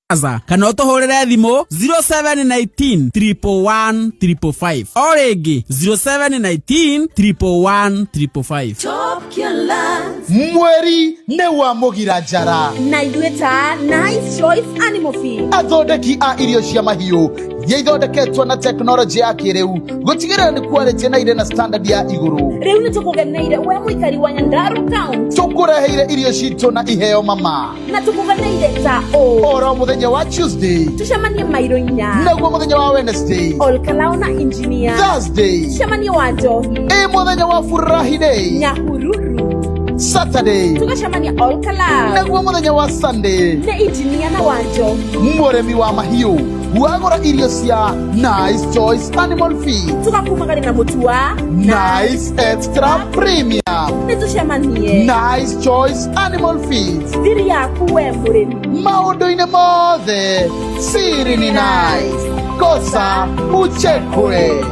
Plaza kana ũtũhũrĩre thimũ 0719 111 555 o rĩngĩ 0719 111 555. Top Killers. Mweri nĩ wa mũgira njara. Na ithuĩ ta Nice Choice Animal Feed. Athondeki a irio cia mahiũ iria ithondeketwo na tekinoronjĩ ya kĩrĩu gũtigĩrĩra nĩ quality na irĩ na standard ya igũrũ. Rĩu nĩ tũkũgeneire we mũikari wa Nyandarua County. Tũkũreheire irio citũ na iheo mama. Na tũkũgeneire ta ũũ. Oro mũthenya wa Tuesday. Tũcemanie mairo 4. Naguo mũthenya wa Wednesday. Olkalao na engineer. Thursday. Tũcemanie wa Njohi. Ĩ mũthenya wa Friday. Nyahururu. Saturday. Tũgacemania Olkalao. Naguo mũthenya wa Sunday. Nĩ engineer na wa Njohi. Mũrĩmi wa mahiũ wagũra irio cia Nice Choice Animal Feed. Tũgakumagaria na mũtu wa Nice Extra Premium. Nĩ tũcemanie. Nice Choice Animal Feed. Thiri yaku we mũrĩmi. Maũndũ-inĩ mothe siri ni nice. Kosa uchekwe.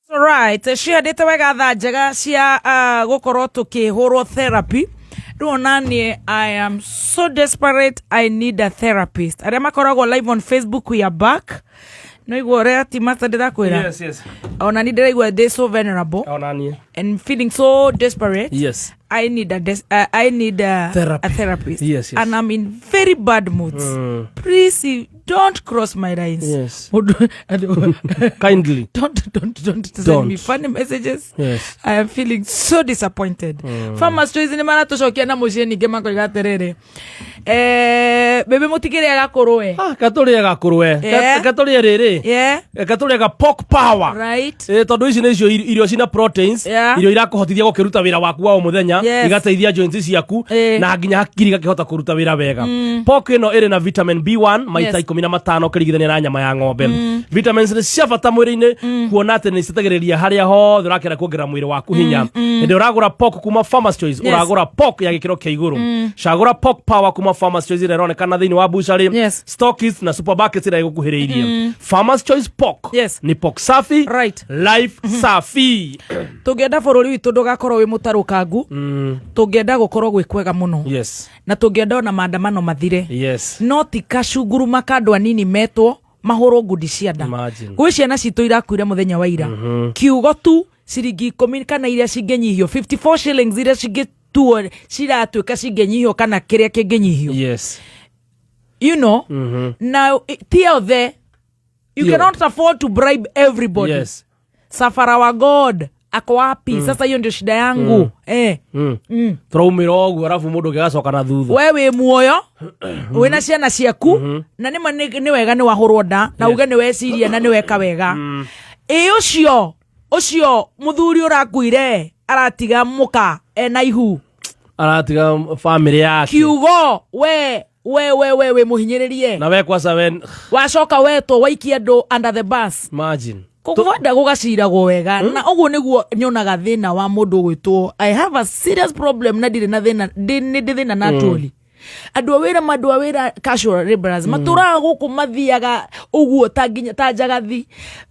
Right, cihandĩte wega thaa njega cia gũkorwo tũkĩhũrwo therapy. Rĩu ona niĩ I am so desperate, I need a therapist. Arĩa makoragwo live on Facebook, we are back. No igua ũrĩa ti master ndĩrakwĩra. Yes. Ona ni ndĩraigua ndĩ so vulnerable Ona niĩ. And feeling so desperate. I need a Therapy. a therapist. Yes. And I'm in very bad moods. Please don't cross my lines. Kindly. Don't send Don't. me funny messages. I am feeling so disappointed. Farmers Choice nĩ maratũcokia na mũciĩ ningĩ makoiga atĩrĩrĩ. Bebe mũtikĩrĩaga kũrũe. Ah, katũrĩe gakũrwe. Katũrĩe rĩrĩ. Katũrĩe ga pork power. Tondũ ici nĩcio irio cina proteins, irio irakũhotithia gũkĩruta wĩra waku wa o mũthenya, igateithia joints ciaku na nginya hakiri igakĩhota kũruta wĩra wega. Pork ĩno ĩrĩ na vitamin B1 maita 15 ũkĩringithania na nyama ya ng'ombe. Vitamins nĩ cia bata mwĩrĩ-inĩ kuona atĩ nĩ citeithagĩrĩria harĩa hothe ũrakĩenda kuongerera mwĩrĩ waku hinya. Hĩndĩ ũragũra pork kuma Farmers Choice, ũragũra pork ya gĩkĩro kĩa igũrũ. Cagũra pork power kuma Farmers Choice ĩrĩa ĩronekana thĩinĩ wa butchery, stockists na supermarkets ĩrĩa ĩgũkuhĩrĩirie. Farmers Choice pork nĩ pork safi, life safi. Tũngĩenda bũrũri witũ ndũgakorwo wĩ mũtarũkangu, tũngĩenda gũkorwo gwĩ kwega mũno, na tũngĩenda ona maandamano mathire, no ti kacunguruma ka andũ anini metwo mahũrwo ngundi cia nda. Imagine. Gwĩ ciana citũ irakuire mũthenya wa ira, kiugo tu ciringi 10 kana iria cingĩnyihio, 54 shillings iria cingĩtuo ciratuĩka cingĩnyihio kana kĩrĩa kĩngĩnyihio. Now ti othe, you Ti cannot afford to bribe everybody. Safara wa God ako wapi? Sasa hiyo ndio shida yangu. Tũraumĩra ũguo arabu mũndũ ũngĩ agacoka na thutha. We wĩ muoyo, wĩna ciana ciaku, na nĩma nĩ wega nĩ wahũrwo nda na uge nĩ weciria na nĩ weka wega. Ĩ ũcio ũcio mũthuri ũrakuire aratiga mũka ena ihu. Aratiga bamĩrĩ yake. Kiugo we we we we wĩ mũhinyĩrĩrie. Na we kwaca we. Wacoka wetwo waikia andũ under the bus. Imagine. Kũgwenda gũgaciragwo wega, na ũguo nĩguo nyonaga thĩna wa mũndũ ũgwĩtwo I have a serious problem na ndirĩ na thĩna, nĩ ndĩ thĩna na atũri andũ a wĩra, andũ a wĩra casual laborers matũraga gũkũ mathiaga ũguo ta nginya ta njagathi,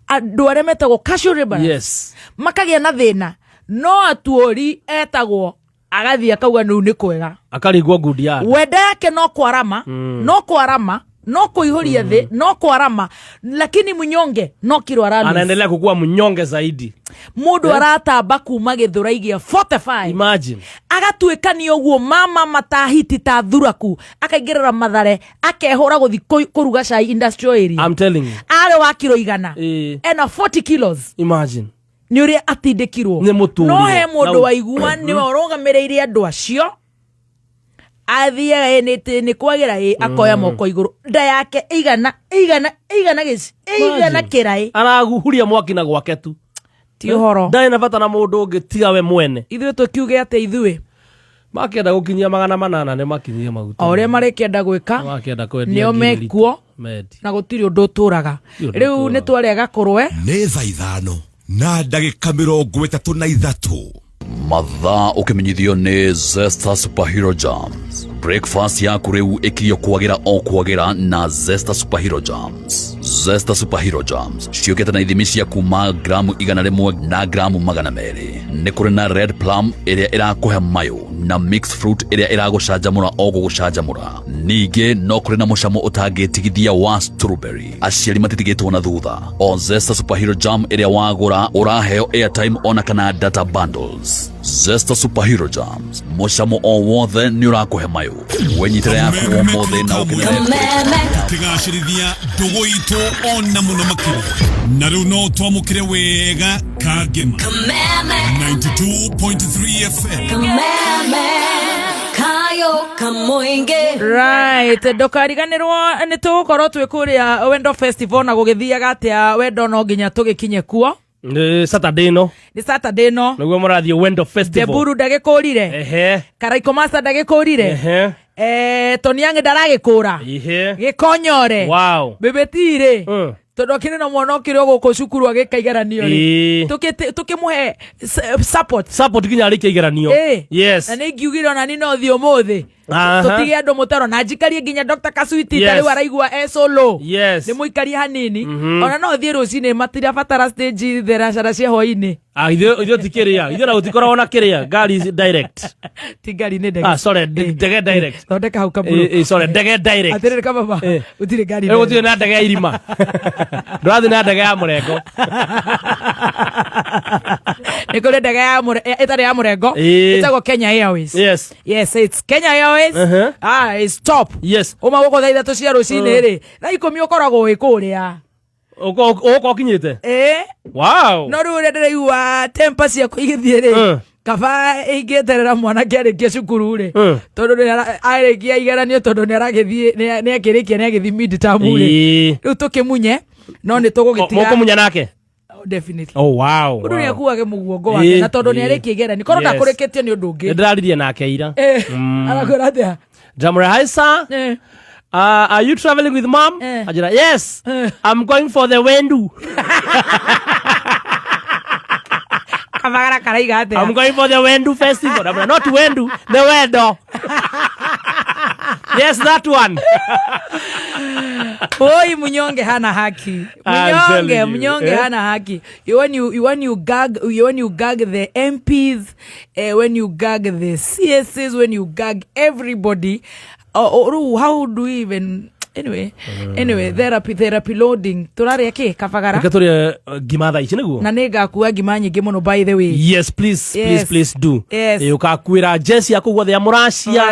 andũ arĩa metagwo casual laborers makagĩa na thĩna, no atuori etagwo agathiĩ akauga nĩu nĩ kwega. Akarigwo ngundi ya nda. Wenda yake no kwarama, no kwarama, no kuihuria thĩ, no kwarama, lakini mnyonge no kiro ara lose. Anaendelea kukua mnyonge zaidi. Mũndũ aratamba kuma Gĩthũrai gĩa 45 Imagine. agatuĩka nĩ ũguo mama matahiti ta thuraku, akaingĩrĩra Mathare, akehũra gũthi kũruga cai industrial area. I'm telling you. Arĩ wa kiro 100, ena 40 kilos. Imagine. Nĩ ũrĩa atindĩkirwo. Nĩ mũtũrĩre. No he mũndũ waigua nĩwe ũrũgamĩrĩire andũ acio, athiaga ĩ nĩ kwagĩra ĩ akoya moko igũrũ, nda yake igana igana igana gĩci igana Imagine. kĩraĩ. Arahuria mwaki na gwake tu. Ti ũhoro. Ndarĩ na bata na mũndũ ũngĩ tiga we mwene. Ithuĩ tũkiuge atĩ ithuĩ Makĩenda gũkinyia 800 nĩ makinyie maguta. O ũrĩa marĩkĩenda gwĩka Makĩenda kwendia nĩo ngiri mekuo. Mendi. Na gũtirĩ ũndũ ũtũraga. Gũtirĩ ũndũ Rĩu ũtũraga. nĩ twarĩa gakũrwe. Nĩ thaa 5:33. Mathaa ũkĩmenyithio nĩ Zesta Superhero Jams. Breakfast yaku rĩu ĩkirio kwagĩra o kwagĩra na Zesta Superhero Jams. Zesta Superhero Jams ciũkĩte na ithimi cia kuma gramu 100 na gramu 200. Nĩ kũrĩ na red plum ĩrĩa ĩrakũhe mayũ na mixed fruit ĩrĩa ĩragũcanjamũra o gũgũcanjamũra. Ningĩ no kũrĩ na mũcamo ũtangĩtigithia wa strawberry. Aciari matitigĩtwo na thutha. O Zesta Superhero Jam ĩrĩa wagũra ũraheo airtime ona kana data bundles. Zesta Superhero Jams, mũcamo o wothe nĩ ũrakũhe mayũ. Wĩnyitĩre yaku ũmũthĩ na ũkenere. Tũkĩgacĩrithia ndũgũ itũ ona mũno makĩria na rĩu no twamũkĩre wega Kangema 92.3 FM. Right, ndũkariganĩrwo nĩ tũgũkorwo twĩ kũrĩa Wendo Festival na gũgĩthiaga atĩa wendo no nginya tũgĩkinye kuo. Nĩ Saturday no. Nĩ Saturday no. Nĩguo mũrathiĩ Wendo Festival. Deburu ndagĩkũrire. Ehe. Karaiko Master ndagĩkũrire. Ehe. Tony Young ndaragĩkũra. Ihe. Gĩkonyore. Wow. Bĩbĩtirĩ. Tondũ akĩrĩ na mwana ũkĩrĩ o gũkũ cukuru agĩka igeranio rĩ, tũkĩmũhe support. Support nginya arĩkia igeranio. Yes. Na nĩ ingiugire ona ni no thiĩ ũmũthĩ. Tũtige andũ mũtaro na njikarie nginya Dr. Kasuiti ta rĩu araigua e solo. Nĩ mũikarie hanini. Ona no thiĩ rũcinĩ, matirabatara stage theracara cia hwainĩ. Ah, ithuĩ ti kĩrĩa, ithuĩ na gũtikoragwo na kĩrĩa ngari ici direct. Ti ngari, nĩ ndege. Ah, sorry, ndege direct. Thondeka hau kaburu. Sorry, ndege direct. Atĩrĩrĩ kababa, gũtirĩ ngari. Gũtirĩ na ndege ya irima, ndũrathiĩ na ndege ya mũrengo. Nĩ kũrĩ ndege ya ĩtarĩ ya mũrengo. Ĩtagwo Kenya Airways. Yes, it's Kenya Airways. Ah, it's top. Uma gũkũ thaa 3 cia rũcinĩ rĩ, thaa 10 ũkoragwo wĩ kũrĩa. Ũgũkorwo ũkinyĩte. Wow. No rĩu ũrĩa ndĩraigua temper ciakwa igĩthiĩ rĩ, kaba ingĩeterera mwanake arĩkie cukuru rĩ, tondũ nĩ arĩkia igeranio, tondũ nĩ aragĩthiĩ, nĩ akĩrĩkia, nĩ agĩthiĩ mid term rĩ, rĩu tũkĩmunye no nĩ tũgũgĩtiga. Mũkũmunya nake? Oh, definitely. Oh, wow. Ũndũ nĩ akuage mũguongo wake na tondũ nĩ arĩkia igeranio korwo ndakũrĩkĩtio nĩ ũndũ ũngĩ. Nĩ ndĩraririe nake ira. Arakwĩra atĩa? Ndamwĩra, "Hi sir. Are you traveling with mom?" Anjĩra, "Yes. I'm going for the wendu." Kabagara karaiga atĩa? "I'm going for the Wendu Festival." Ndamwĩra, "Not Wendu, the Wendo." "Yes, that one." Oi, mnyonge hana haki. I'm telling Mnyonge, you, mnyonge eh? hana haki. You when you gag the MPs, when you gag the CSs, when you gag everybody, oh, how do we even, anyway, therapy loading. Tũrarĩa kĩ kabagara? Reke tũrĩe ngima thaa ici nĩguo. Na nĩ ngakua ngima nyingĩ mũno, by the way. Yes, please, please, please do. Ũkakuĩra jesi yaku guothe ya mũracia.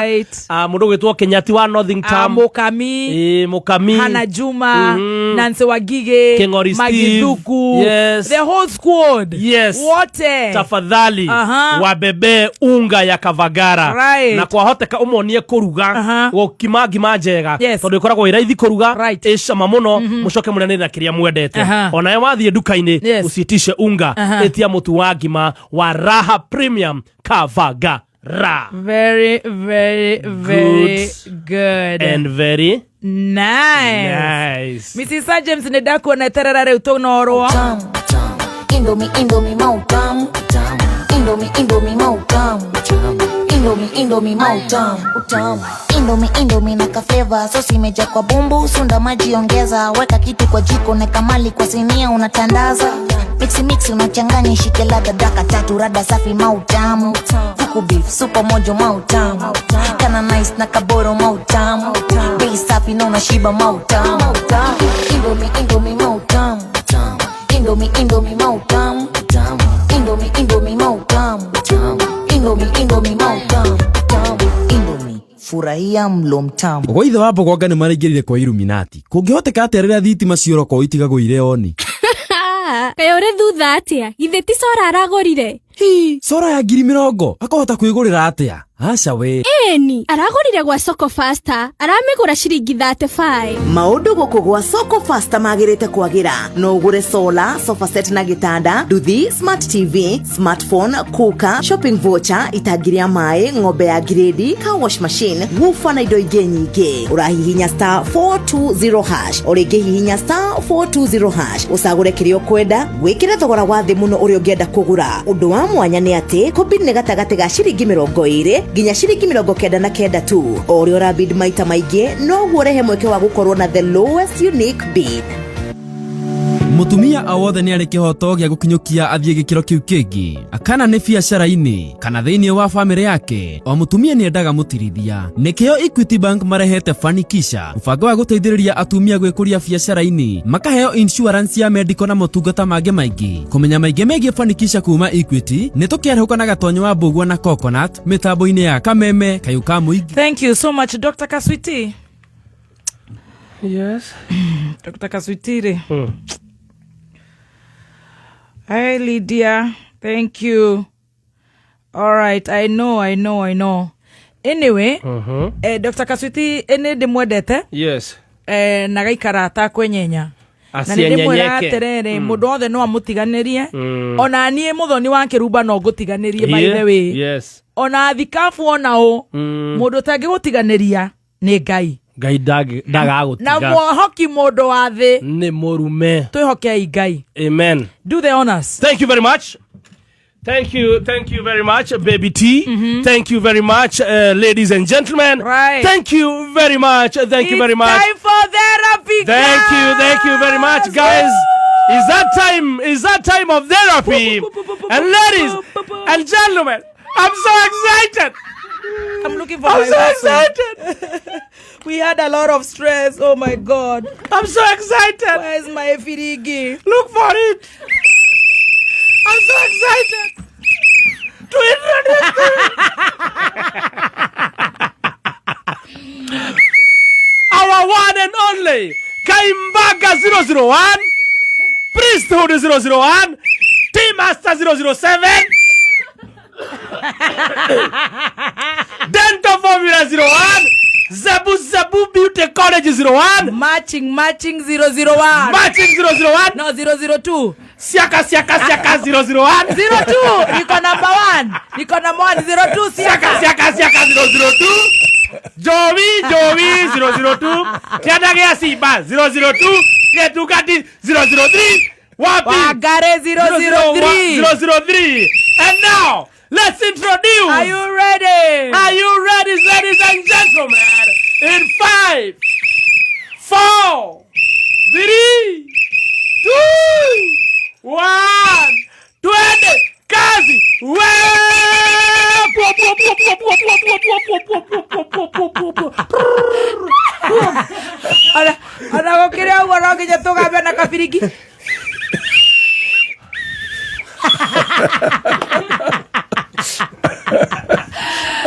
Ah, mũndũ ũgwĩtwo Kenyati wa Northington. Mukami. Mũkami. Hana Juma, Nancy Wagige, Keng'ori Steve. Magithuku, the whole squad. Wote. Tafadhali wabebe unga ya Kavagara. Na kwahoteka ũmonie kũruga, gũkima ngima njega, tondũ ĩkoragwo ĩ raithi kũruga, ĩ cama mũno. Mũcoke mũrĩanĩre na kĩrĩa mwendete. Onawe wathiĩ nduka-inĩ, usiitishe unga, ĩtia mũtu wa ngima wa Raha Premium Kavagara. Very, very, very good. And very nice. Nice. Mrs. Sir James, nĩ ndakuona, eterera rĩu tũnorwo. Indomie, Indomie, mautamu. Indomie, Indomie, mautamu. Indomie, Indomie, mautamu. Utamu. Indomie, Indomie na kaflava, sosi imejaa kwa bumbu, sunda maji ongeza, weka kitu kwa jiko, neka mali kwa sinia unatandaza. Mixi mixi unachanganya ishike ladha daka tatu rada safi mautamu. Kuku beef super mojo mautamu. Kana nice na kaboro mautamu. Bei safi na unashiba mautamu. Indomie, Indomie, mautamu. Indomie, Indomie, mautamu. Indomie, Indomie, mautamu. Indomie, Indomie, mautamu. Indomie, furahia mlo mtamu. Gwa ithe wa Mbogonga nĩ maraingĩrire kwa Illuminati. Kũngĩhoteka atĩa rĩrĩa thitima ciora itigagwo irĩ oni? Kaĩ ũrĩ thutha atĩa? Githĩ ti cora aragũrire? Hi, cora ya 20,000 akũhota kwĩgũrĩra atĩa? Aca we. Ĩni aragũrire gwa Soko Fasta, aramĩgũra ciringi 35. Maũndũ gũkũ gwa Soko Fasta magĩrĩte kwagĩra. No ũgũre sola, sofa set na gĩtanda, nduthi, smart TV, smartphone, cooker, shopping voucher, itangi rĩa maĩ, ng'ombe ya ngirĩndi, car wash machine, woofer na indo ingĩ nyingĩ. Ũrahihinya *420#, o rĩngĩ hihinya *420# ũcagũre kĩrĩa ũkwenda, wĩkĩre thogora wa thĩ mũno ũrĩa ũngĩenda kũgũra. Ũndũ wa mwanya nĩ atĩ kobi nĩ gatagatĩ ga ciringi 20. Nginya ciringi 99 tu. O ũrĩa ũrabid maita maingĩ noguo ũrehe mweke wa gũkorwo na the lowest unique bid. Mutumia o wothe nĩ arĩ kĩhoto gĩa gũkinyũkia athiĩ gĩkĩro kĩu kĩngĩ, kana nĩ biacara-inĩ kana thĩinĩ wa bamĩrĩ yake. O mũtumia nĩ endaga mũtirithia. Nĩkĩo Equity Bank marehete Fanikisha, mũbango wa gũteithĩrĩria atumia gwĩkũria biacara-inĩ, makaheo insurance ya medical na motungata mangĩ maingĩ. Kũmenya maingĩ megiĩ Fanikisha kuma Equity, nĩ tũkĩarahũka na Gatonyo wa Mbũgua na Coconut mĩtambo-inĩ ya Kameme Kayũ ka Mũingĩ. Thank you so much, Dr. Kaswiti. Yes. Dr. Kaswitiri. Hi, Lydia. Thank you. All right. I know, I know, I know. Anyway, Dr. Kaswiti, ene ndĩmwendete. Yes. Na gaikara atakwenyenya. Na nĩ ndĩmwĩra Asienyenyeke. atĩrĩrĩ, mũndũ wothe no amũtiganĩrie. Ona niĩ mũthoni wa kĩrumba no ngũtiganĩrie, by the way. Yes. Ona thikabu ona ũ, mũndũ ũtangĩgũtiganĩria nĩ Ngai. Ngai Na ndagagũtiga. mwohoki mũndũ wa thĩ. Nĩ mũrume. Twĩhokei Ngai. Amen. Do the honors. Thank you very much. Thank you, thank you very much, Baby T. Thank you very much, ladies and gentlemen. Right. Thank you very much. Thank you very much. It's time for therapy, Thank you, thank you very much, guys. Is that time? Is that time of therapy? And ladies and gentlemen, I'm so excited. I'm looking for I'm my so vessel. excited. We had a lot of stress. Oh my God. I'm so excited. Where's my firigi? Look for it. I'm so excited to introduce to you our one and only Kaimbaga 001, Priesthood 001, Team Master 007, Dental Formula 01, Zebu Zebu Beauty College 01, Matching, matching 001. Matching 001, No, 002. Siaka Siaka Siaka 001, 02. Niko number 1. Niko number 1. 02 Siaka Siaka. Siaka Siaka 002, Joey Joey 002, Kianda Gea Simba 002, Getukati 003, Wapi Wagare 003. 003. And now, let's introduce. Are you ready? Are you ready, ladies and gentlemen? In 5, 4, 3, 2, 1, 20, kazi! We! Pua, pua, pua, pua, pua, pua, pua, pua, pua, pua, pua, pua, pua, pua, pua. Ona gũkĩrĩ ũguo no nginya tũgambe na kabirigi.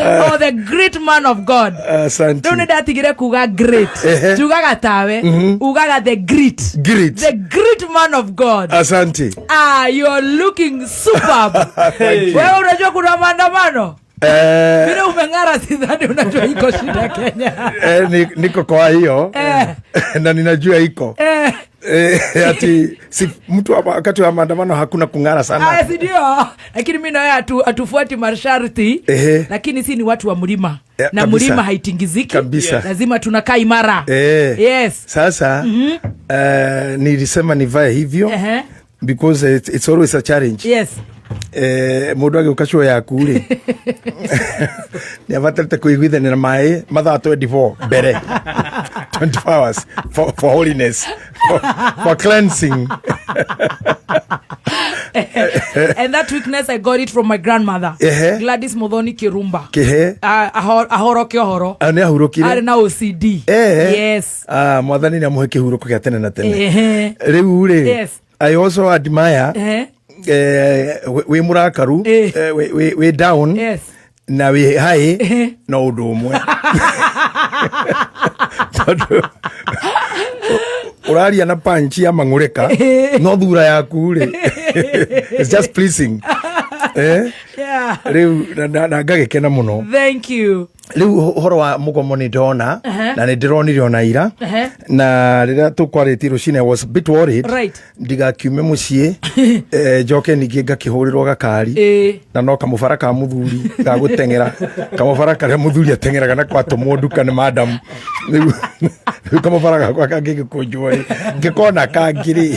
Oh, the great man of God. Asante. Rĩu nĩ ndatigire kuga great. Ehe. Njugaga tawe. Ugaga the great. Great. The great man of God. Asante. Ah, you're looking superb. Thank you. Wewe unajua kuna maandamano? Vile umeng'ara sidhani unajua iko shida Kenya. Niko kwa hiyo na ninajua iko ati si mtu wakati wa maandamano hakuna kung'ara sana. Ah, si ndio? Lakini mimi na wewe hatufuati masharti. Lakini si ni watu wa mlima. Na kabisa. mlima haitingiziki. Kabisa. Lazima tunakaa imara. Yes. Sasa nilisema nivae hivyo because it's always a challenge. Yes. Mundu agĩũka show yaku rĩ nĩ abatarĩte kũiguithania na maĩ mathaa 24 mbere 24 hours for holiness for cleansing. And that weakness I got it from my grandmother. Gladys Muthoni Kirumba. Kĩhe. Ahoroke ũhoro. Nĩ ahurũkire. Arĩ na OCD. Yes. Mwathani nĩ amũhe kĩhurũko gĩa tene na tene. Rĩu rĩ, Yes. I also admire wĩ mũrakaru, wĩ down. Yes. Na wĩ high no ũndũ ũmwe. Tondũ ũraria na punch ya mang'ũrĩka no thura yaku rĩ it's just pleasing. Yeah. Rĩu na ngagĩkena mũno. Thank you. Rĩu ũhoro wa mũgomo nĩ ndona na nĩ ndĩronire ona ira na rĩrĩa tũkwarĩtie rũcinĩ I was a bit worried. Right. Ndigakiume mũciĩ njoke ningĩ ngakĩhũrĩrwo gakari na no kamũbara ka mũthuri ga gũteng'era kamũbara karĩa mũthuri ateng'eraga na kwatũmwo nduka nĩ madam. Rĩu Rĩu kamũbara gakwa kangĩgĩkũnjwo rĩ, ngĩkona kangĩ rĩ.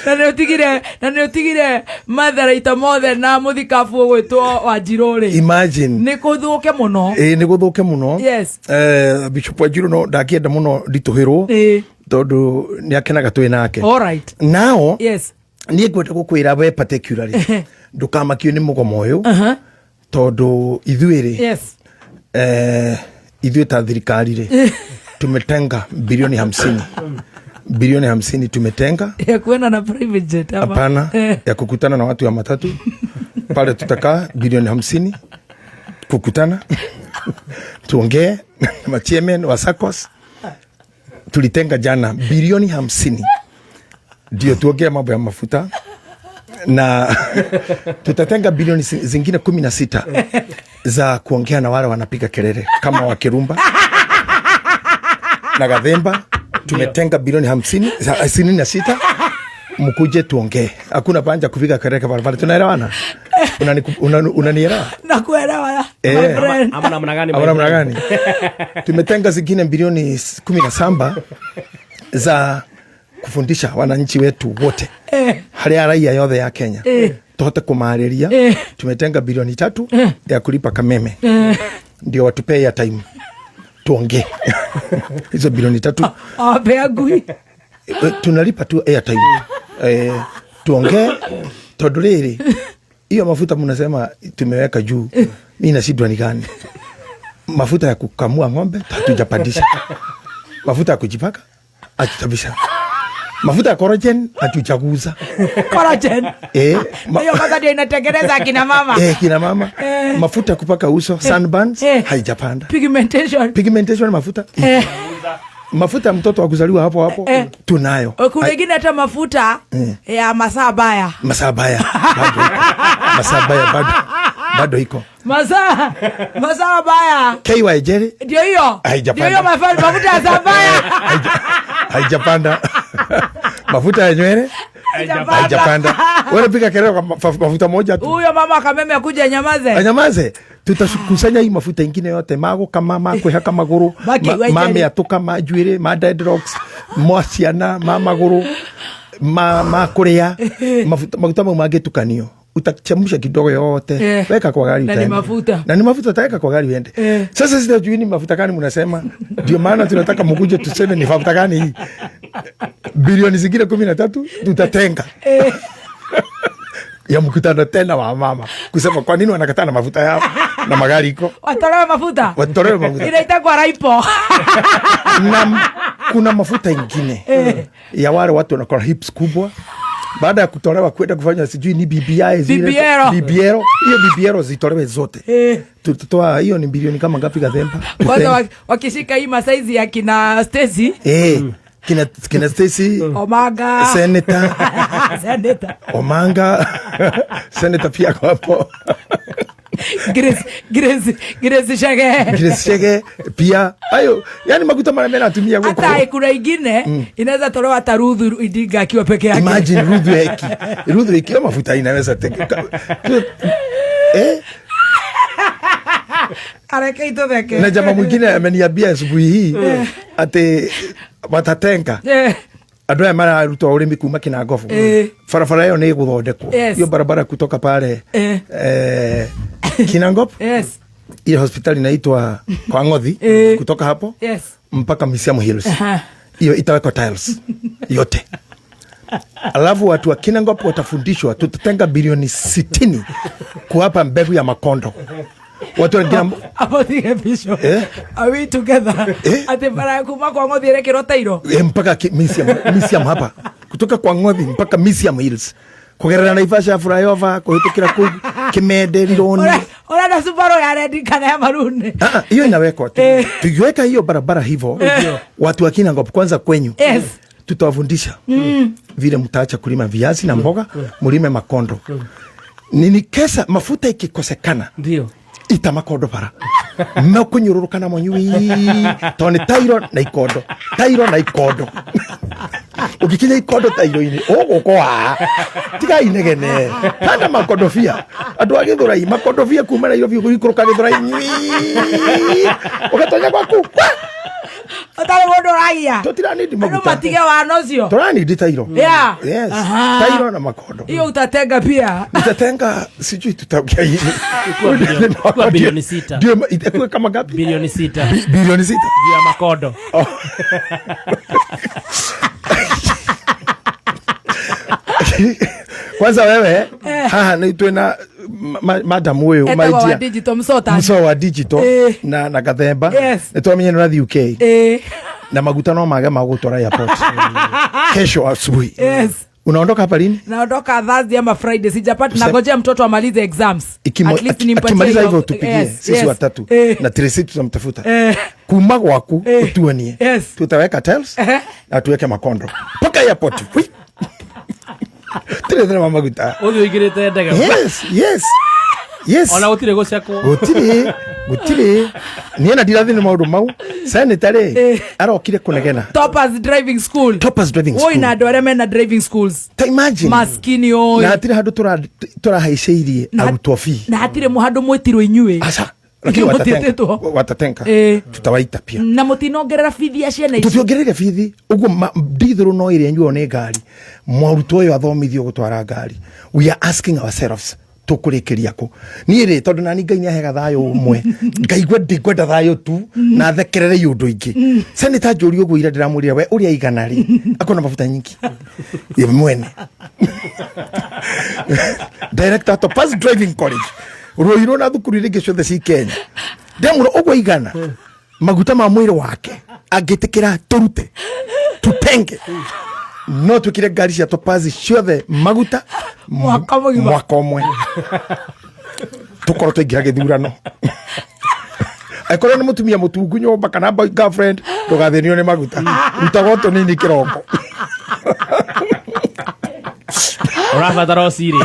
Na nä å tigire, na nä å tigire matharaita mothe na må thikabu å gwä two Wanjirå rä. Imagine. Nä kå thå ke må no. Ĩĩ, nĩ gũthũke mũno. Yes. Bishop Wanjiru no ndakĩenda mũno nditũhĩrwo tondũ nĩ akenaga twĩ nake. All right. Nao Yes. niĩ ngwenda gũkwĩra we particularly, ndũkamakio nĩ mũgomo ũyũ, tondũ ithuĩ rĩ, ithuĩ ta thirikari rĩ, tumetenga bilioni 50, bilioni 50 tumetenga. Ya kuenda na private jet ama? Hapana, ya kukutana na watu ya matatu pale. Tutakaa bilioni 50 kukutana tuongee na machairman wa SACCOS. Tulitenga jana bilioni 50 ndio tuongee mambo ya mafuta, na tutatenga bilioni zingine 16 za kuongea na wale wanapiga kelele kama Wakirumba na Gathemba. Tumetenga bilioni 50 66, mkuje tuongee. Hakuna panja kupiga kelele barabara. Tunaelewana? Unanielewa? Nakuelewa, my friend. Ama namna gani, my Ama namna friend? gani? Tumetenga zingine bilioni 17 za kufundisha wananchi wetu wote, harĩa raia yothe ya Kenya, tuhote kumarĩria. Tumetenga bilioni 3 ya kulipa kameme, ndio watupee ya time tuongee. Hizo bilioni 3 Awapea ngui. Tunalipa tu airtime, tuongee, tondũ rĩrĩ, hiyo mafuta mnasema tumeweka juu, mi nashindwa ni gani. Mafuta ya kukamua ng'ombe hatujapandisha, mafuta ya kujipaka hatujapandisha, mafuta ya collagen hatujaguza. Collagen. Eh, Hiyo kwanza ndio inatengeneza akina mama. Eh, kina mama. Mafuta ya kupaka uso, sunburns, haijapanda. Pigmentation. Pigmentation mafuta, mafuta ya mtoto wa kuzaliwa hapo hapo, tunayo. Kuna ingine hata mafuta ya masaa baya. Masaa baya bado iko. Masaa baya bado iko. Masaa baya. KY jelly Ndio hiyo. Haijapanda. Ndio hiyo, mafuta ya saa baya. Haijapanda. Mafuta ya nywele Haijapanda. haijapanda. Wewe piga kelele kwa mafuta moja tu. Huyo mama Kameme akuja nyamaze. Anyamaze. Tutakusanya hii mafuta ingine yote, mago kama makwihaka maguru, Maki, waijeri. ma mĩatũka, ma njuĩrĩ, ma dreadlocks, ma ciana, ma magũrũ, ma kũrĩa mafuta, maguta mau mangĩtukanio, utachemsha kidogo yote, weka kwa gari Na ni utaenda. mafuta. Na ni mafuta, utaweka kwa gari uende. Sasa sijui ni mafuta gani mnasema, ndio maana tunataka mkuje tuseme ni mafuta gani hii. Bilioni zingine 13 tutatenga ya mkutano tena wa mama kusema kwa nini wanakataa na mafuta yao na magari iko. Watolewe mafuta. Watolewe mafuta. Inaitagwa raipo. Na kuna mafuta ingine ya wale watu wanakuwa hips kubwa, baada ya kutolewa kwenda kufanya sijui ni BBI zile. BBL. BBL, hiyo BBL zitolewe zote. Tutatoa hiyo ni bilioni kama ngapi, Gathemba? Kwanza wakishika hii masaizi ya kina Stacy. Eh, kina Stacy. Omanga. Senator. Senator. Omanga, senator pia kwa hapo. Grace Chege. Grace Chege pia ayo, yani makuta mara mimi natumia huko. Hata kuna ingine inaweza tolewa hata Ruth Idinga akiwa peke yake. Imagine Ruth Weki. Ruth Weki mafuta inaweza teke. Areke itotheke. Na jamaa mwingine ameniambia asubuhi hii ati watatenga andũ aya mararuta ũrĩmi kuma Kinangobu, barabara ĩyo nĩ ĩgũthondekwo. Hiyo barabara kutoka pale Kinangop, ile hospitali inaitwa kwa Ngothi, kutoka hapo mpaka Misiamu Hills, hiyo itawekwa tiles yote. Alafu watu wa Kinangop watafundishwa, tutatenga bilioni 60 kuwapa mbegu ya makondo watu wengine. Hapo tige Bishop. Eh? Are we together? Eh? Ati bara kuma kwa Ngothi ĩrekĩrwo tairo. Mpaka Misiam hapa, kutoka kwa Ngothi mpaka Misiam Hills, kugerera Naivasha flyover, kuhĩtũkĩra kũu Kimende, Rironi. Ũrenda Subaru ya red kana ya maroon? Ah, ah, hiyo inawekwa tu. Tukiweka hiyo barabara hivyo, watu wa Kinangop kwanza kwenyu, tutawafundisha vile mtaacha kulima viazi na mboga, mulime makondo. Nini kesa mafuta ikikosekana, Ndio. Ita makondo bara mekunyururuka na monyui, tondũ nĩ tairo na ikondo, tairo na ikondo. Ũngĩkinya ikondo tairo-inĩ ũgũkwa tiga inegene. Panda makondobia, andũ a Gĩthũrai, makondobia kuma Nairobi gũikũrũka Gĩthũrai nyui, ũgatonya gwaku kwa. Ũtarĩ Haya. Tũtiranindi Andũ maguta. matige wana ũcio. Tũranindi tairo. Yeah. Yes. Aha. Tairo na makondo. Hiyo utatenga pia. Nitatenga sijui tutaongea hii. Ikuwa bilioni 6. Ndio itakuwa kama ngapi? Bilioni 6. Bilioni 6. Juu ya makondo. Kwanza wewe haha nĩ twĩna madam ũyũ Etagwo wa my dear. digital msota. Mso wa digital Eh. na gathemba. Yes. Nĩ twamenya nĩ ũrathiĩ UK. Eh. Na maguta no mage ma gũtwara airport. Kesho asubuhi. Yes. Unaondoka hapa lini? Naondoka Thursday ama Friday, sijapata, nagojea mtoto amalize exams. At least nimpatie Akimaliza hiyo- hivyo tupigie Yes, sisi yes. watatu Eh. na Tracy tutamtafuta. Eh. Kuma gwaku Eh. utuonie. Yes. Tutaweka tiles Eh. na tuweke makondo mpaka airport. Hui. Tire tire maguta. Ũthiĩ ũingĩrĩte ndege. Yes, yes. Yes. Ona gũtirĩ gũcekwo. Gũtirĩ, gũtirĩ. Niĩ na ndirathi nĩ maũndũ mau. Senator rĩ, Eh. arokire kũnegena. Toppers Driving School. Toppers Driving Oi School. na andũ arĩa mena driving schools. Ta imagine. Maskini oi. Na hatirĩ handũ tũrahaicĩirie Na- arutwo fee. Na hatirĩ handũ mwĩtirwo inyuĩ. Aca. Lakini Mũtiĩtĩtwo. watatenga. Watatenga. Eh. Tutawaita pia. Na mũtinongerera bithi ya ciana ici. Tũtiongereire bithi ũguo ndithũrũ no ĩrĩa nyuo nĩ ngari mwarutwo ũyũ athomithio gũtwara ngari. We are asking ourselves tũkũrĩkĩria kũ. Niĩ rĩ, tondũ nani Ngai nĩahega thayũ ũmwe, ngaigua ndingwenda thayũ tu na thekerere iũndũ ingĩ. Senator njũria ũguo ira ndĩramwĩrire we ũrĩa igana rĩ akona mabuta nyingi ye mwene. Director Topaz Driving College Ruiru na thukuru iria ingĩ ciothe ci Kenya. Ndamwĩra ũguo igana maguta ma mwĩrĩ wake angĩtĩkĩra tũrute tutenge no twĩkĩre ngari cia Topaz ciothe maguta Mwaka mũgima. mwaka ũmwe tũkorwo twaingĩra gĩthurano. Angĩkorwo nĩ mũtumia mũtungu nyũmba kana boy girlfriend ndũgathĩnio nĩ maguta, rutaga o tũnini kĩroko. Ũrabatara o syringe.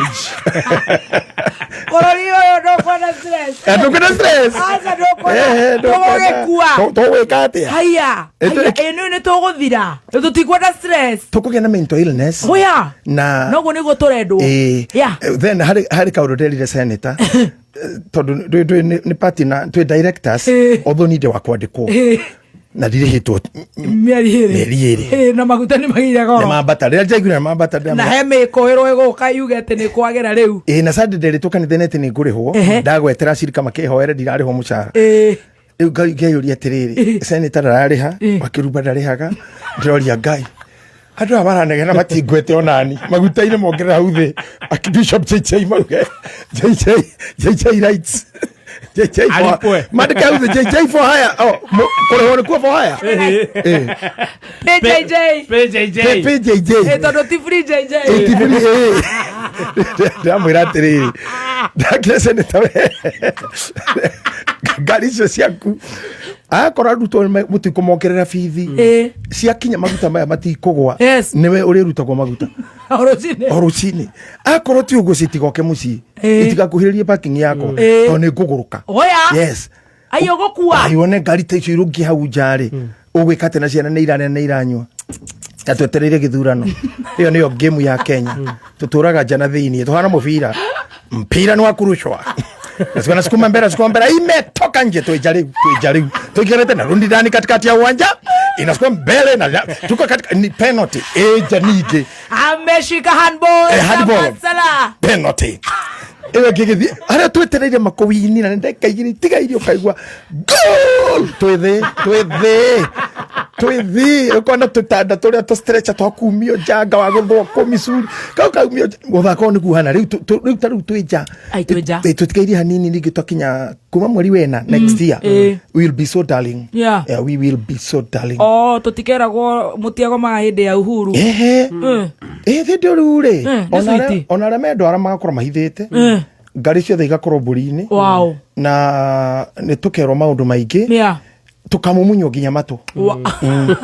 Bũrũri ũyũ ndũkwenda stress. Ndũkwenda stress. Aca ndũkwenda. Eh, ndũkwenda. Tũgũgĩkua. Tũgwĩka atĩa? Haya. Eh, Haya, ĩ nĩ tũgũthira. Tũtikwenda stress. Tũkũgĩa na mental illness. Oya. Na Noguo nĩguo tũrendwo. Eh, Yeah. then harĩ kaũndũ nderire senator tondũ ndĩ nĩ party na twĩ directors Eh. although ni ndĩ wa kwandĩkwo Eh. na ndirĩhĩtwo Mĩeri ĩrĩ. Mĩeri ĩrĩ. Eh, na maguta nĩ magĩire nĩ goro. mambata rĩrĩa njaiguire nĩ mambata Na he mĩkũĩrwo ĩgũka yuge atĩ nĩ kwagĩra rĩu. ĩ na Sunday nderĩtwo kanitha-inĩ atĩ nĩ ngũrĩhwo Ehe. ndagwetera cirika makĩhoere ndirarĩhwo mũcara. Eh. Rĩu Ngai ngeyũria atĩrĩrĩ, senator ndararĩha, Eh. wakĩrumba ndarĩhaga, ndĩroria Ngai andũ aya maranegena matingwete onani maguta-inĩ mongerera hau thĩ. Bishop JJ mauge JJ JJ rights JJ for Alipwe. mandĩke hau thĩ JJ for hire. Oh, kũrĩhwo nĩkuo for hire. Eh. PJJ. PJJ. PJJ. Eh, tondũ ti free JJ. Ndĩramwĩra atĩrĩrĩ, ndakire seneta we ngari icio ciaku akorwo arutwo mũtikũmongerera bithi Eh. ciakinya maguta maya matikũgwa Yes. nĩwe ũrĩrutagwo maguta O rũcinĩ. o rũcinĩ akorwo ti ũguo citigoke mũciĩ Eh. itigakuhĩrĩrie parking yakwa Eh. tondũ nĩ ngũgũrũka. Oya. Yes. Ai ũgũkua. Ai wone ngari ta icio irũngiĩ hau nja rĩ ũgwĩka atĩa na ciana nĩ irarĩa nĩ iranyua na twetereire gĩthurano. Ĩyo nĩyo game ya Kenya. Tũtũraga nja na thĩiniĩ tũhana mũbira mpira nĩ wa kurushwa na sukuma mbele, sukuma mbele, imetoka nje, tuija riu, tuija riu, tuigerete na rundi ndani katikati ya uwanja, inasukuma mbele na tuko katika ni penalty eja nige Ameshika handball. Eh, handball. Salah. Penalty ĩyo ngĩgĩthiĩ harĩa twetereire makũwini na ndagĩka igĩrĩ itigaire ũkaigua goal twĩthĩ twĩthĩ twĩthĩ ũkona tũtanda tũrĩa tũ stretcher twakumio njanga wa gũthwo kũ micuri kau kaumio mũthako ũyũ nĩguo ũhana rĩu rĩu ta rĩu twĩ nja. Ai, twĩ nja. Tũtigairie hanini ningĩ twakinya kuma mweri wena next year eh. we will be so darling. Yeah. Yeah, we will be so darling. Oh, tũtikeragwo mũtiagomaga hĩndĩ ya Uhuru. Ehe. Ĩ hĩndĩ rĩu rĩ Mm, nĩ sweet. ona arĩa mendwara magakorwo mahithĩte ngari ciothe igakorwo mbũri-inĩ. Wow. Na nĩ tũkerwo maũndũ maingĩ Yeah. tũkamumunywo nginya matũ.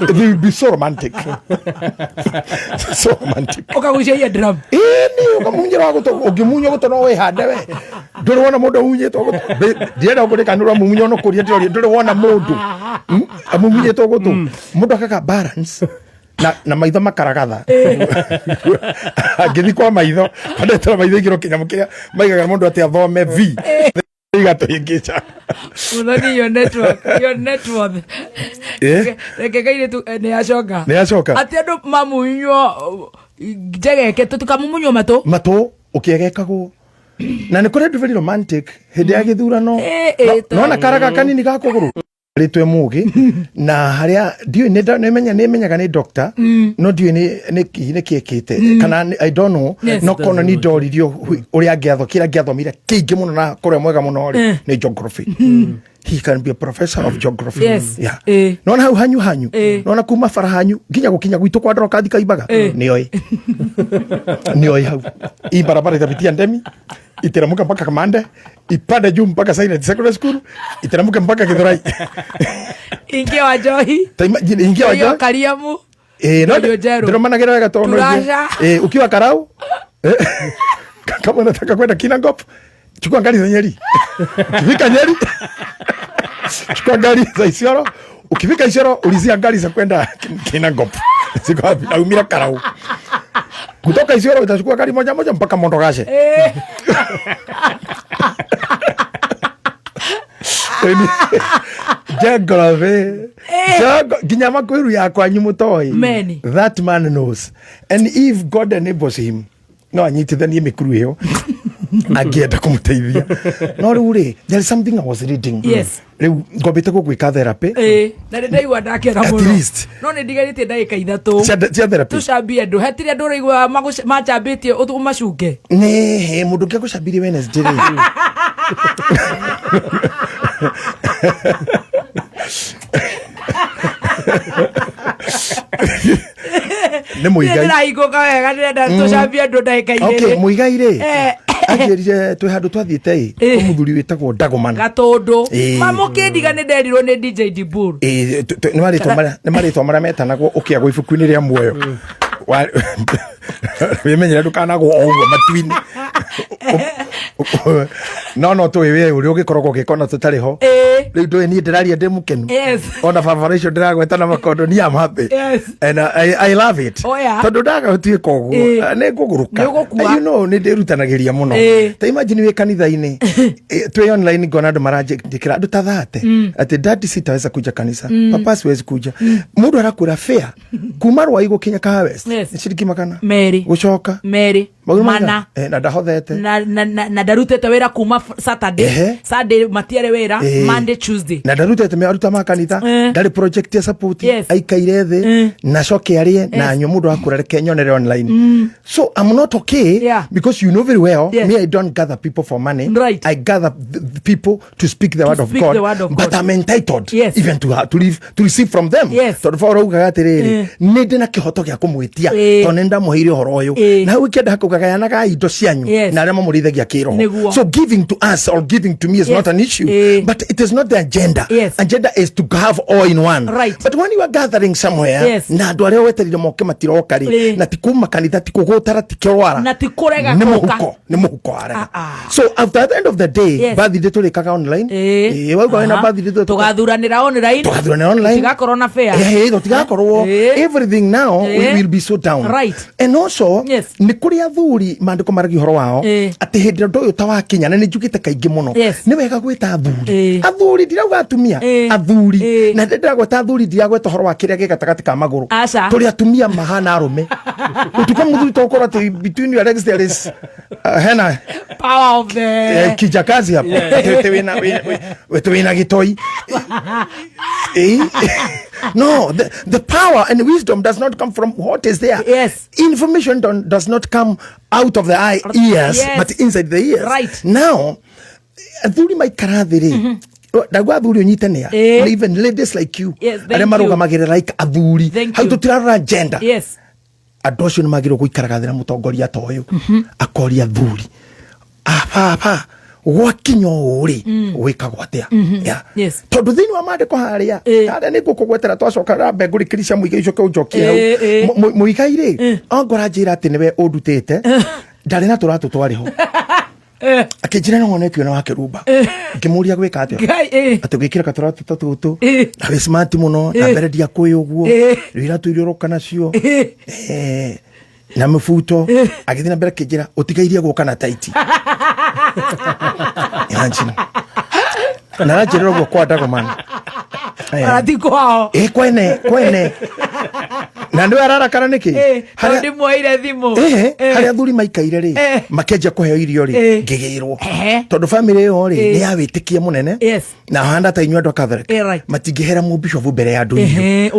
They will be so romantic, so romantic. Ũkagucia eardrum. Ĩni ũkamunyĩra gũtũ ũngĩmunywo gũtũ no wĩhande we ndũrĩ wona mũndũ amunyĩtwo gũtũ. Ndirenda kũrĩka nĩ ũramumunywo no kũria ndĩroria ndũrĩ wona mũndũ amunyĩtwo gũtũ mũndũ akaga balance na maitho makaragatha angĩthi kwa maitho andetera maitho igĩrwo kĩnyamũ kĩrĩa maigaga mũndũ atĩ athome v Igatũhĩngĩca. Muthoni, your network, your net worth. Eh? Reke kairĩtu nĩ acoka. Nĩ acoka. Atĩ andũ mamunywo njegeke tũtikamumunywo matũ. Matũ ũkĩegekagwo na nĩ kũrĩ andũ very romantic hĩndĩ ya gĩthurano. Eh, eh, Nona karaga kanini ga kũgũrũ rĩtwe mũgĩ na harĩa ndiũĩ nĩ menyaga nĩ doctor, no ndiũĩ nĩ kĩekĩte kana I don't know. No kono nĩ ndoririo ũrĩa angĩatho kĩrĩa angĩathomire kĩingĩ mũno na kũrĩa mwega mũno rĩ nĩ geography. He can be a professor of geography. Yeah. Nona hau hanyu hanyu, nona kuma bara hanyu nginya gukinya gwitũ kwa ndorokathi kaimbaga, nĩoĩ nĩoĩ hau hii barabara itapitia Ndemi, iteremke mpaka Kamande, ipande juu mpaka Silent Secondary School, iteremke mpaka Githurai. Ingia wa Njohi. Ta imagine, ingia wa Iyo Njohi. Kariamu. No Ndio Njeru. ndiromanagĩra wega tondũ no Turasha. Ukiwa Karau, kama unataka kwenda Kinangop, chukua gari za Nyeri. Ukifika Nyeri, chukua gari za Isiolo. Ukifika Isiolo, ulizia gari za kwenda Kinangop ziko wapi, naumira Karau. Kutoka Isiolo utachukua gari moja moja mpaka Modogashe. Geography. Nginya makwiru yakwa nyu mutoi. Many. That man knows, and if God enables him, no anyitithanie mikuru iyo angĩenda kũmũteithia. No rĩu rĩ, there is something I was reading. Rĩu ngwambĩte gũgwĩka therapy. Na nĩ ndaigua ndakena At mũno. least. No nĩ ndigarĩtie ndagĩka 3. Cia therapy. Tũcambie andũ. Hatirĩ andũ ũraigua macambĩtie ũmacunge. Nĩ mũndũ ũngĩ agũcambirie Wednesday rĩ. Nĩ Mũigai. Ndĩrahingũka wega, ndĩrenda tũcambie andũ ndagĩka 2. Okay, Mũigai rĩ, anjĩrire twĩ handũ twathiĩte ĩ kwĩ mũthuri wĩtagwo Dagoman. Gatũndũ. Mamũkĩndiga nĩ nderirwo nĩ DJ Dibur. Ĩ, nĩ marĩtwa marĩa metanagwo ũkĩagwo ibuku-inĩ rĩa muoyo. Wĩmenyere ndũkanagwo o ũguo matu-inĩ. No tũĩ we ũrĩa ũgĩkoragwo ũgĩkona tũtarĩ ho. Rĩu ndũĩ niĩ ndĩraria ndĩ mũkenu. Ona barabara icio ndĩragweta na makondo, niĩ am happy. And I love it. Oh, yeah. Tondũ ndaga gũtuĩka ũguo, nĩ ngũgũrũka. Nĩ ũgũkua. Nĩ ndĩrutanagĩria mũno. Ta imagine wĩ kanitha-inĩ, twĩ online, ngona andũ maranjĩkĩra andũ ta thate atĩ daddy sitaweza kuja kanisa, papa siwezi kuja. Mũndũ arakwĩra fare kuma Rwai gũkinya Kahawa West nĩ ciringi magana 2. Gũcoka 2. Magũrũ Mana. maigana? Na ndahothete. Na ndarutĩte wĩra kuma Saturday. Sunday matiarĩ wĩra. Monday, Tuesday. Na ndarutĩte me aruta ma kanitha, ndarĩ project ya support. Aikaire thĩ na coke arĩe na anyue. Mũndũ akũra reke nyonere online. So I'm not okay. Because you know very well, me, I don't gather people for money. I gather the people to speak the word of Speak God, the word of but God. I'm entitled even to live, to receive from them. Tondũ Paul augaga atĩrĩrĩ, nĩ ndĩ na kĩhoto gĩa kũmwĩtia tondũ nĩ ndamũheire ũhoro ũyũ. Na hau ĩkĩenda kũgayanaga indo cianyu na arĩa mamũrĩithagia kĩroho. So giving to us or giving to me is not an issue, but it is not the agenda. Agenda is to have all in one. But when you are gathering somewhere, na andũ arĩa weterire moke matiroka rĩ, na ti kuma kanitha, ti kũgũtara, ti kĩrwara, Na ti kũrega nĩ gũka. mũhuko, nĩ mũhuko warega. So after the end of the day, birthday tũrĩkaga online. Wauga wĩna birthday Tũgathuranĩra online. Tũgathuranĩra online. Tũtigakorwo na fare. Tũtigakorwo everything now will be so down. And also, nĩ kũrĩ athuri maandĩko maragia ũhoro wao atĩ hĩndĩ ĩrĩa ũndũ ũyũ ta wakinya, na nĩ njugĩte kaingĩ mũno, nĩ wega gwĩta athuri. Athuri, ndirauga atumia, athuri. Na ndĩ ndĩragweta athuri, ndiragweta ũhoro wa kĩrĩa gĩ gatagatĩ ka magũrũ. Aca. Tũrĩ atumia mahana arũme ũtukũ mũthuri tokorwo atĩ between your legs there is hena power of the kijakazi hapo. Atĩ wĩna gĩtoi. No, the power and wisdom does not come from what is there. Information does not come out of the eye, ears, but inside the ears. Now, athuri maikara thĩ rĩ, ndauga athuri ũnyite nĩa. Even ladies like you, Yes, thank arĩa you. marũgamagĩrĩra like athuri, Thank hau you. tũtirarora gender. Andũ acio nĩ magĩrĩirwo gũikaraga thĩ na mũtongoria ta ũyũ, akoria athuri, ababa, gwakinya ũũ rĩ, gwĩkagwo atĩa? Yeah. Tondũ thĩinĩ wa maandĩko harĩa harĩa nĩ ngũkũgwetera twacoka rambe ngũrĩkĩria Mũigai, ũcoke ũnjokie hau. Mũigai rĩ, ongora njĩra atĩ nĩwe ũndutĩte, ndarĩ na tũratũ twarĩ ho, akĩnjĩra no wonetio na wakĩrumba. Ngĩmũria gwĩka atĩa? Ngai, Atĩ gwĩkĩra katũratũ ta tũtũ na wĩ smart mũno na mbere ndiakũĩ ũguo. Rĩu iratũ iria ũroka nacio. Na mũbuto agĩthiĩ na mbere akĩnjĩra ũtigairie gũka na taiti. Imagine. Na aranjĩrĩra ũguo kwa Dagoman. Ona ti kwao. Ĩ kwene kwene na nĩwe ararakara nĩkĩ? Tondũ ndĩmuoire thimũ. Harĩa athuri maikaire rĩ, makĩanjia kũheo irio rĩ, ngĩgĩrwo, tondũ bamĩrĩ ĩyo rĩ nĩ ya wĩtĩkia mũnene na handa ta inyuĩ andũ a Catholic, matingĩhera mũbishofu mbere ya andũ irio.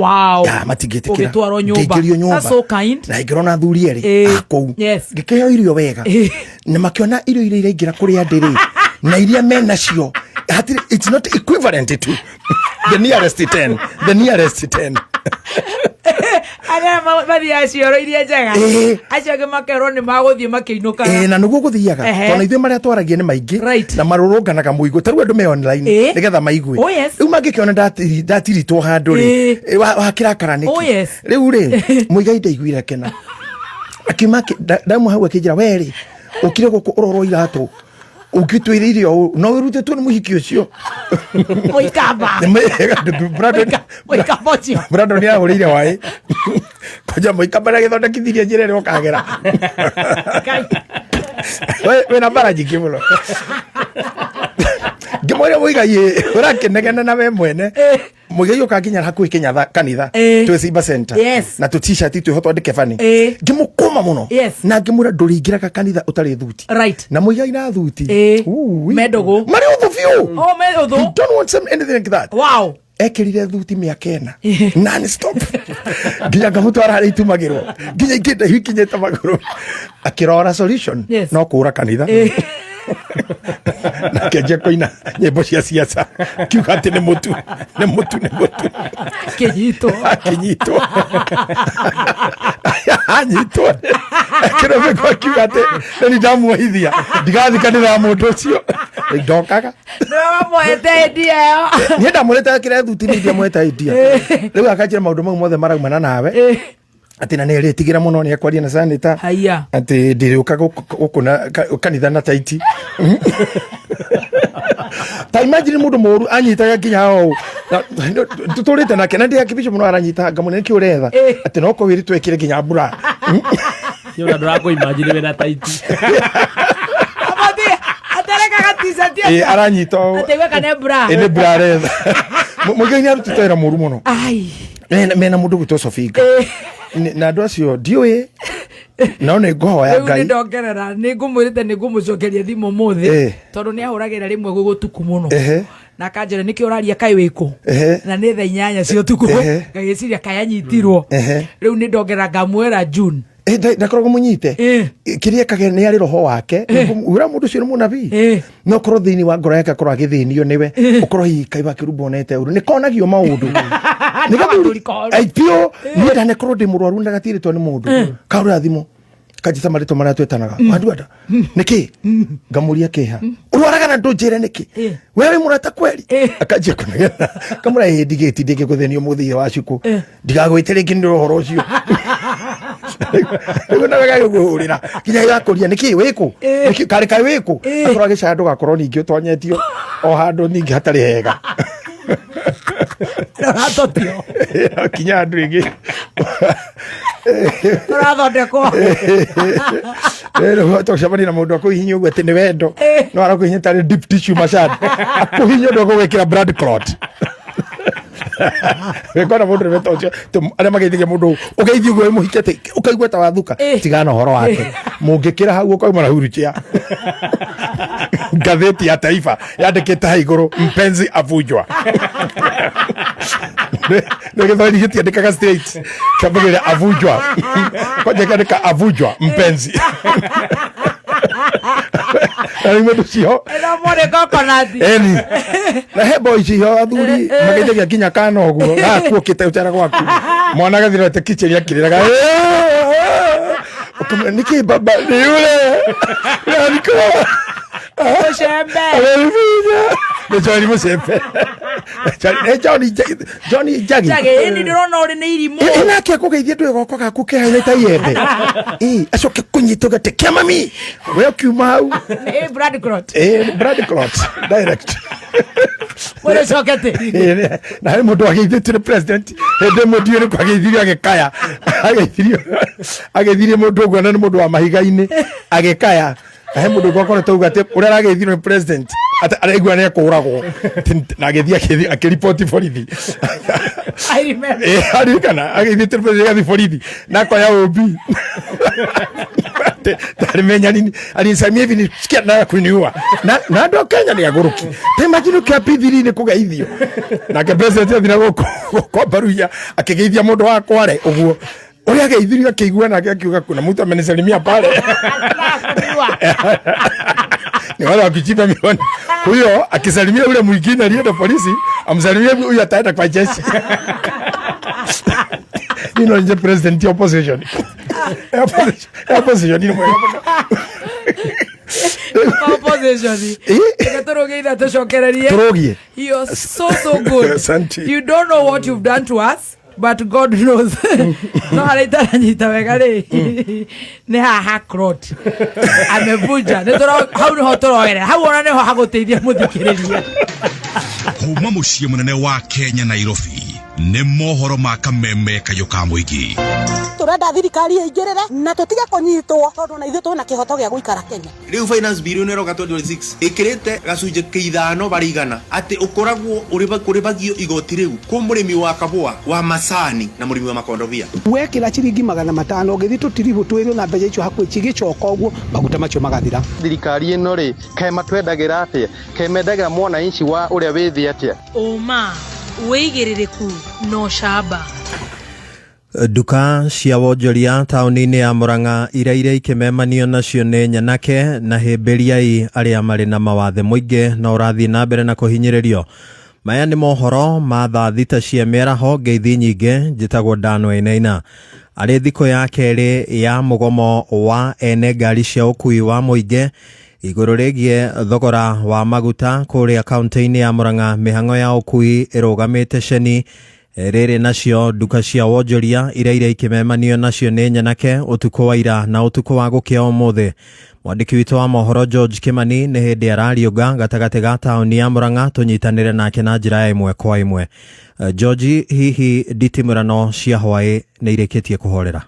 Ya, matingĩtĩkĩra. Ũgĩtwarwo nyũmba. Ngĩingĩrio nyũmba. That's so kind. Na ingĩrwo na athuri erĩ a kũu, ngĩkĩheo irio wega, na makĩona irio iria iraingĩra kũrĩa ndĩ rĩ na iria menacio hatirĩ, it's not equivalent to the nearest 10, the nearest 10. Arĩa mathiaga cioro iria njega, acio angĩ makerwo nĩ magũthiĩ makĩinũkaga. Na nĩguo gũthiaga, tondũ ithuĩ marĩa twaragia nĩ maingĩ na marũrũnganaga mũigue ta rĩu andũ me online nĩgetha maigue. Rĩu mangĩkĩona ndatiritwo handũ rĩ, wakĩrakara nĩkĩ? Rĩu rĩ, mũigai ndaiguire kena akiuma ndauma hau akĩnjĩra, we rĩ, ũkire gũkũ ũrorwo iratũ ũngĩtwĩre irio ũũ no wĩrutĩtwo nĩ mũhiki ũcio. Mũikamba. Mũikamba ũcio. Brandon nĩ ahũrĩire waĩ kwanja mũikamba na gĩthondekithirie njĩra ĩrĩa ũkagera. Wĩna mbara nyingĩ mũno. Ngĩmwĩra, mũigai ũrakĩnegena na we mwene mũigai ũkanginya hakuhĩ Kenyatta kanitha twĩ Simba Center na tũ t-shirt twĩho twandĩke bani. Ngĩmũkũma mũno na ngĩmwĩra, ndũrĩingĩraga kanitha ũtarĩ thuti. Na mũigai na thuti. Ui. Mendũgũ. Marĩ ũthũ biũ. Oh, me ũthũ. He don't want some anything like that. Ekĩrire thuti mĩaka 4 non stop nginya ngamũtwara harĩa itumagĩrwo nginya ingĩ ndaihu ikinyĩte magũrũ, akĩrora solution no kũra kanitha na akĩanjia kũina nyĩmbo cia siasa, akiuga atĩ nĩ mũtu, nĩ mũtu, nĩ mũtu. Kĩnyitwo. Akĩnyitwo, anyitwo akĩromeko, akiuga atĩ nĩ ndamuohithia ndigathiĩ kanitha ya mũndũ ũcio ndokaga. Nĩwe wamũhete idea ĩyo. Niĩ ndamwĩrĩte ekĩre thuti, nĩ ndiamwĩte idea. Rĩu akanjĩra maũndũ mau mothe maraumana nawe, atĩ na nĩ erĩtigĩra mũno nĩ ekwaria na sanita Haiya. Atĩ ndĩrĩũka gũkũ na kanitha na taiti. Ta imagine mũndũ mũru anyitaga nginya ũũ tũtũrĩte nake na ndĩ mũno aranyita ngamũne nĩkĩ ũretha atĩ no korwo wĩrĩtwo ekĩre nginya mbura. Yona ndũrakũ imagine wĩna taiti. Amati aterekaga t-shirt. Aranyita ũũ. Atĩ gweka nĩ bra. Nĩ mbura aretha. Mũigai nĩ arutĩte wĩra mũru mũno. Ai. Mena mũndũ gwĩtwo Sofinga na andũ acio ndiũĩ no nĩ ngũhoya Rĩu nĩ Ngai. Ndongerera nĩ ngũmwĩrĩte nĩ ngũmũcokeria thimũ ũmũthĩ tondũ nĩ ahũragĩra rĩmwe gwĩ gũtuku mũno na akanjĩra nĩkĩ ũraria kaĩ wĩkũ na nĩ thaa 8 cia ũtukũ. Ngagĩciria kaĩ anyitirwo. Rĩu nĩ ndongerera ngamwĩra June. Ndakoragwo mũnyite kĩrĩa ekage nĩ arĩ roho wake wĩra mũndũ ũcio nĩ mũnabii no korwo thĩinĩ wa ngoro yake akorwo agĩthĩnio nĩwe ũkorwo hihi kai wakĩrumba onete ũru nĩ konagio maũndũ nĩ gathuri koru. Ai, biũ niĩ ndanekorwo ndĩ mũrwaru na gatirĩtwo nĩ mũndũ kahũrĩra thimũ kanjĩta marĩtwa marĩa twĩtanaga wanduanda nĩkĩ ngamũria kĩha ũrwaraga na ndũnjĩre nĩkĩ we wĩ mũrata kweri akanjia kũnegena kamũra ĩ ndigĩti ndĩngĩgũthĩnio mũthia wa cukũ ndigagwĩte rĩngĩ nĩ ũhoro ũcio rĩu nawe gagĩkũhũrĩra nginya gakũria nĩkĩ wĩkũ. Nĩkĩ karĩ kaĩ wĩkũ akorwo agĩcaya ndũgakorwo ningĩ ũtonyetio o handũ ningĩ hatarĩ hega. Ũratotio. Kinya handũ ĩngĩ. Ũrathondekwo. Tũcemania na mũndũ akũhihinya ũguo atĩ nĩ wendo no arakũhihinya tarĩ deep tissue massage akũhihinya ũndũ ũgũgwĩkĩra blood clot wĩkona mũndũ nĩ ũcio arĩa mageithagia mũndũ ũgeithia ũguo wĩ mũhiki atĩ ũkaigua ta wathuka tigana ũhoro wake mũngĩkĩra hau ũkauma na huruchia ngathĩti ya Taifa yandĩkĩte ha igũrũ mpenzi avunjwa nĩ gĩthweri gĩtiandĩkaga straight kĩambagĩrĩria avunjwa kwanja ĩkandĩka avunjwa mpenzi na rĩu mũndũ ũcio Ĩno mũrĩ coconut. Eni. Na he boy ciho athuri mageithagia nginya kana ũguo gakuokĩte ũcera gwaku mwana agathirete kitchen akĩrĩraga ũkamwĩra nĩkĩ baba nĩ yule alikuwa Ũcembe. amenifinya. Nĩ John Mũcembe. Nĩ John John Njagi. Njagi, ĩni ndĩrona ũrĩ nĩ irimũ. Ĩ nake akũgeithia ndũĩ goko gaku kehana ta iembe. Ĩ acoke kũnyita ũgate kĩa mami. We ũkiuma hau. Ĩ blood clot. Ĩ blood clot direct. Mwĩrĩ coke tĩri. Ĩ, na harĩ mũndũ wageithĩtio nĩ president hĩndĩ ĩmwe ndiũĩ nĩkũ ageithirio agĩkaya ageithirio ageithirie mũndũ ũguo na nĩ mũndũ wa mahiga-inĩ agĩkaya na he mũndũ ũngĩ wakoretwo auga atĩ ũrĩa arageithirio nĩ president atĩ araigua nĩ ekũragwo na agĩthiĩ akĩriboti borithi. I remember. Ĩ, aririkana ageithĩtio nĩ president agathiĩ borithi na akoya ũmbi tarimenya nini alinisamia hivi nisikia nataka kuniua na na andũ a Kenya nĩ agũrũki ta imagine ũkĩa P3 nĩ kũgeithio nake president athi na gũkũ kwa Baruya akĩgeithia mũndũ wa Kware ũguo ũrĩa ageithirio akĩigua nake akiuga kuna mtu amenisalimia pale ni wale wakichimba mioni huyo akisalimia ule mwingine alienda polisi amsalimie huyo ataenda kwa jeshi ino nje president ya opposition. Opposition ni mwega mũno. Opposition. Reke tũrũgie itha tũcokererie. Tũrũgie. You're so so good. Asante. You don't know what you've done to us but God knows. No harĩa itaranyita wega rĩ nĩ haha crot amevunja. Nĩ hau nĩho tũroerera hau ona nĩho hagũteithia mũthikĩrĩria. Kuma mũciĩ mũnene wa Kenya Nairobi nĩ mohoro ma kameme kayũ ka mũingĩ. Turenda thirikari ĩingĩrĩre na tũtige kũnyitwo tondũ na ithuĩ twĩna kĩhoto gĩa gũikara Kenya. Rĩu finance bill ĩno ĩroka 2026 ĩkĩrĩte gacunjĩ ka ithano barĩ igana atĩ ũkoragwo ũrĩbagio igoti rĩu kwĩ mũrĩmi wa kabũa wa macani na mũrĩmi wa makondobia. Wekĩra ciringi 500 ũgĩthiĩ tũtiribũ twĩrĩ na mbeca icio hakuhĩ cigĩcoka ũguo maguta macio magathira. Thirikari ĩno rĩ kaĩ matwendagĩra atĩa, kaĩ mendagĩra mwananchi wa ũrĩa wĩ thĩ atĩa? Ũma, wĩigĩrĩrĩku na ũcamba. Nduka cia wonjoria taũni-inĩ ya Murang'a iraire ikĩmemanio nacio nĩ nyanake na hĩmbĩriai arĩa marĩ na mawathe mũingĩ na ũrathiĩ na mbere na kũhinyĩrĩrio. Maya nĩ mohoro ma thaa thita cia mĩaraho ngeithi nyingĩ njĩtagwo Dan Wainaina. Arĩ thikũ ya kerĩ ya mũgomo wa ene ngari cia ũkui wa mũingĩ igũrũ rĩgiĩ thogora wa maguta kũrĩa kaunti-inĩ ya Murang'a mĩhang'o ya ũkui ĩrũgamĩte ceni rĩrĩ nacio nduka cia wonjoria iraire ikĩmemanio nacio nĩ nyanake ũtukũ wa ira na ũtukũ wa gũkĩa ũmũthĩ. Mwandĩki witũ wa mohoro George Kimani nĩ hĩndĩ arariũnga gatagatĩ ga taũni ya Murang'a tũnyitanĩre nake na njĩra ya ĩmwe kwa ĩmwe. George, hihi nditimũrano cia hwaĩ nĩ irĩkĩtie kũhorera?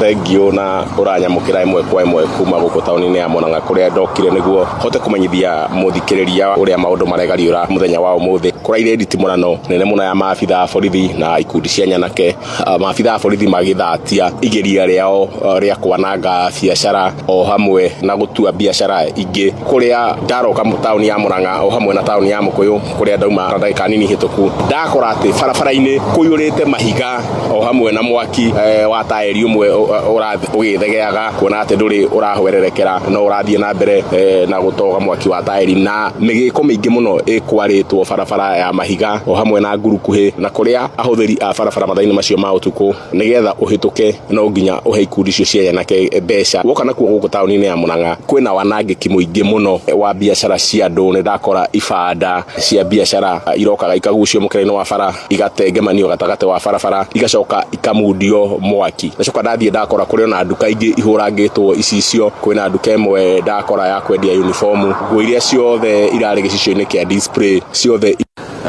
Thengiũ na ũranyamũkĩra ĩmwe kwa ĩmwe kuma gũkũ taũni-inĩ ya Murang'a kũrĩa ndokire nĩguo hote kũmenyithia mũthikĩrĩria ũrĩa maũndũ maregariũra mũthenya wa ũmũthĩ. Kũraire nditimũrano nene mũno ya maabitha a borithi na ikundi cia nyanake. Maabitha a borithi magĩthatia igeria rĩao rĩa kwananga biacara o hamwe na gũtua biacara ingĩ. Kũrĩa ndaroka taũni ya Murang'a o hamwe na taũni ya Mũkũyũ kũrĩa ndauma ndagĩka nini hĩtũku, ndakora atĩ barabara-inĩ kũiyũrĩte mahiga o hamwe na mwaki wa taĩri ũmwe ũgĩthegeaga kuona atĩ ndũrĩ ũrahwererekera no ũrathiĩ na mbere na gũtoga mwaki wa taĩri na mĩgĩko mĩingĩ mũno ĩkwarĩtwo barabara ya mahiga o hamwe na ngurukuhĩ na kũrĩa ahũthĩri a barabara mathaa-inĩ macio ma ũtukũ nĩgetha ũhĩtũke no nginya ũhe ikundi icio cia nyanake mbeca. Woka nakuo gũkũ taũni-inĩ ya Murang'a kwĩna wanangĩki mũingĩ mũno wa biacara cia andũ. Nĩ ndakora ibanda cia biacara irokaga ikagucio mũkĩra-inĩ wa bara igatengemanio gatagatĩ wa barabara igacoka ikamundio mwaki. Ndacoka ndathiĩ ndakora kũrĩ ona nduka ingĩ ihũrangĩtwo icicio. Kwĩna nduka ĩmwe ndakora ya kwendia uniform, nguo iria ciothe irarĩ gĩcicio-inĩ kĩa display ciothe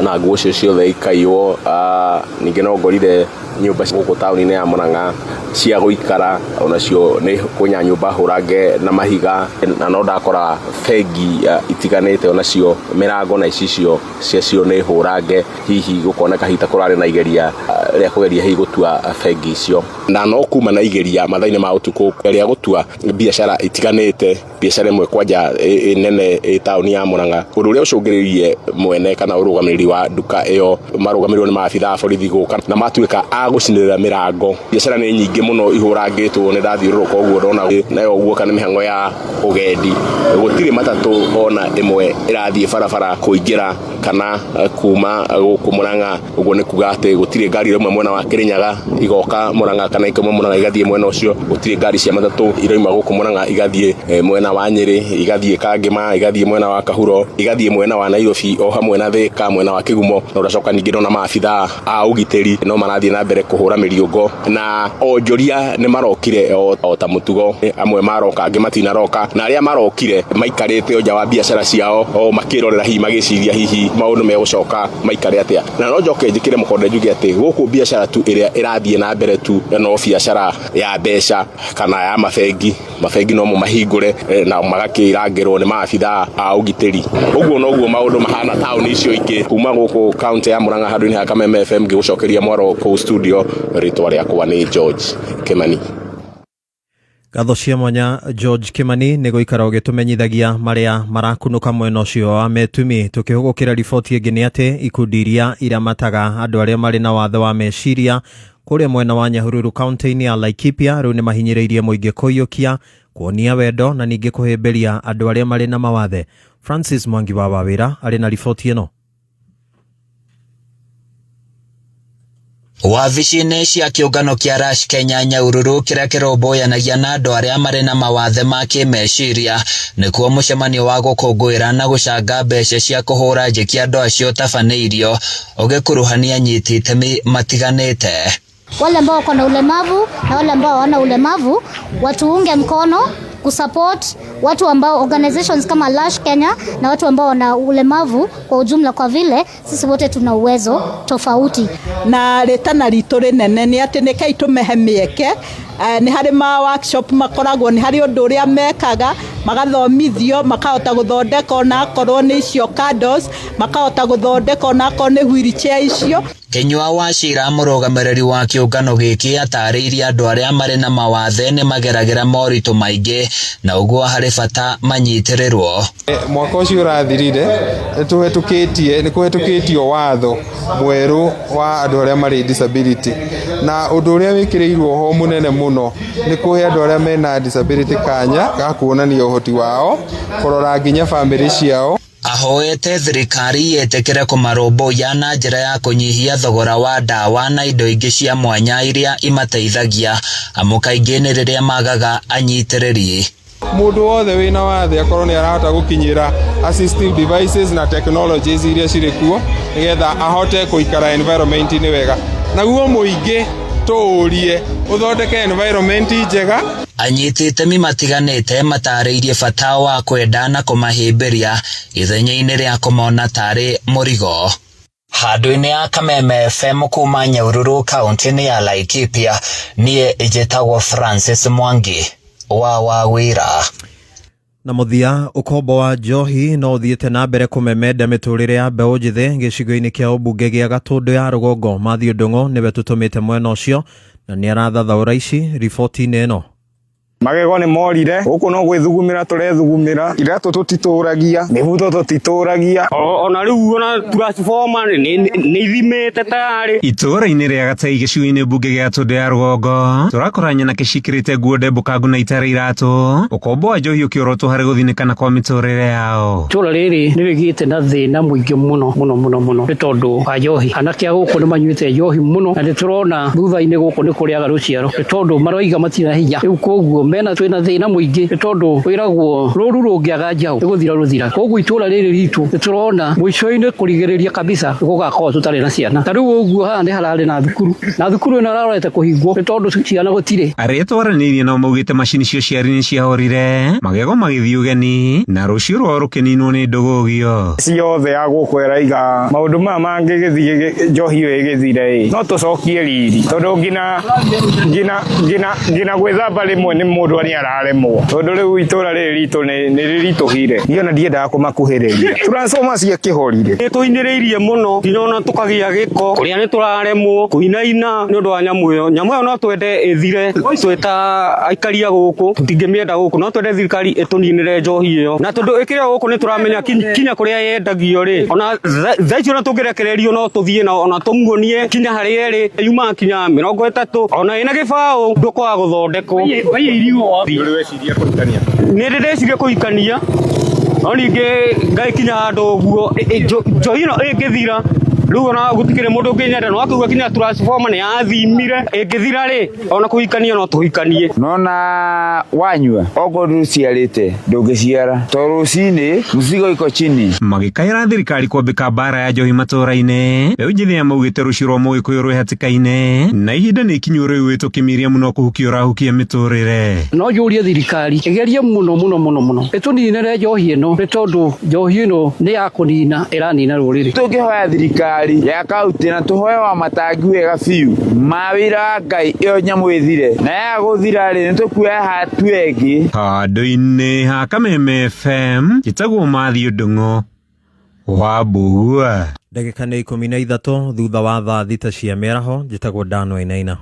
na nguo icio ciothe ikaiywo. Ningĩ no ngorire nyũmba gũkũ taũni-inĩ ya Murang'a cia gũikara onacio nĩ kwĩna nyũmba hũrange na mahiga, na no ndakora bengi itiganĩte onacio mĩrango na icicio ciacio nĩ hũrange, hihi gũkoneka hihi ta kũrarĩ na igeria rĩa kũgeria hihi gũtua bengi icio. Na no kuma na igeria mathaa-inĩ ma ũtukũ rĩa gũtua biacara itiganĩte, biacara ĩmwe kwanja nene ĩ taũni ya Murang'a, ũndũ ũrĩa ũcũngĩrĩirie mwene kana ũrũgamĩrĩri wa nduka ĩyo marũgamĩrĩrwo nĩ maabitha a borithi gũka na matuĩka a A gũcinĩrĩra mĩrango. Biacara nĩ nyingĩ mũno ihũrangĩtwo, nĩ ndathiũrũrũka ũguo ndona nayo ũguo kana mĩhang'o ya ũgendi. Gũtirĩ matatũ ona ĩmwe ĩrathiĩ barabara kũingĩra kana kuma gũkũ Murang'a. Ũguo nĩ kuga atĩ gũtirĩ ngari irauma mwena wa Kĩrĩnyaga igoka Murang'a kana ikauma Murang'a igathiĩ mwena ũcio. Gũtirĩ ngari cia matatũ irauma gũkũ Murang'a igathiĩ mwena wa Nyĩrĩ, igathiĩ Kangĩma, igathiĩ mwena wa Kahuro, igathiĩ mwena wa Nairobi o hamwe na Thĩka, mwena wa Kĩgumo. Na ũracoka ningĩ ndona maabithaa a ũgitĩri no marathiĩ na mbere kũhũra mĩriũngo, na onjoria nĩ marokire o ta mũtugo. Amwe maroka, angĩ matinaroka, na arĩa marokire maikarĩte o nja wa biacara ciao o makĩrorera, hihi magĩciria hihi maũndũ megũcoka maikare atĩa. Na no njoke njĩkĩre mũkonde njuge atĩ gũkũ biacara tu ĩrĩa ĩrathiĩ na mbere tu no biacara ya mbeca kana ya mabengi. Mabengi no mo mahingũre na magakĩrangĩrwo nĩ maabithaa a ũgitĩri. Ũguo noguo maũndũ mahana taũni icio ingĩ. Kuma gũkũ kaunti ya Murang'a handũ-inĩ ha Kameme FM ngĩgũcokeria mwaro kũu studio, rĩtwa rĩakwa nĩ George Kimani. Ngatho cia mwanya George Kimani nĩ gũikara ũgĩtũmenyithagia marĩa marakunũka mwena ũcio wa Metumi. Tũkĩhũgũkĩra riboti ĩngĩ nĩ atĩ ikundi iria iramataga andũ arĩa marĩ na wathe wa meciria kũrĩa mwena wa Nyahururu kaunti-inĩ ya Laikipia rĩu nĩ mahinyĩrĩirie mũingĩ kũiyũkia, kuonia wendo na ningĩ kũhĩmbĩria andũ arĩa marĩ na mawathe. Francis Mwangi wa Wawĩra arĩ na riboti ĩno. Wabici-inĩ cia kĩũngano kĩa Rash Kenya Nyahururu kĩrĩa kĩrũmbũyanagia na andũ arĩa marĩ na mawathe ma kĩmeciria nĩkuo mũcemanio wa gũkũngũĩra na gũcanga mbeca cia kũhũra njeki andũ acio ũtabanĩirio ũgĩkuruhania anyiti itemi matiganĩte. Wale ambao wako na ulemavu na wale ambao hawana ulemavu watuunge mkono kusupport watu ambao organizations kama Lash Kenya na watu ambao wana ulemavu kwa ujumla, kwa vile sisi wote tuna uwezo tofauti. Na rĩtana ritũ rĩnene nĩ atĩ nĩ kai tũmehe mĩeke, nĩ harĩ ma workshop makoragwo, nĩ harĩ ũndũ ũrĩa mekaga magathomithio makahota gũthondeka onakorwo nĩ icio candles, makahota gũthondeka onakorwo nĩ wheelchair icio. Kinyua wa Cira mũrũgamĩrĩri wa kĩũngano gĩkĩ atarĩirie andũ arĩa marĩ na mawathe nĩ mageragĩra moritũ maingĩ na ũguo harĩ bata manyitĩrĩrwo. Mwaka ũcio ũrathirire nĩ kũhetũkĩtio watho mwerũ wa andũ arĩa marĩ disability, na ũndũ ũrĩa wĩkĩrĩirwo ho mũnene mũno nĩ kũhe andũ arĩa mena disability kanya ga kuonania ũhoti wao, kũrora nginya bamĩrĩ ciao. Ahoete thirikari yetĩkĩre kũmarũmbũiya na njĩra ya kũnyihia thogora wa ndawa na indo ingĩ cia mwanya iria imateithagia, amu kaingĩ nĩ rĩrĩa magaga anyitĩrĩri. Mũndũ wothe wĩna wathe akorwo nĩ arahota gũkinyĩra assistive devices na technologies iria cirĩ kuo nĩgetha ahote gũikara environment-inĩ wega, naguo mũingĩ tũũrie ũthondeke environment njega. Anyiti itemi matiganĩte matarĩirie bata wa kwenda na kũmahĩmbĩria ithenya-inĩ rĩa kũmona tarĩ mũrigo. Handũ-inĩ ya Kameme FM kuma Nyahururu kaunti-inĩ ya Laikipia, niĩ njĩtagwo Francis Mwangi wa Wawĩra. Na mũthia, ũkombo wa njohi no ũthiĩte na mbere kũmemenda mĩtũrĩre ya mbeũ njĩthĩ gĩcigo-inĩ kĩa ũmbunge gĩa Gatũndũ ya rũgongo. Matthew Ndung'u nĩwe tũtũmĩte mwena ũcio na nĩ arathathaũra ici riboti-inĩ ĩno. Magego nĩ morire, gũkũ no gwĩthugumĩra tũrethugumĩra, iratũ tũtitũragia, mĩbuto tũtitũragia. Ona rĩu ona transformer nĩ ithimĩte tayarĩ. Itũũra-inĩ rĩa Gatei gĩcigo-inĩ mbunge gĩa Gatũndũ ya rũgongo, tũrakora nyanake cikĩrĩte nguo ndembũkangu na itarĩ iratũ, ũkombo wa njohi ũkĩorotwo harĩ gũthinĩkana kwa mĩtũrĩre yao. Itũũra rĩrĩ nĩ rĩgĩte na thĩna mũingĩ mũno mũno mũno mũno nĩ tondũ wa njohi. Anake a gũkũ nĩ manyuĩte njohi mũno na nĩ tũrona thutha-inĩ gũkũ nĩ kũrĩaga rũciaro nĩ tondũ maroiga matirĩ na hinya. Rĩu koguo mena twĩna thĩna mũingĩ nĩ tondũ wĩragwo rũru rũngĩaga njaũ nĩ gũthira rũthira. Koguo itũũra rĩrĩ ritũ nĩ tũrona mũico-inĩ kũrigĩrĩria kabisa nĩ gũgakorwo tũtarĩ na ciana. Ta rĩu ũguo haha nĩ hararĩ na thukuru, na thukuru ĩno ĩrarorete kũhingwo nĩ tondũ ciana gũtirĩ. Arĩa twaranĩirie nao maugĩte macini cia ũciari nĩ ciahorire, magego magĩthiĩ ũgeni na rũciũ rwao rũkĩninwo nĩ ndũgũgio. Ciothe ya gũkũ ĩraiga maũndũ maya mangĩgĩthiĩ njohi ĩyo ĩgĩthire ĩ, no tũcokie riri tondũ ngina gwĩthamba rĩmwe nĩ Mũndũ nĩ araremwo tondũ rĩu itũra rĩrĩ ritũ nĩ rĩritũhire. Niĩ ona ndiendaga kũmakuhĩrĩria. Transformer ciakĩhorire. Nĩ tũinĩrĩirie mũno nginya ona tũkagĩa gĩko kũrĩa nĩ tũraremwo kũinaina nĩ ũndũ wa nyamũ ĩyo. Nyamũ ĩyo no twende ĩthire twĩ ta aikari a gũkũ, tũtingĩmĩenda gũkũ, no twende thirikari ĩtũninĩre njohi ĩyo, na tondũ ĩkĩrĩ o gũkũ nĩ tũramenya kinya kũrĩa yendagio rĩ, ona thaa ici ona tũngĩrekererio no tũthiĩ na ona tũmuonie kinya harĩa ĩrĩ, yumaga kinya 30, ona ĩna gĩbaũ ndũkwaga gũthondekwo. Nĩ ndĩ ndeciria kũhikania, no ningĩ ngagĩkinya handũ ũguo njohi ĩno ĩngĩthira rĩu ona gũtikĩrĩ mũndũ ũngĩnyenda, no akauga kinya transformer nĩ yathimire, ĩngĩthira rĩ ona kũhikania no tũhikanie. Nona wanyua okorwo ndũciarĩte ndũngĩciara to rũcinĩ mzigo iko chini. Magĩkaĩra thirikari kwambĩka mbara ya njohi matũra-inĩ, mbeũ njĩthĩ aya maugĩte rũciũ rwa mũgĩkũyũ rwĩ hatĩka-inĩ na ihinda nĩ ikinyu rĩu wĩtũ kĩmiria mũno kũhukia ũrahukia mĩtũrĩre. No njũrie thirikari ĩgerie mũno mũno mũno mũno ĩtũninĩre njohi ĩno, nĩ tondũ njohi ĩno nĩ ya kũnina ĩranina rũrĩrĩ. Tũngĩhoya thirikari ya kaunti na tũhoe wa matangi wega biũ ma wĩra wa Ngai ĩyo nyamũ ĩthire, na yaga gũthira rĩ nĩ tũkuoya hatua ĩngĩ. Handũ-inĩ ha Kameme FM, njĩtagwo Matthew Ndung'u wa Mbugua. Ndagĩka nĩ 13 thutha wa thaa 6 cia mĩaraho. Njĩtagwo Dan Wainaina.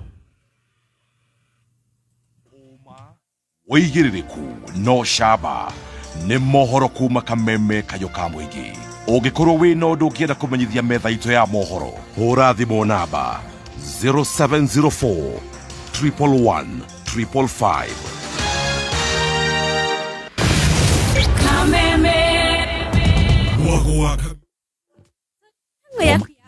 Wĩigĩrĩrĩku no camba nĩ mohoro kuma Kameme kayũ ka mũingĩ. Ũngĩkorwo wĩ na ũndũ ũngĩenda kũmenyithia metha itũ ya mohoro, hũra thimũ namba 0704 111 555. Kameme. Mwago wa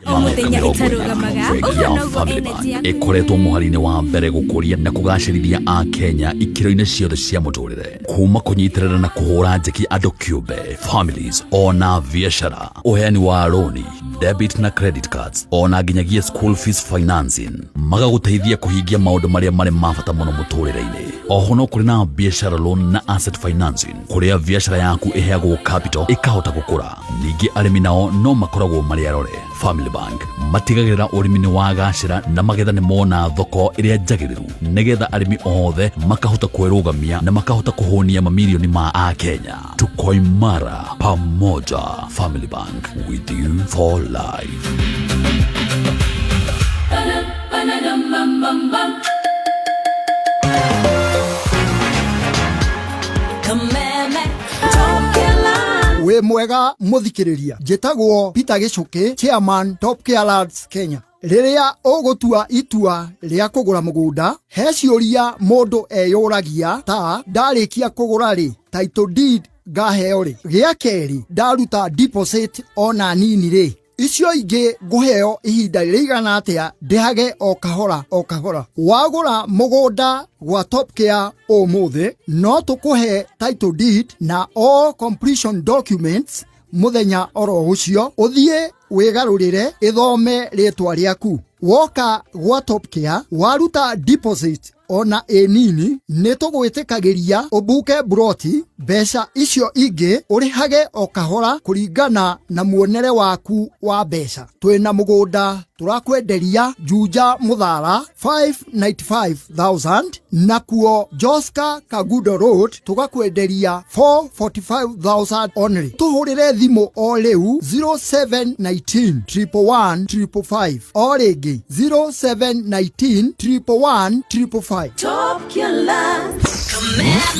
o muthenya ĩtarũgamaga ũguo noguo energy yaku ĩkoretwo mũhari-inĩ wa mbere gũkũria na kũgacĩrithia a Kenya ikĩro-inĩ ciothe cia mũtũrĩre, kuma kũnyitĩrĩra na kũhũra njeki andũ kĩũmbe, families ona biacara, ũheani wa roni, debit na credit cards, ona nginyagia school fees financing, magagũteithia kũhingia maũndũ marĩa marĩ ma bata mũno mũtũrĩre-inĩ. Oho no kũrĩ na biacara loan na asset financing, kũrĩa biacara yaku ĩheagwo capital ĩkahota gũkũra. Ningĩ arĩmi nao no makoragwo marĩ arore. Family Bank matigagĩrĩra ũrĩmi nĩ wagacĩra na magetha nĩ mona thoko ĩrĩa njagĩrĩru, nĩgetha arĩmi othe makahota kwĩrũgamia na makahota kũhũnia mamirioni ma Akenya. Tuko imara pamoja. Family Bank, with you for life. Wĩ mwega mũthikĩrĩria, njĩtagwo Peter Gĩcũkĩ, chairman Top Care Lands Kenya. Rĩrĩa ũgũtua itua rĩa kũgũra mũgũnda, he ciũria mũndũ eyũragia ta ndarĩkia kũgũra rĩ, title deed ngaheo rĩ? Gĩa kerĩ, ndaruta deposit ona nini rĩ, icio ingĩ ngũheo ihinda rĩigana atĩa ndĩhage o kahora o kahora? Wagũra mũgũnda gwa Top Care ũmũthĩ, no tũkũhe title deed na all completion documents mũthenya oro ũcio, ũthiĩ wĩgarũrĩre ĩthome rĩtwa rĩaku. Woka gwa Top Care waruta deposit ona ĩ nini, nĩ tũgwĩtĩkagĩria ũbuke buroti, mbeca icio ingĩ ũrĩhage o kahora kũringana na muonere waku wa mbeca. Twĩna mũgũnda tũrakwenderia Juja Mũthara 595,000, nakuo Joska Kagudo Road tũgakwenderia 445,000 only. Tũhũrĩre thimũ o rĩu 0719 111 555, o rĩngĩ 0719 111 555. Top Killer.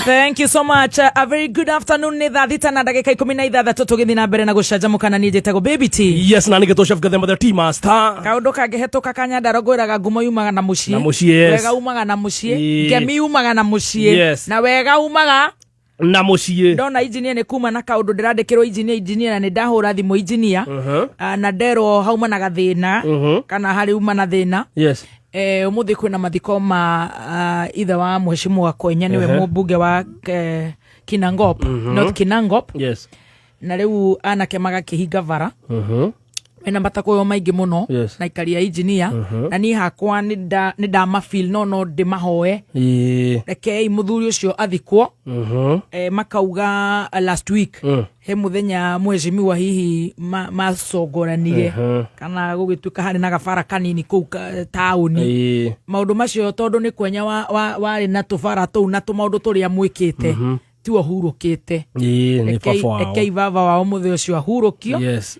Thank you so much. A very good afternoon. Nĩ thaa 6 na ndagĩka 16 tũgĩthiĩ na mbere na gũcanjamũka, na niĩ njĩtagwo Baby T. Yes, na nĩgĩtwo Chef Gathemba the Tea Master. Kaũndũ kangĩhetũka kanyandaro, ngwĩraga ngumo yumaga na mũciĩ. Na mũciĩ, yes. Wega umaga na mũciĩ. Ĩĩ. Ngemi yumaga na mũciĩ. Yes. Na wega umaga na mũciĩ. Ndona engineer nĩ kuma na kaũndũ ndĩrandĩkĩrwo engineer, engineer, na nĩ ndahũra thimũ engineer. Ah, na nderwo hauma na gathĩna kana harĩ uma na thĩna. Ũmũthĩ kwĩna mathiko ma ithe wa mheshimiwa Koinya, nĩwe mũmbunge wa Kinangop, North Kinangop. Na rĩu anake magakĩhinga bara. Mena matakoyo maingĩ mũno na ikaria engineer. Na niĩ hakwa nĩ ndamafeel no ndĩmahoe. Rekei mũthuri ũcio athikwo. Makauga last week he muthenya mheshimiwa hihi macongoranire kana gũgĩtuĩka harĩ na gabara kanini kũu taũni. Maũndũ macio tondũ nĩ kwenya warĩ na tũbara tũu na tũmaũndũ tũrĩa mwĩkĩte, tiwe ũhurũkĩte. Ĩĩ, nĩ baba wao. Rekei baba wao mũthĩ ũcio ahurũkio.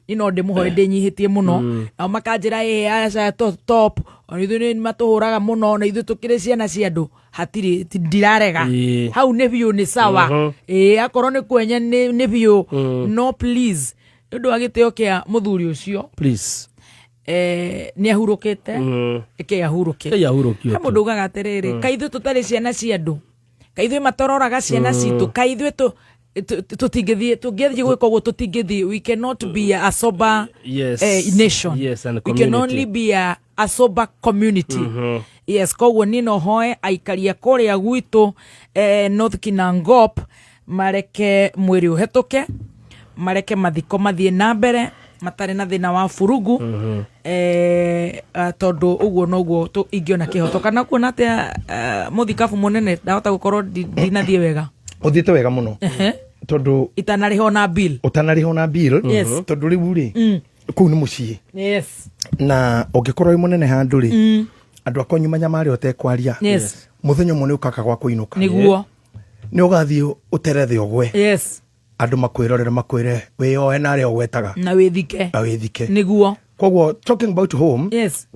Niĩ no ndĩmũhoe ndĩnyihĩtie mũno. Nao makanjĩra, ĩ aca top, ona ithuĩ nĩ matũhũraga mũno, na ithuĩ tũkĩrĩ ciana cia andũ, hatirĩ ndirarega. Hau nĩ biũ, nĩ sawa. Ĩĩ, akorwo nĩ kwenya nĩ biũ. No please, nĩ ũndũ wa gĩtĩo kĩa mũthuri ũcio, Please. Nĩ ahurũkĩte. Rekei ahurũke. Rekei ahurũkio He tu. mũndũ ugaga atĩrĩrĩ, kaĩ ithuĩ tũtarĩ ciana cia andũ? Kaĩ ithuĩ matororaga ciana citũ? Kaĩ ithuĩ tũtingĩthiĩ, tũngĩathiĩ gwĩka ũguo tũtingĩthiĩ? We cannot be a sober nation. Yes, and We can community. only be a sober community. Yes, koguo niĩ no hoe aikaria kũrĩa gwitũ North Kinangop mareke mwĩrĩ ũhetũke, mareke mathiko mathiĩ na mbere matarĩ na thĩna wa burugu, tondũ ũguo noguo ingĩona kĩhoto. Kana kuona atĩa, mũthikabu mũnene? Ndahota gũkorwo ndinathiĩ wega. Ũthiĩte wega mũno, tondũ itanarĩha ona bill. Ũtanarĩha ona bill. Tondũ rĩu rĩ, kũu nĩ mũciĩ. Na ũngĩkorwo wĩ mũnene handũ rĩ, andũ akwanyu manyamarĩ ũtekwaria, mũthenya ũmwe nĩ ũkaka gwa kũinũka. Nĩ ũgathiĩ ũterethe ũgwe, andũ makwĩrorere, makwĩre wĩyoe na arĩa ũgwetaga. Na wĩthike. Na wĩthike. Koguo talking about home,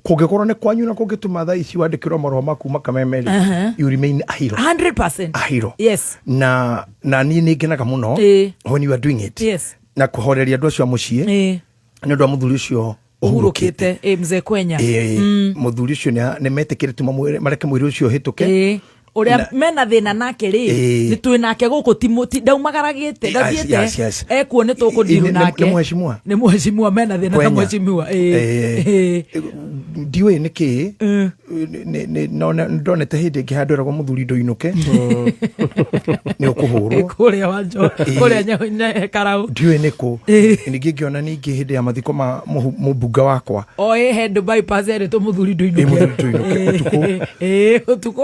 kũngĩkorwo nĩ kwanyu na kũngĩtũma thaa ici wandĩkĩrwo marũa maku makameme rĩ, you remain a hero. 100%. A hero. Na niĩ nĩ ngenaga mũno when you are doing it na kũhoreria andũ acio a mũciĩ nĩ ũndũ wa mũthuri ũcio ũhurũkĩte. Ĩ, mzee Kwenya. Ĩĩ, mũthuri ũcio nĩ metĩkĩrĩte mareke mwĩrĩ ũcio ũhĩtũke. Ũrĩa mena thĩna nake rĩ, nĩ twĩ nake gũkũ, ndaumagaragĩte, ndathiĩte. Ekuo nĩ tũkũndiru nake. Nĩ mheshimiwa. Nĩ mheshimiwa mena thĩna na Kwenya. mheshimiwa. Ndiũĩ nĩ kĩ ndonete hĩndĩ ĩngĩ handũ eragwo mũthuri ndũinũke, nĩ ũkũhũrwo. Kũrĩa wanjo, kũrĩa karau. Ndiũĩ nĩ kũ. Ningĩ ngĩona ningĩ hĩndĩ ya mathiko ma mũmbunge wakwa. O ĩ he Dubai pass erĩtwo mũthuri ndũinũke. Ĩ, mũthuri ndũinũke, ũtukũ. Ĩ, ũtukũ,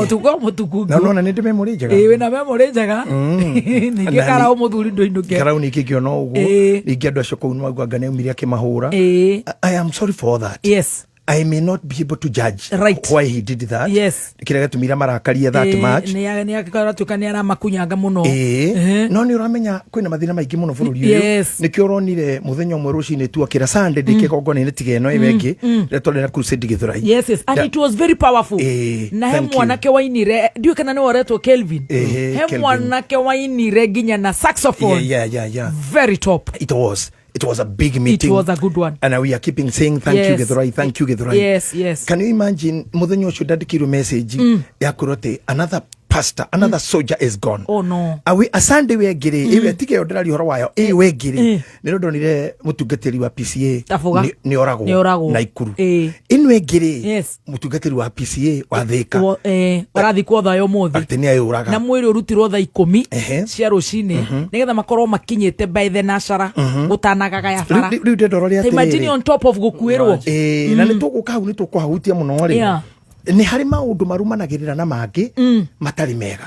ũtukũ mũtuku. Na nona nĩ ndĩ memory njega. Ĩ, wĩna memory njega. Ningĩ karau mũthuri ndũinũke. Karau ningĩ ngĩona ũguo. Ningĩ andũ acio kũu nĩmaigua anga nĩaumire akĩmahũra. I am sorry for that. I may not be able to judge why he did that. Kĩrĩa gĩatũmire marakarie that much. Nĩ aratuĩka nĩ aramakunyanga mũno. Ĩĩ, no nĩ ũramenya kwĩna mathĩna maingĩ mũno bũrũri ũyũ. Nĩkĩo ũronire mũthenya ũmwe rũcinĩ tuokĩra Sunday ndĩ kĩgongona-inĩ tiga ĩno ĩyo ĩngĩ, rĩrĩa twarĩ na crusade Gĩthũrai. Yes. And it was very powerful. Na he Thank you. mwanake wainire, ndiũĩ kana nĩ woretwo Kelvin. Ehe, He Kelvin. mwanake wainire nginya na saxophone. Yeah. Very top. It was a big meeting. It was a good one. And we are keeping saying thank you, Githurai, thank you, Githurai. Can you imagine muthenya ũcio ndandĩkĩirwo message ya kwĩrwo atĩ another pastor, another soldier is gone? Oh no. Awi a Sunday wengĩ rĩ, ĩyo tiga ĩyo ndĩraria ũhoro wayo, ĩyo wengĩ rĩ, nĩ ndonire mũtungatĩri wa PCA Tabuga. nĩ oragwo Nĩ oragwo. Naikuru. Ĩno ĩngĩ rĩ, mũtungatĩri wa PCA wa Thĩka Ũrathikwo thaa ya ũmũthĩ. Atĩ nĩ ayũraga. Na mwĩrĩ ũrutirwo thaa 10 cia rũcinĩ nĩgetha makorwo makinyĩte by the nacara gũtanagagaya bara. Rĩu ndĩrenda ũrore Ta imagine atĩrĩrĩ. on top of gũkuĩrwo. Ĩĩ, na nĩ tũgũka hau, nĩ tũkũhahutia mũno rĩ, nĩ harĩ maũndũ marumanagĩrĩra na mangĩ matarĩ mega.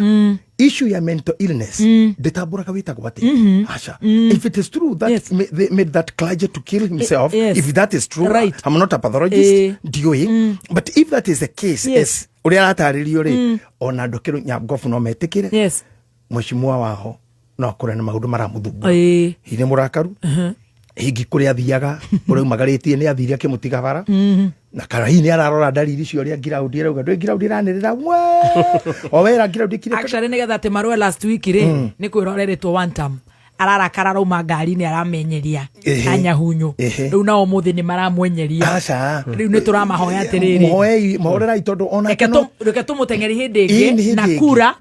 Issue ya mental illness ndĩtambũraga wĩtagwo atĩa, aca. If it is true that they made that clergy to kill himself, if that is true, I'm not a pathologist, ndiũĩ, but if that is the case, as ũrĩa aratarĩrio rĩ, ona andũ kĩrũ Nyangobu no metĩkĩre mheshimiwa wao no akorwo na maũndũ maramũthumbũra. Hihi nĩ mũrakaru, hingi kũrĩa athiaga, ũrĩa umagarĩtie nĩ athire akĩmũtiga bara, na kana hihi nĩ ararora ndariri cia ũrĩa ngiraundi ĩrauga, ndũĩ ngiraundi ĩranĩrĩra we o wera ngiraundi ĩkire. Actually, nĩgetha atĩ marũe last week rĩ, nĩ kwĩroreretwo one time ararakara, arauma ngari-inĩ, aramenyeria anyahunyũ. Rĩu nao ũmũthĩ nĩ maramwenyeria. Aca. Rĩu nĩ tũramahoya atĩrĩrĩ, Mũhoei, mũhorerai, tondũ ona reke reke tũmũteng'eri hĩndĩ Ĩĩ, nĩ ĩngĩ hĩndĩ na ĩngĩ. kura,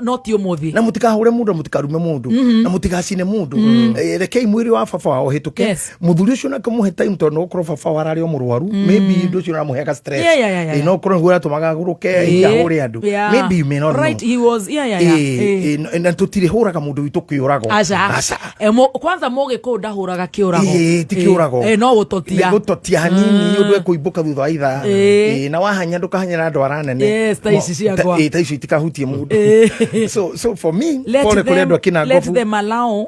no ti ũmũthĩ. Na mũtikahũre mũndũ, na mũtikarume mũndũ, na mũtigacine mũndũ. Rekei mwĩrĩ wa baba wao ũhĩtũke. Mũthuri ũcio nake mũhe time, tondũ no gũkorwo baba wao ararĩ o mũrwaru. Maybe ũndũ ũcio ũramũheaga stress. No ũkorwo nĩguo ũratũmaga agũrũke, hihi ahũre andũ. Maybe you may not know. Right, he was yeah. Na tũtirĩ hũraga mũndũ witũ kĩũrago. Aca. Aca. Kwanza mũgĩkũyũ ndahũraga kĩũrago. Ĩĩ, ti kĩũrago. No gũtotia. Nĩ gũtotia hanini ũndũ ekũimbũka thutha wa ithaa. Ĩĩ, na wahanya ndũkahanya na ndwara nene. Yes, ta ici ciakwa. Ĩĩ, ta icio itikahutie mũndũ. So for me, Let pole kũrĩ andũ akina let ngobu. them allow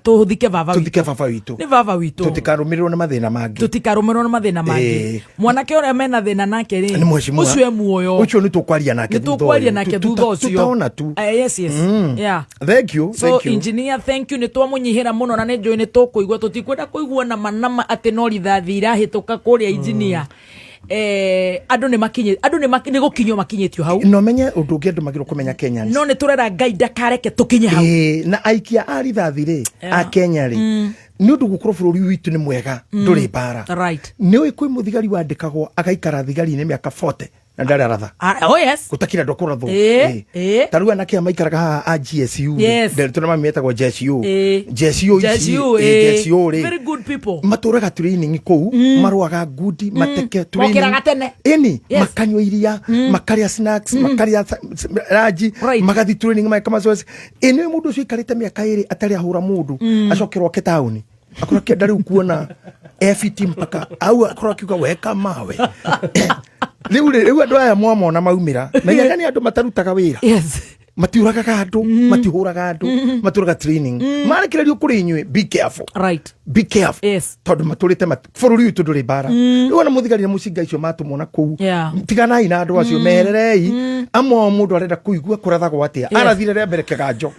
tũthike baba witũ. Tũthike baba witũ. Nĩ baba witũ. Tũtikarũmĩrĩrwo nĩ mathĩna mangĩ. Tũtikarũmĩrĩrwo nĩ mathĩna mangĩ. Mwanake ũrĩa mena thĩna nake rĩ, Nĩ mheshimiwa. ũcio e muoyo. Ũcio nĩ tũkwaria nake Nĩ thutha tũkwaria ũyũ. nake thutha ũcio. Tutaona tu. Yes. Yeah. Thank you, So thank you. engineer, thank you, nä twamũnyihĩra mũno na nĩ njũĩ nĩ tũkũigua tũtikwenda kũigua nama nama atĩ no rithathi irahĩtũka kũrĩa engineer. Andũ nĩ makinyĩ andũ nĩ nĩ gũkinyio makinyĩtio hau. No menye ũndũ ũngĩ andũ magĩrĩirwo kũmenya Kenyans. No nĩ tũrera Ngai ndakareke tũkinye hau. Ĩĩ, na aikia a rithathi rĩ a Kenya rĩ, nĩ ũndũ gũkorwo bũrũri witũ nĩ mwega, ndũrĩ mbara. Nĩ ũĩ kwĩ mũthigari wandĩkagwo agaikara thigari-inĩ mĩaka 40 na ndarĩ aratha. Oh yes. Gũtakira andũ akũrathwo. Ĩĩ. Ta rĩu anake aya maikaraga haha a GSU rĩ, tũrĩa mami metagwo GSU. GSU ici, GSU, GSU rĩ. Very good people. Matũraga training kũu, marũaga ngundi, mateke training. Mokĩraga tene. Ĩni, makanyua iria, makarĩa snacks, makarĩa ranji, magathi training, mageka mazoezi. Ĩ nĩ mũndũ ũcio aikarĩte mĩaka ĩrĩ atarĩ ahũra mũndũ, acokerwo ake taũni. Akorwo akĩenda rĩu kuona FT mpaka au akorwo akiuga weka mawe. Rĩu rĩ, rĩu andũ aya mwamona maumĩra, menyaga nĩ andũ matarutaga wĩra. Matiũragaga andũ, matihũraga andũ, matũraga training. Marekererio kũrĩ inyuĩ, be careful. Be careful. Tondũ matũrĩte bũrũri witũ ndũrĩ mbara. Rĩu ona mũthigari na mũcinga icio matũmwo na kũu, tiganai na andũ acio, mehererei. Amwe ao mũndũ arenda kũigua kũrathagwo atĩa. Arathire rĩa mbere kĩganjo.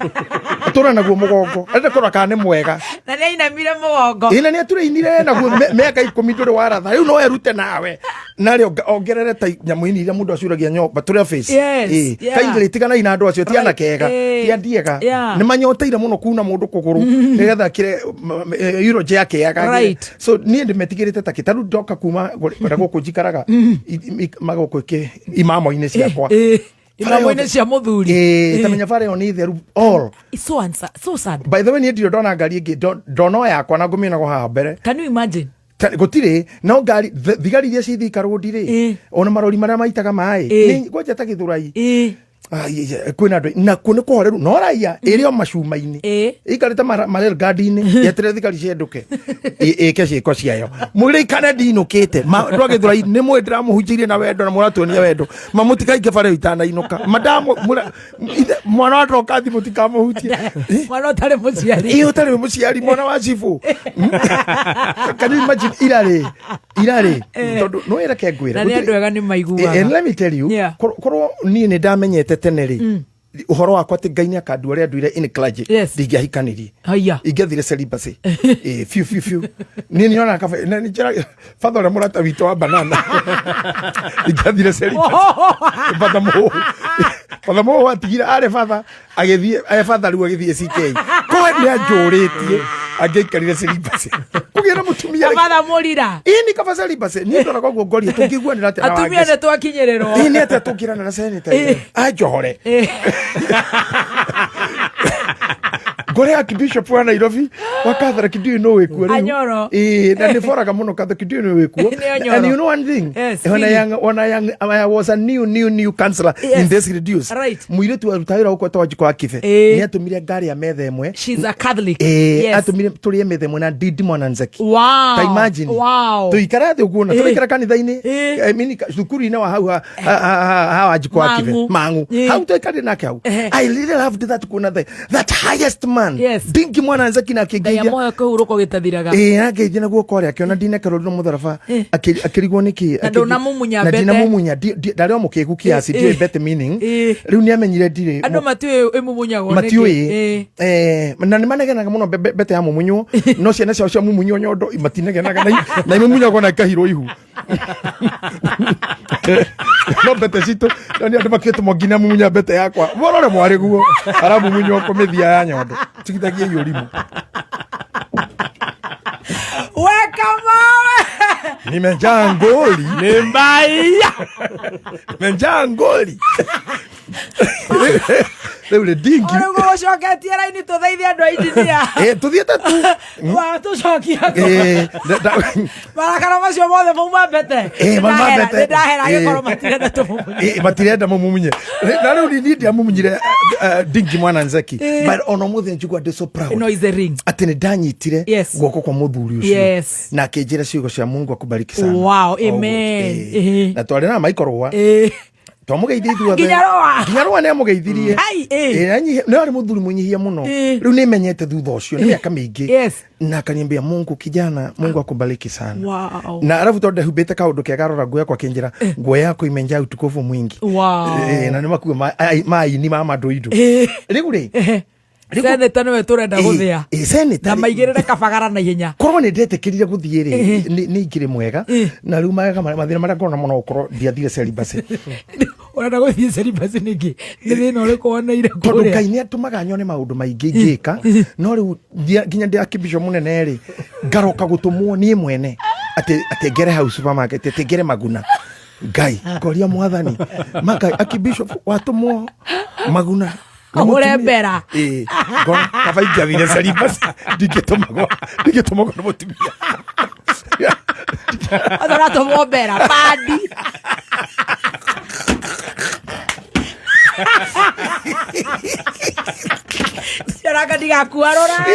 Atũra naguo mũgongo. Arenda kũrora kana nĩ mwega. Na nĩ ainamire mũgongo. Ĩ, na nĩ atũrĩinire naguo mĩaka 10 ndũrĩ waratha. Rĩu no erute nawe. Narĩ ongerere ta nyamũ-inĩ iria mũndũ acuragia nyomba, tũrĩa face. Ĩ, kindly tiganai na andũ acio, ti anake ega, ti andiega. Nĩ manyoteire mũno kuna mũndũ kũgũrũ, nĩgetha akĩre, eulogy yake yagagĩre. So niĩ ndĩmetigĩrĩte ta kĩ. Ta rĩu ndoka kuma kũrĩa gũkũ njikaraga, magũkũ imamo-inĩ ciakwa. Imamo-inĩ cia mũthuri. Ta menya bara ĩyo nĩ theru all. It's so so sad. By the way, niĩ ndirĩ ndona ngari ĩngĩ, ndona o yakwa na ngũmĩona haha mbere. Can you imagine? Gũtirĩ no ngari thigari iria ci Thika Road rĩ, ona marori marĩa maitaga maĩ, nĩ kwanja ta Gĩthũrai. Kwĩna andũ na kuo nĩ kũhoreru, no raia ĩrĩ o macuma-inĩ. Ĩikarĩte marel guard-inĩ, yeterere thigari ciendũke. Ĩke ciĩko ciayo. Mũririkane ndinũkĩte. Andũ a Gĩthũrai nĩ mũĩ ndĩramũhunjĩirie na wendo na mũratuonia wendo. Ma mũtikainge bara ĩyo itanainũka. Mwana wa Dorcas mũtikamũhutie. Mwana ũtarĩ mũciari. Ĩ, ũtarĩ mũciari, mwana wa cibũ. Can you imagine irarĩ? Irarĩ. Tondũ no ĩreke ngwĩre. Na nĩ andũ ega nĩ maiguaga. And let me tell you, korwo niĩ nĩ ndamenyete tene rĩ, ũhoro wakwa atĩ Ngai nĩ akandua ũrĩa anduire in clergy, ndingĩahikanirie. Ingĩathire celibacy. Fiu, fiu, fiu. Niĩ nyonaga kaba, na nĩ njĩra, father ũrĩa mũrata witũ wa banana. Ingĩathire celibacy. Father Mũhũhũ. Father Mũhũhũ atigire arĩ father, agĩthiĩ, father rĩu agĩthiĩ CK. Ko nĩ anjũrĩtie, angĩaikarire celibacy. Kũgĩa na mũtumia rĩ. Father Mũrira. Ĩĩ, nĩ kaba celibacy. Niĩ ndoraga ũguo ngoria, tũngĩiguanĩra atĩa na Atumia Wangeci? nĩ twakinyĩrĩrwo. Ĩĩ, nĩ atĩa tũngĩrana na senator? Anjohore. Ngore Archbishop wa Nairobi wa Catholic ndiũĩ nũ wĩkuo rĩu. Anyoro. Ĩĩ, na nĩ boraga mũno Catholic ndiũĩ nũ wĩkuo. Nĩ Anyoro. And you know one thing? Yes, When Philip. I was a new counselor in this reduce. Mũirĩtu warutaga wĩra gũkũ etagwo Wanjikũ wa Kibe. Nĩ atũmire ngari ya metha ĩmwe. She's a Catholic. Ĩĩ, atũmire tũrĩe metha ĩmwe na Ndindi Mwana Nzeki. Wow. Ta imagine. Wow. Tũikara thĩ ũguo na tũraikara kanitha-inĩ. I mean, cukuru-inĩ wa hau ha Wanjikũ wa Kibe. Mang'u. Mang'u. Hau twaikarire nake hau. I really loved that kuona that highest man. Ndingi Mwana Nzeki na akĩngeithia. Ngai amoyo kĩhurũko gĩtathiraga. Ĩĩ, angeithia na guoko harĩa, akĩona ndinekerwo na mũtharaba, akĩrigwo nĩkĩ, Na ndũnamumunya na mbete. ndinamumunya, ndarĩ o mũkĩgu kiasi, ndiũĩ mbete meaning. Rĩu nĩamenyire ndirĩ Andũ matiũĩ ĩmumunyagwo nĩkĩ. Matiũĩ. Na nĩ manegenaga mũno mbete ya mumunywo, no ciana ciao cia mumunywo nyondo matinegenaga, na imumunyagwo na ikahirwo ihu. No mbete citũ, no nĩ andũ makĩtũmwo nginya mumunya mbete yakwa. Mũrore mwarĩ guo, aramumunywo kũmĩthia ya nyondo. Tigithagia ũrimũ. Weka mawe. Nimejaa ngoli. Ni mbaya. Nimejaa ngoli. Rĩu rĩ ndingi. Rĩu gũcoketie raini tũthaithe andũ a injinia. Tũthiĩte tu. Watũcokia. Eh, Marakara macio mothe mauma mbete. Mauma mbete. Nĩ ndahera angĩkorwo matirenda tũmumunye. Matirenda mũmumunye. Na rĩu niĩ ndiamumunyire ndingi mwana Nzeki. But ona ũmũthĩ njigua ndĩ so proud. No is a ring. Atĩ nĩ ndanyitire guoko kwa mũthuri ũcio. Na akĩnjĩra ciugo cia Mungu akubariki sana. Wow, O ũguo. amen. Na twarĩ na Michael Rũa. Twamũgeithia ithuothe. Nginya Rũa. Nginya Rũa nĩ amũgeithirie. Hai. Nĩ arĩ mũthuri mũnyihia mũno. Rĩu nĩ menyete thutha ũcio nĩ mĩaka mĩingĩ. Na akaniambia Mungu kijana, Mungu akubariki sana. Na arabu tondũ ndehumbĩte kaũndũ kega arora nguo yakwa akĩnjĩra nguo yako imejaa utukufu mwingi. Na nĩ makuo maini ma mandũindũ. Rĩu rĩ Seneta nĩwe tũrenda gũthĩa. Seneta Na maigĩrĩre kabagara na ihenya. Korwo nĩ ndetĩkĩrire gũthiĩ rĩ, nĩ ingĩrĩ mwega. Na rĩu mawega mathĩna marĩa ngorwo namo no gũkorwo ndiathire celibacy. Ũrenda gũthiĩ celibacy nĩkĩ? Nĩ thĩna ũrĩkũ woneire Tondũ kũrĩa? Ngai nĩ atũmaga nyone maũndũ maingĩ ingĩka, no rĩu nginya ndĩ akibisho mũnene rĩ, ngaroka gũtũmwo niĩ mwene atĩ ngere hau supermarket, atĩ ngere maguna. Ngai ngoria mwathani makai akibisho watũmwo maguna Nĩ Ũhũre mũtumia. mbera. Ngona kaba ingĩathire celibacy, ndingĩtũmagwo nĩ mũtumia. Othe ũratũmwo mbera pandi. Cioranga ndigakua rora.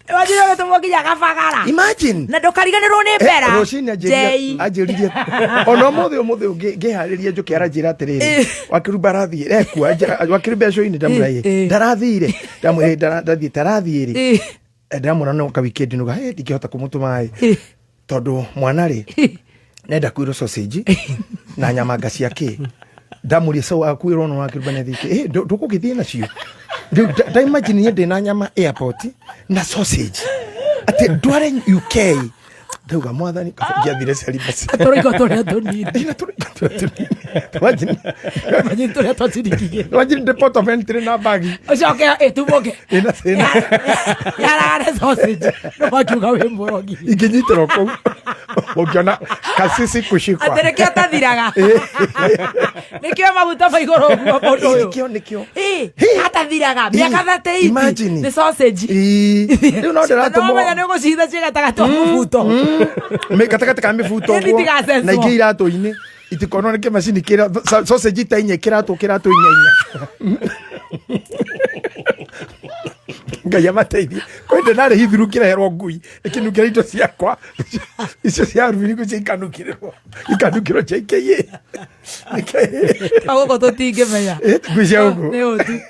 Imagine ũgĩtũmwo nginya kabagara. Imagine. Na ndũkariganĩrwo nĩ mbera. Rũcinĩ Jei. anjĩririe ona ũmũthĩ ngĩharĩria njũke aranjĩra atĩrĩrĩ, wakĩrumba arathiĩ rekua wakĩrumba ecoinĩ ndamwĩra ĩ ndarathire, ndamwĩra ndathiĩte arathiĩ rĩ, ndamwĩra no ka weekend nuga ndingĩhota kũmũtũma ĩ tondũ mwana rĩ nenda kwĩrwo sausage na nyamanga cia kĩ, ndamũria sau akwĩrwo no wakĩrumba nĩ thiĩte ndũkũgĩthiĩ nacio. Rĩu nda imagine niĩ ndĩna nyama airport na sausage atĩ ndware UK, ndauga mwathani kaba ingĩathire celibacy. Tũrũiko tũrĩa tũnini. Imagine. Imagine tũrĩa twa ciringi igĩrĩ. Imagine the port of entry na bagi. Ũcoke ĩtumũke. Ĩna thĩna. Yaragane sausage. No makiuga wĩ mũrogi. Ingĩnyitĩrwo kũu ũngĩona kasisi kushikwa. Atĩ nĩkĩo tathiraga. Nĩkĩo maguta ma igũrũ ũguo mũndũ ũyũ. Nĩkĩo, nĩkĩo. Atathiraga mĩaka 38. Imagine. Nĩ sausage. Rĩu no ndĩratũmwo. Menya nĩ ũgũcihitha ciĩ gatagatĩ wa mũbuto. Gatagatĩ ka mĩbuto Ĩni ũguo. itigacecwo. Na ingĩ iratũ-inĩ itikonwo nĩ kĩmacini kĩrĩa sausage ta inya kĩratũ kĩratũ inya inya. Ngai amateithie. Kwĩ ndĩ narĩ hithiru ngĩreherwo ngui ĩkĩnungĩra indo ciakwa icio cia rubiri cio ikanungĩrĩrwo ikanungĩrwo JKA. Gũkũ tũtingĩmenya. Ngui cia gũkũ. Nĩ ũtu.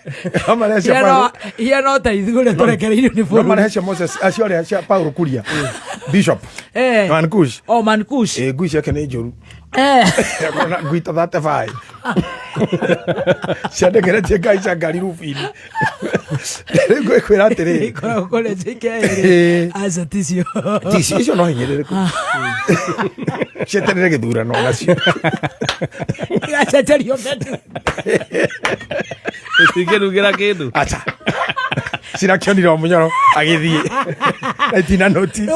No marehe cia Paul. Iria no ta ithuĩ ũrĩa tũrekereirio nĩ No bũrũri. marehe cia Moses acio arĩa cia Paul Kuria. Bishop. Mankush. Oh, Mankush. Ngui ciake nĩ njũru. Akona ngui ta 35. Ciandegeretie ngai cia ngari rubu-inĩ. Rĩu ngwĩkwĩra atĩrĩrĩ. Ikoragwo kũrĩa JKA. Aca ticio. Ticio icio no hinyĩrĩrĩku. Cieterere gĩthurano nacio. Igacenjerio menu. Itingĩnungĩra kĩndũ. Aca. Cirakĩonire o mũnyoro agĩthiĩ. Na itina notice.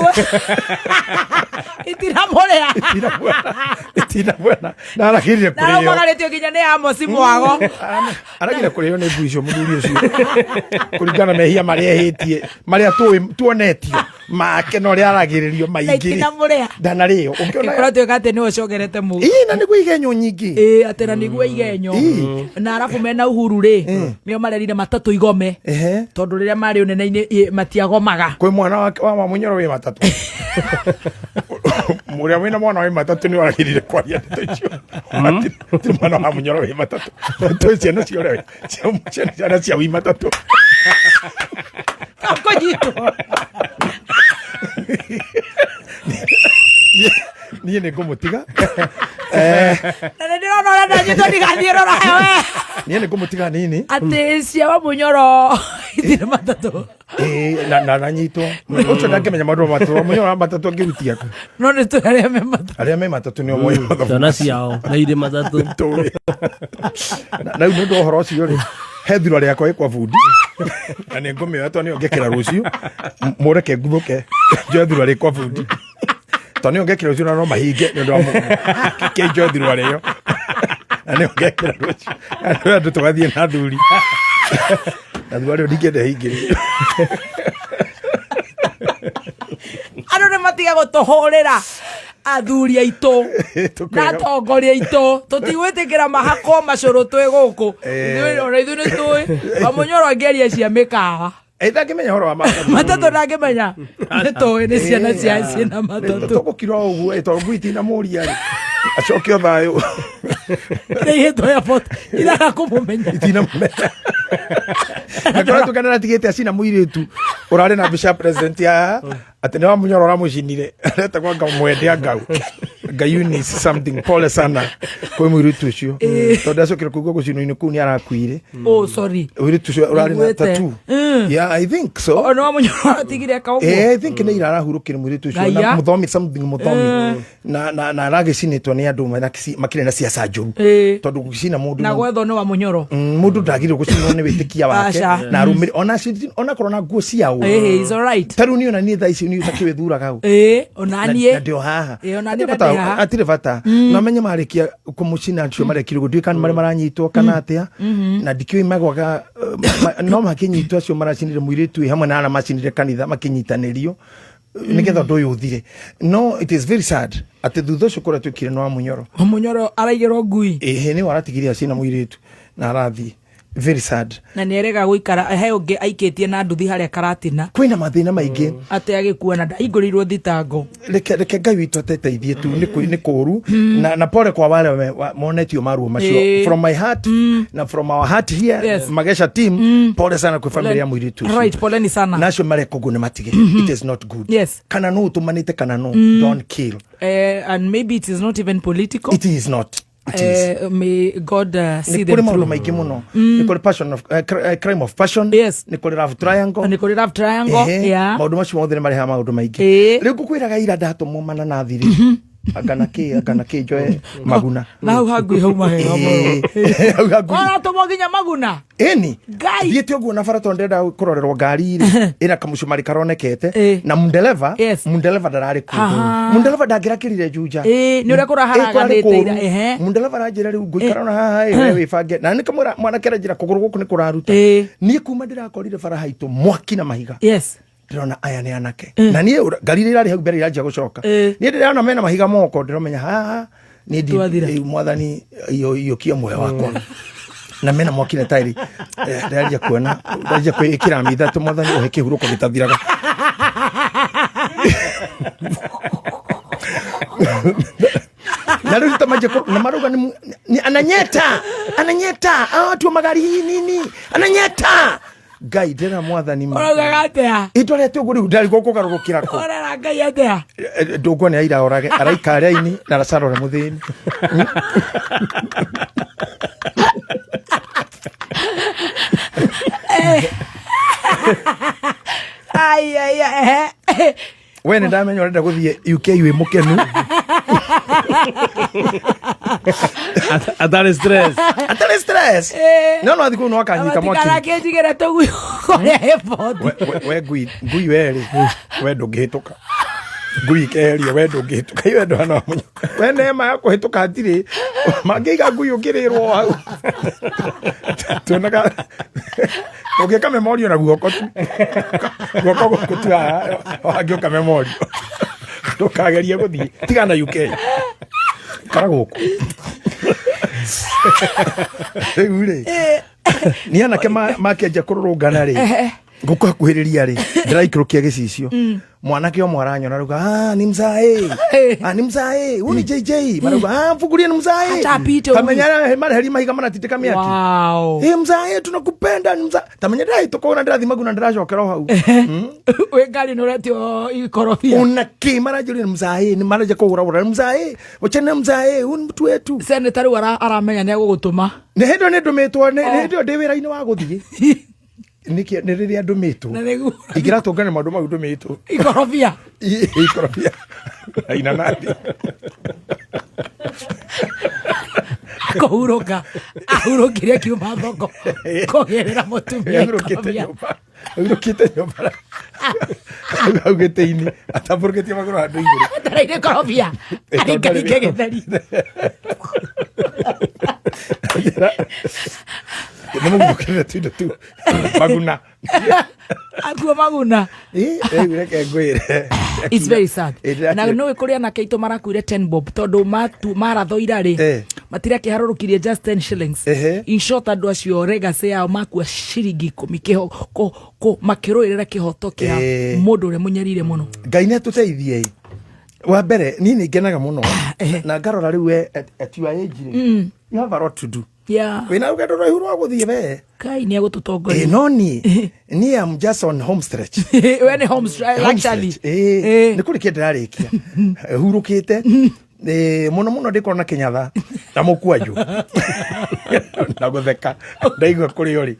Itiramũrĩa. Itina mwena. Na aragĩrire Na kũrĩo. araumagarĩtio nginya nĩ Amos Mwago. Aragire kũrĩo nĩ ngui icio mũthuri ũcio. Kũringana na mehia marĩa ehĩtie, marĩa tũĩ tuonetio make na ũrĩa aragĩrĩrio Na maingĩ. itinamũrĩa. Ndanarĩo. Ũngĩona Kũratuĩka atĩ nĩwe ũcokerete mũhu. Ĩĩ, na nĩguo igenyo nyingĩ. Ĩĩ, atĩ na nĩguo igenyo. Na arabu mena Uhuru rĩ, nĩo marerire matatũ igome. Tondũ rĩrĩa marĩ ũnene-inĩ matiagomaga. Kwĩ mwana wa Mũnyoro wĩ matatũ. Mũrĩa wĩna mwana wĩ matatũ nĩ wagĩrĩire kwaria ndeto icio. Ti mwana wa Mũnyoro wĩ matatũ. Tũĩ ciana cia ũrĩa ciana cia wĩ matatũ. Kũnyitwo. Niĩ nĩ ngũmũtiga. Na nĩ ndĩrona ũrĩa ndanyitwo ndigathiĩ rora we. Niĩ nĩ ngũmũtiga nini. Atĩ cia wa Mũnyoro itirĩ matatũ. Na nanyitwo. Ũcio ndangĩmenya maũndũ ma matatũ. Mũnyoro wa matatũ angĩrutia kũ? No nĩ tũĩ arĩa me matatũ. Arĩa me matatũ nĩo moĩ mathabu. Ciana ciao na irĩ matatũ. Tũĩ. Na rĩu nĩ ũndũ wa ũhoro ũcio rĩ, he thura rĩakwa ĩ kwa bundi. Na nĩ ngũmĩoya tondũ nĩyo ngekĩra rũciũ. Mũreke nguthũke njoe thura rĩ kwa bundi. Tondũ nĩyo ngekĩra rũciũ na no mahinge nĩ ũndũ wa kĩ njoe thura rĩo. Na nĩyo ngekĩra rũciũ. Andũ andũ tũgathiĩ na athuri. Na thutha rĩu ndingĩenda hingĩrio. Andũ nĩ matiga gũtũhũrĩra athuri aitũ na atongoria aitũ, tũtigwĩtĩkĩra mahakwo macũrũ twĩ gũkũ. Ithuĩ ona ithuĩ nĩ tũĩ Wamũnyoro angĩaria cia mĩkawa. Ndangĩmenya ũhoro wa matatũ. Matatũ ndangĩmenya, nĩ tũĩ nĩ ciana cia ciĩna matatũ. Tũgũkira o ũguo tondũ ngui itinamũria rĩ, acoke o thayũ. Nĩ ihĩtwo airport iraga kũmũmenya. Itinamũmenya. Na kũrĩa tukana atigĩte acina mũirĩtu ũrarĩ na mbica ya president ya atĩ nĩ Wamunyoro ũramũcinire, aretagwo anga mwende angau nga Eunice something, pole sana kwĩ mũirĩtu ũcio tondũ acokire kũigua gũcinwo-inĩ kũu nĩ arakuire. Oh, sorry. Mũirĩtu ũcio ũrarĩ na Niguĩte. tattoo. Yeah, I think so. O nĩ Wamunyoro atigire eka ũguo. Eh, I think nĩ ira arahurũkire mũirĩtu ũcio na Ngaiya. mũthomi something mũthomi na aragĩcinĩtwo nĩ andũ makĩrĩ na ciaca njũru tondũ gũcina mũndũ Na gwethwo nĩ Wamunyoro. Mũndũ ndagĩrĩirwo gũcinwo nĩ wĩtĩkia wake Aca. na arũmĩrĩri ona onakorwo na nguo ciao. Eh, it's alright. Ta rĩu niĩ ona niĩ thaa ici niĩ ũtakĩwĩthuraga ũ. Ona Na- niĩ. Na ndĩ o haha. Ona niĩ Hatirĩ bata- ndĩ haha. Hatirĩ bata na menye marĩkia kũmũcina acio marekire ũguo, ndiũĩ kana marĩa maranyitwo kana atĩa, na ndikĩũĩ magwaga no makĩnyitwo acio maracinire mũirĩtu wĩ hamwe na arĩa macinire kanitha makĩnyitanĩrio nĩgetha ũndũ ũyũ ũthire. No it is very sad atĩ thutha ũcio kũrĩa twĩkire nĩ Wamunyoro. Wamunyoro araigĩrwo ngui. Ĩhĩ, nĩwe aratigire acina mũirĩtu na arathiĩ, very sad. Na nĩ erega gũikara he ũngĩ aikĩtie na nduthi harĩa Karatina. Kwĩna mathĩna maingĩ. Atĩ agĩkua na ndahingũrĩirwo thitango. Reke Ngai witũ ateteithie tu, nĩ nĩ kũru na pole kwa wale monetio maruo macio. From my heart na from our heart here, Magesha team, pole sana kwĩ family ya mũirĩtu ũcio. Right, poleni sana. Na acio mareka ũguo nĩ matige. It is not good. Kana no ũtũmanĩte kana no, don't kill. And maybe it is not even political. It is not. It is. May God see Nĩ them kũrĩ maũndũ through. maingĩ mũno. Nĩ kũrĩ passion of crime of passion. Nĩ kũrĩ love triangle. Nĩ kũrĩ love triangle. Ehe, maũndũ macio mothe nĩ marehaga maũndũ maingĩ. Rĩu ngũkwĩraga ira ndatũmwo mananathi rĩ, anga na kĩ njoe maguna. Na hau hangui hauma hega mũno. Hau hangui. Ũratũmwo nginya maguna. Ĩni. Ngai. Thiĩte ũguo na bara tondũ ndĩrenda kũrorerwo ngari rĩ, ĩna kamũcumarĩ karonekete na mundereva mundereva ndararĩ kuo. Mundereva ndangĩrakĩrire Juja. Nĩ ũrĩa kũraharaganĩte Ĩ, kũrarĩ ira, kũũru. ehe. Mundereva aranjĩra rĩu ngũikara ona haha ĩ, we wĩbange na nĩ kamwĩra mwanake aranjĩra kũgũrũ gũkũ nĩ kũraruta. Niĩ kuma ndĩrakorire bara haitũ mwaki na mahiga, ndĩrona aya nĩ anake na niĩ ngari iria irarĩ hau mbere iranjia gũcoka, niĩ ndĩrona mena mahiga moko, ndĩramenya haha niĩ Twathira. mwathani iyũkie muoyo wakwa na mena mwaki na tairi. Ndĩranjia kuona, ndĩranjia kwĩĩkĩra mithatũ, mwathani ũhe kĩhurũko gĩtathiraga. Na rĩu tamaje na marauga nĩ ananyeta ananyeta hawa watu wa magari hii nini ananyeta Ngai ndĩra mwathani ma. Ũraugaga atĩa? Itwarete ũguo rĩu ndarigwo kũgarũrũkĩra kũ. Ũrera Ngai atĩa? Ndũngwa nĩ aira orage araika raini na racarore mũthĩni. Ai, ai, ai, ehe. We nĩ ndamenya ũrenda gũthiĩ UK wĩ mũkenu. Atarĩ stress. Atarĩ stress. No athiĩ kũu no akanyita mwaki. Matigarakĩnjigĩre tũgui kũrĩa airport. We ngui ngui we rĩ, we ndũngĩhĩtũka ngui ikeherio, we ndũngĩhĩtũka iwe ndwana wa mũnyo, we neema ya kũhĩtũka hatirĩ mangĩiga ngui ũngĩrĩrwo hau tuonaga ũngĩka memorio na guoko tu, guoko gũkũ tu haha wangĩũka memorio, ndũkagerie gũthiĩ tigana UK, kara gũkũ rĩu rĩ nĩ anake makĩanjia kũrũrũngana rĩ, ngũkũhakuhĩrĩria rĩ, ndĩraikũrũkia gĩcicio, mwanake ũmwe aranyona rauga, "Ah, ni mzae, ah, ni mzae huyu, ni JJ." Marauga, "Ah, mfungulie, ni mzae." Acha apite huyu. Tamenya mareheri mahiga maratindĩka mĩaki. "Eh, mzae, tunakupenda, ni mzae." Tamenya ndĩrahĩtũka ona ndĩrathi maguna ndĩracokera o hau. Wĩ ngari nĩ ũretio ikorobia. Una kĩ maranjĩrire ni mzae, ni maranja kũgũra ni mzae, wachana mzae huyu, ni mtu wetu. Senator rĩu aramenya nĩ egũgũtũma. Nĩ hĩndĩ ĩyo nĩ ndũmĩtwo, nĩ hĩndĩ ĩyo ndĩ wĩra-inĩ wa gũthiĩ. Nĩkĩ nĩ rĩrĩa ndũmĩtwo Na nĩguo. Ingĩratũngana maũndũ mau ndũmĩtwo. Ikorobia. Ikorobia na inanathi. Kũhurũka ahurũkire akiuma thoko kũgĩrĩra mũtumia Ahurũkĩte ikorobia. nyũmba, ahurũkĩte nyũmba hau gĩtĩ-inĩ atambũrũkĩtie magũrũ handũ igũrũ. Etereire ikorobia aringaringe gĩtheri. Nĩ mũguthũkĩrĩre tuindo tu maguna. Akua maguna. Rĩu reke ngwĩre. It's very sad. Ĩ, Na nĩ kũrĩ anake aitũ marakuire 10 bob tondũ maratho ira rĩ matirakĩharũrũkirie just 10 shillings. In short, andũ acio legacy yao makua ciringi 10 makĩrũĩrĩra kĩhoto kĩa mũndũ ũrĩa mũnyarire mũno. Ngai nĩ atũteithie. Wa mbere, niĩ nĩ ngenaga mũno na ngarora rĩu we at your age rĩ, you have a lot to do. Wĩna rũgendo rũraihu rwa gũthiĩ we. Kai nĩ egũtũtongoria. Ĩ, no niĩ am just on home stretch. We nĩ home stretch, Home actually. stretch. Ĩ, nĩ kũrĩkia ndĩrarĩkia hurũkĩte. Ĩ, mũno mũno ndĩkorwo na kĩnyatha na mũkwanjũ na gũtheka ndaigua kũrĩ ũrĩ.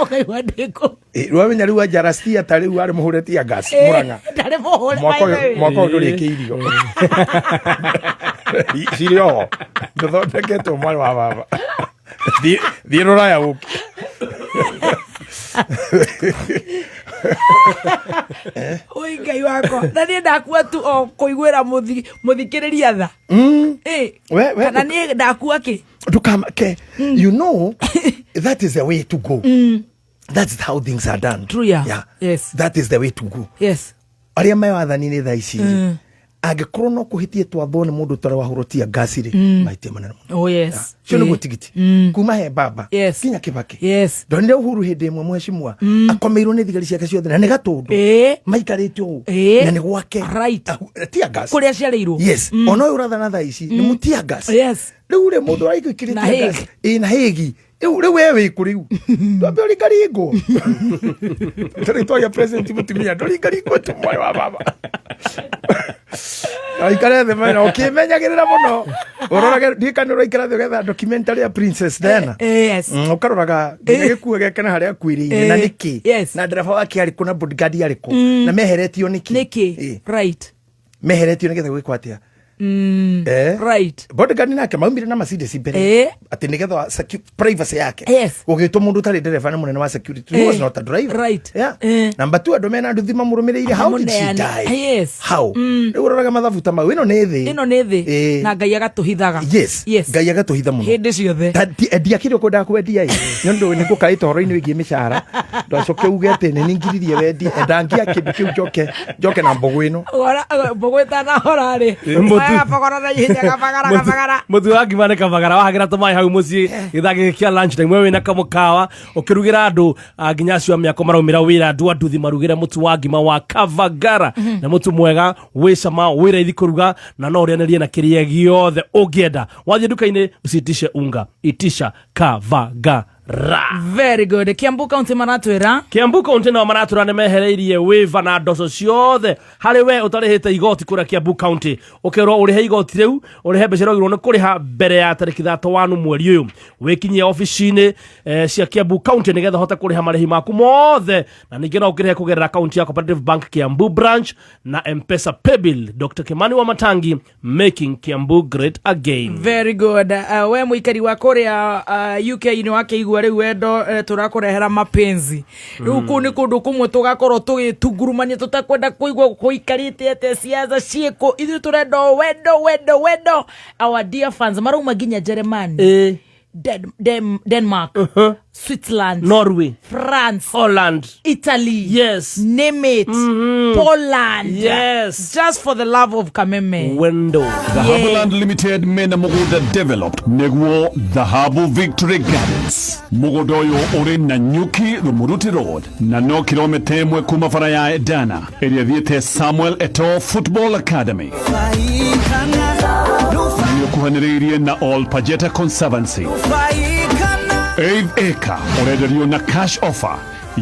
Ũkaigua ndĩkũ. Rwamenya rĩu anjarastia ta rĩu arĩ mũhũre tear gas Mũrang'a. Ndarĩ mũhũre. Mwaka By the ũyũ way. mwaka ũyũ ndũrĩkĩirio cirĩ oho ndũthondeketwo, mwarĩ wa baba. Thiĩ rũraya ũke. Oi Ngai wakwa, na niĩ ndakua tu o kũiguĩra mũthikĩrĩria tha. Ĩ, We kana niĩ ndakua kĩ? Ndũkamake, you know that is the way to go. That's how things are done. True, yeah. Yes. That is the way to go. Arĩa me wathani-inĩ thaa ici rĩ, angĩkorwo no kũhĩtie twathwo nĩ mũndũ ũtarĩ wahũrwo tear gas rĩ, mahĩtia manene mũno. Oh yes. Cio nĩguo tigiti kuma he baba kinya Kĩbakĩ. Ndonire Uhuru hĩndĩ ĩmwe, mheshimiwa, akomeirwo nĩ thigari ciake ciothe na nĩ Gatũndũ maikarĩte ũũ na nĩ gwake. Tear gas. Kũrĩa aciarĩirwo. Yes. Ona ũyũ ũrathana thaa ici nĩ mu tear gas. Rĩu rĩ, mũndũ ũraikĩrĩte Na tear gas Hague. Ĩ, na Hague. Rĩu we wĩkũ rĩu? Twambe ũringaringwo tarĩ twaria president mũtumia ndũringaringwo tu, mwarĩ wa baba. Na ũikare thĩ mena ũkĩmenyagĩrĩra mũno, ũrorage ndiĩ kana ũraikara thĩ ũgetha documentary ya Princess Diana. Yes. Ũkaroraga nginya gĩkuo gĩake na harĩa akuĩrĩire na nĩkĩ na ndereba wake arĩ kũ na bodyguard arĩ kũ na meheretio nĩkĩ. Nĩkĩ, right. Meheretio nĩgetha gwĩkwo atĩa? Bodyguard nake maumire na Mercedes mbere atĩ nĩgetha privacy yake. Gũgĩtwo mũndũ ũtarĩ ndereba nĩ mũnene wa security. He was not a driver. Yeah. Number two, andũ mena nduthi mamũrũmĩrĩire. How did she Mamũneane. die? How? Rĩu ũroraga mathabu ta mau, ĩno nĩ thĩ. Ĩno nĩ thĩ. Na Ngai agatũhithaga. Yes. Ngai agatũhitha mũno hĩndĩ ciothe. Ta endia kĩrĩa ũkwendaga kwendia ĩ, nĩ ũndũ nĩ ngũkaĩte ũhoro-inĩ wĩgiĩ mĩcara, ndacoke uge atĩ nĩ ningiririe wendi endangia kĩndũ kĩu, njoke na mbũgũ ĩno. Mbũgũ ĩtanahora rĩ, gabogora na ihenya, gabagara gabagara. Mũtu wa ngima nĩ kabagara wahagĩra tũmaĩ hau mũciĩ gĩthaa gĩkĩ kĩa lunch time, we wĩna kamũkawa ũkĩrugĩra andũ nginya acio a mĩako maraumĩra wĩra, andũ a nduthi marugĩre mũtu wa ngima wa Kavagara. Na mũtu mwega wĩ cama, wĩ raithi kũruga na no ũrĩanĩrie na kĩrĩa gĩothe ũngĩenda. Wathiĩ nduka-inĩ usiitishe unga, itisha Kavagara. Very good. Kiambu County maratwĩra. Kiambu County nao maratwĩra nĩ mehereirie wĩva na ndoco ciothe harĩ we ũtarĩhĩte igoti kũrĩa Kiambu County. Ũkerwo ũrĩhe igoti rĩu, ũrĩhe mbeca iria wagĩrĩirwo nĩ kũrĩha mbere ya tarĩki 31 mweri ũyũ. Wĩkinyie obici-inĩ cia Kiambu County nĩgetha ũhote kũrĩha marĩhi maku mothe, na ningĩ no ũkĩrĩhe kũgerera akaunti ya Cooperative Bank Kiambu branch na M-Pesa paybill. Dr. Kimani wa Matangi, making Kiambu great again. Very good. We mũikari wa kũrĩa UK nĩ wakĩigua rĩu wendo, tũrakũrehera mapenzi rĩu. Kũu nĩ kũndũ kũmwe tũgakorwo tũgĩtungurumania, tũtakwenda kũigua kũikarĩte atĩa, ciaca ciĩkũ, ithuĩ tũrenda o wendo, wendo, wendo. Our dear fans marauma nginya Jeremani, Denmark, Switzerland, Norway, France, Holland, Italy, yes, name it, Poland, just for the love of Kameme. Wendo. Dhahabuland Limited mena mũgũnda developed nĩguo Dhahabu Victory Gardens. Mũgũnda ũyũ ũrĩ na Nyuki Rumuruti Road na no kilomita 1 kuma bara ya Edana ĩrĩa ĩthiĩte Samuel Eto'o Football Academy. Nĩ ũkuhanĩrĩirie na Ol Pajeta Conservancy. Eighth acre ũrenderio na cash offer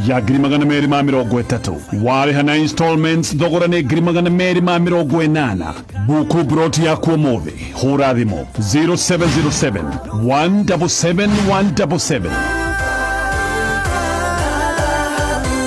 ya 230,000. Warĩha na installments, thogora nĩ 280,000. Buku broti yaku ũmũthĩ, hũra thimũ 0707 177 177.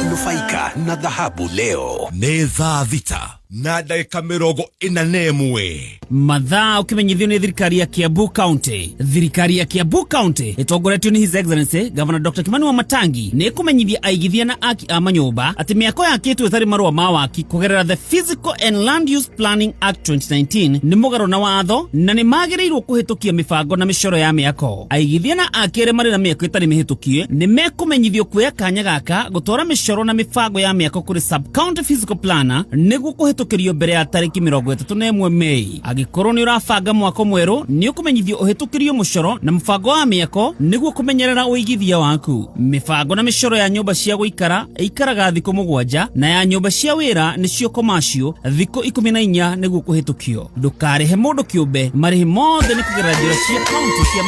Nufaika na dhahabu leo. Nĩ thaa 6. Na ndagĩka 41. Mathaa ũkĩmenyithio nĩ thirikari ya Kiambu County. Thirikari ya Kiambu County ĩtongoretio nĩ His Excellency Governor Dr. Kimani Wamatangi nĩ ĩkũmenyithia aigithia na aki a manyũmba atĩ mĩako yakĩtwo ĩtarĩ marũa ma waki kũgerera the Physical and Land Use Planning Act 2019 nĩ mũgarũ na watho na nĩ magĩrĩirwo kũhĩtũkia mĩbango na mĩcoro ya mĩako. Aigithia na aki arĩa marĩ na mĩako ĩtarĩ mĩhĩtũkie nĩ mekũmenyithio kuoya kanya gaka gũtwara mĩcoro na mĩbango ya mĩako kũrĩ sub county physical planner nĩguo kũhĩtũkĩrio mbere ya tarĩki 31 Mei. Angĩkorwo nĩ ũrabanga mwako mwerũ nĩ ũkũmenyithio ũhĩtũkĩrio mũcoro na mũbango wa mĩako nĩguo kũmenyerera ũigithia waku. Mĩbango na mĩcoro ya nyũmba cia gũikara ĩikaraga thikũ 7 na ya nyũmba cia wĩra nĩcio commercial thikũ 14 nĩguo kũhĩtũkio. Ndũkarĩhe mũndũ kĩũmbe, marĩhi mothe nĩ kũgerera njĩra cia kaunti cia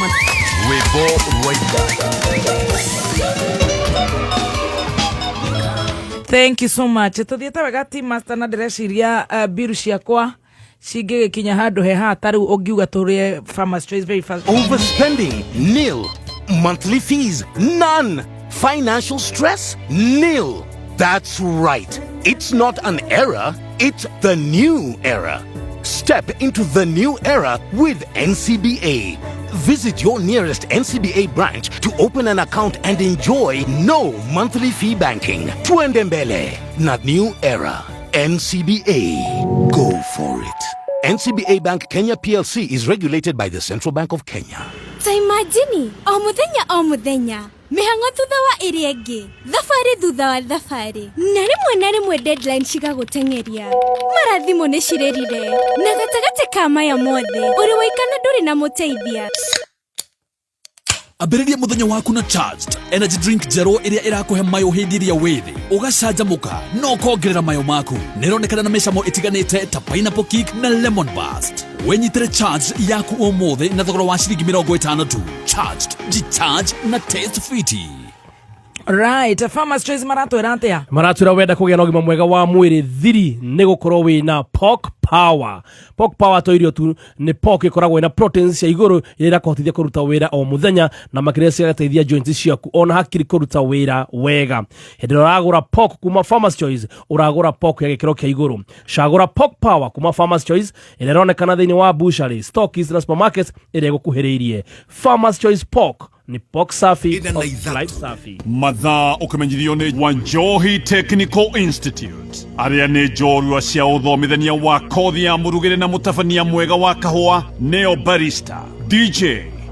Rwĩmbo rwa Thank you so much. Tuthiĩte wega team master na ndĩreciria biru ciakwa cingĩgĩkinya handũ he haha ta rĩu ũngiuga tũrĩe Farmers Choice very fast. Overspending? Nil. Monthly fees? None. Financial stress? Nil. That's right. It's not an era, it's the new era. Step into the new era with NCBA. Visit your nearest NCBA branch to open an account and enjoy no monthly fee banking. Tuende mbele, not new era. NCBA. Go for it. NCBA Bank Kenya PLC is regulated by the Central Bank of Kenya. Ta imagine, o muthenya o muthenya, mĩhang'o thutha wa ĩrĩa ĩngĩ, thabarĩ thutha wa thabarĩ, na rĩmwe na rĩmwe deadline cigagũteng'eria. Mara thimũ nĩ cirĩrire, na gatagatĩ ka maya mothe, ũrĩ waikana ndũrĩ na mũteithia. Ambĩrĩria mũthenya waku na Charged energy drink njerũ ĩrĩa ĩrakũhe mayũ hĩndĩ ĩrĩa wĩ thĩ, ũgacanjamũka na ũkongerera mayũ maku. Nĩ ĩronekana na mĩcamo ĩtiganĩte ta pineapple kick na lemon burst. Wĩnyitĩre Charged yaku ũmũthĩ na thogora wa ciringi 50 tu. Charged, jicharge na taste fiti. Right, Farmers Choice maratwĩra atĩa? Maratwĩra wenda kũgĩa na ũgima mwega wa mwĩrĩ thiri nĩ gũkorwo wĩna Pork Power. Pork Power to irio tu, nĩ pork ĩkoragwo ĩna proteins cia igũrũ iria irakũhotithia kũruta wĩra o mũthenya na makĩria cigateithia joints ciaku ona hakiri kũruta wĩra wega. Hĩndĩ ĩrĩa ũragũra pork kuma Farmers Choice, ũragũra pork ya gĩkĩro kĩa igũrũ. Cagũra Pork Power kuma Farmers Choice ĩrĩa ĩronekana thĩinĩ wa butchery, stockies na supermarkets ĩrĩa ĩgũkuhĩrĩirie. Farmers Choice Pork ni pork safi, pork life safi. Mathaa ũkĩmenyithio nĩ Wanjohi Technical Institute arĩa nĩ njorua cia ũthomithania wa kothi ya mũrugĩre na mũtabania mwega wa kahũa nĩo barista, DJ,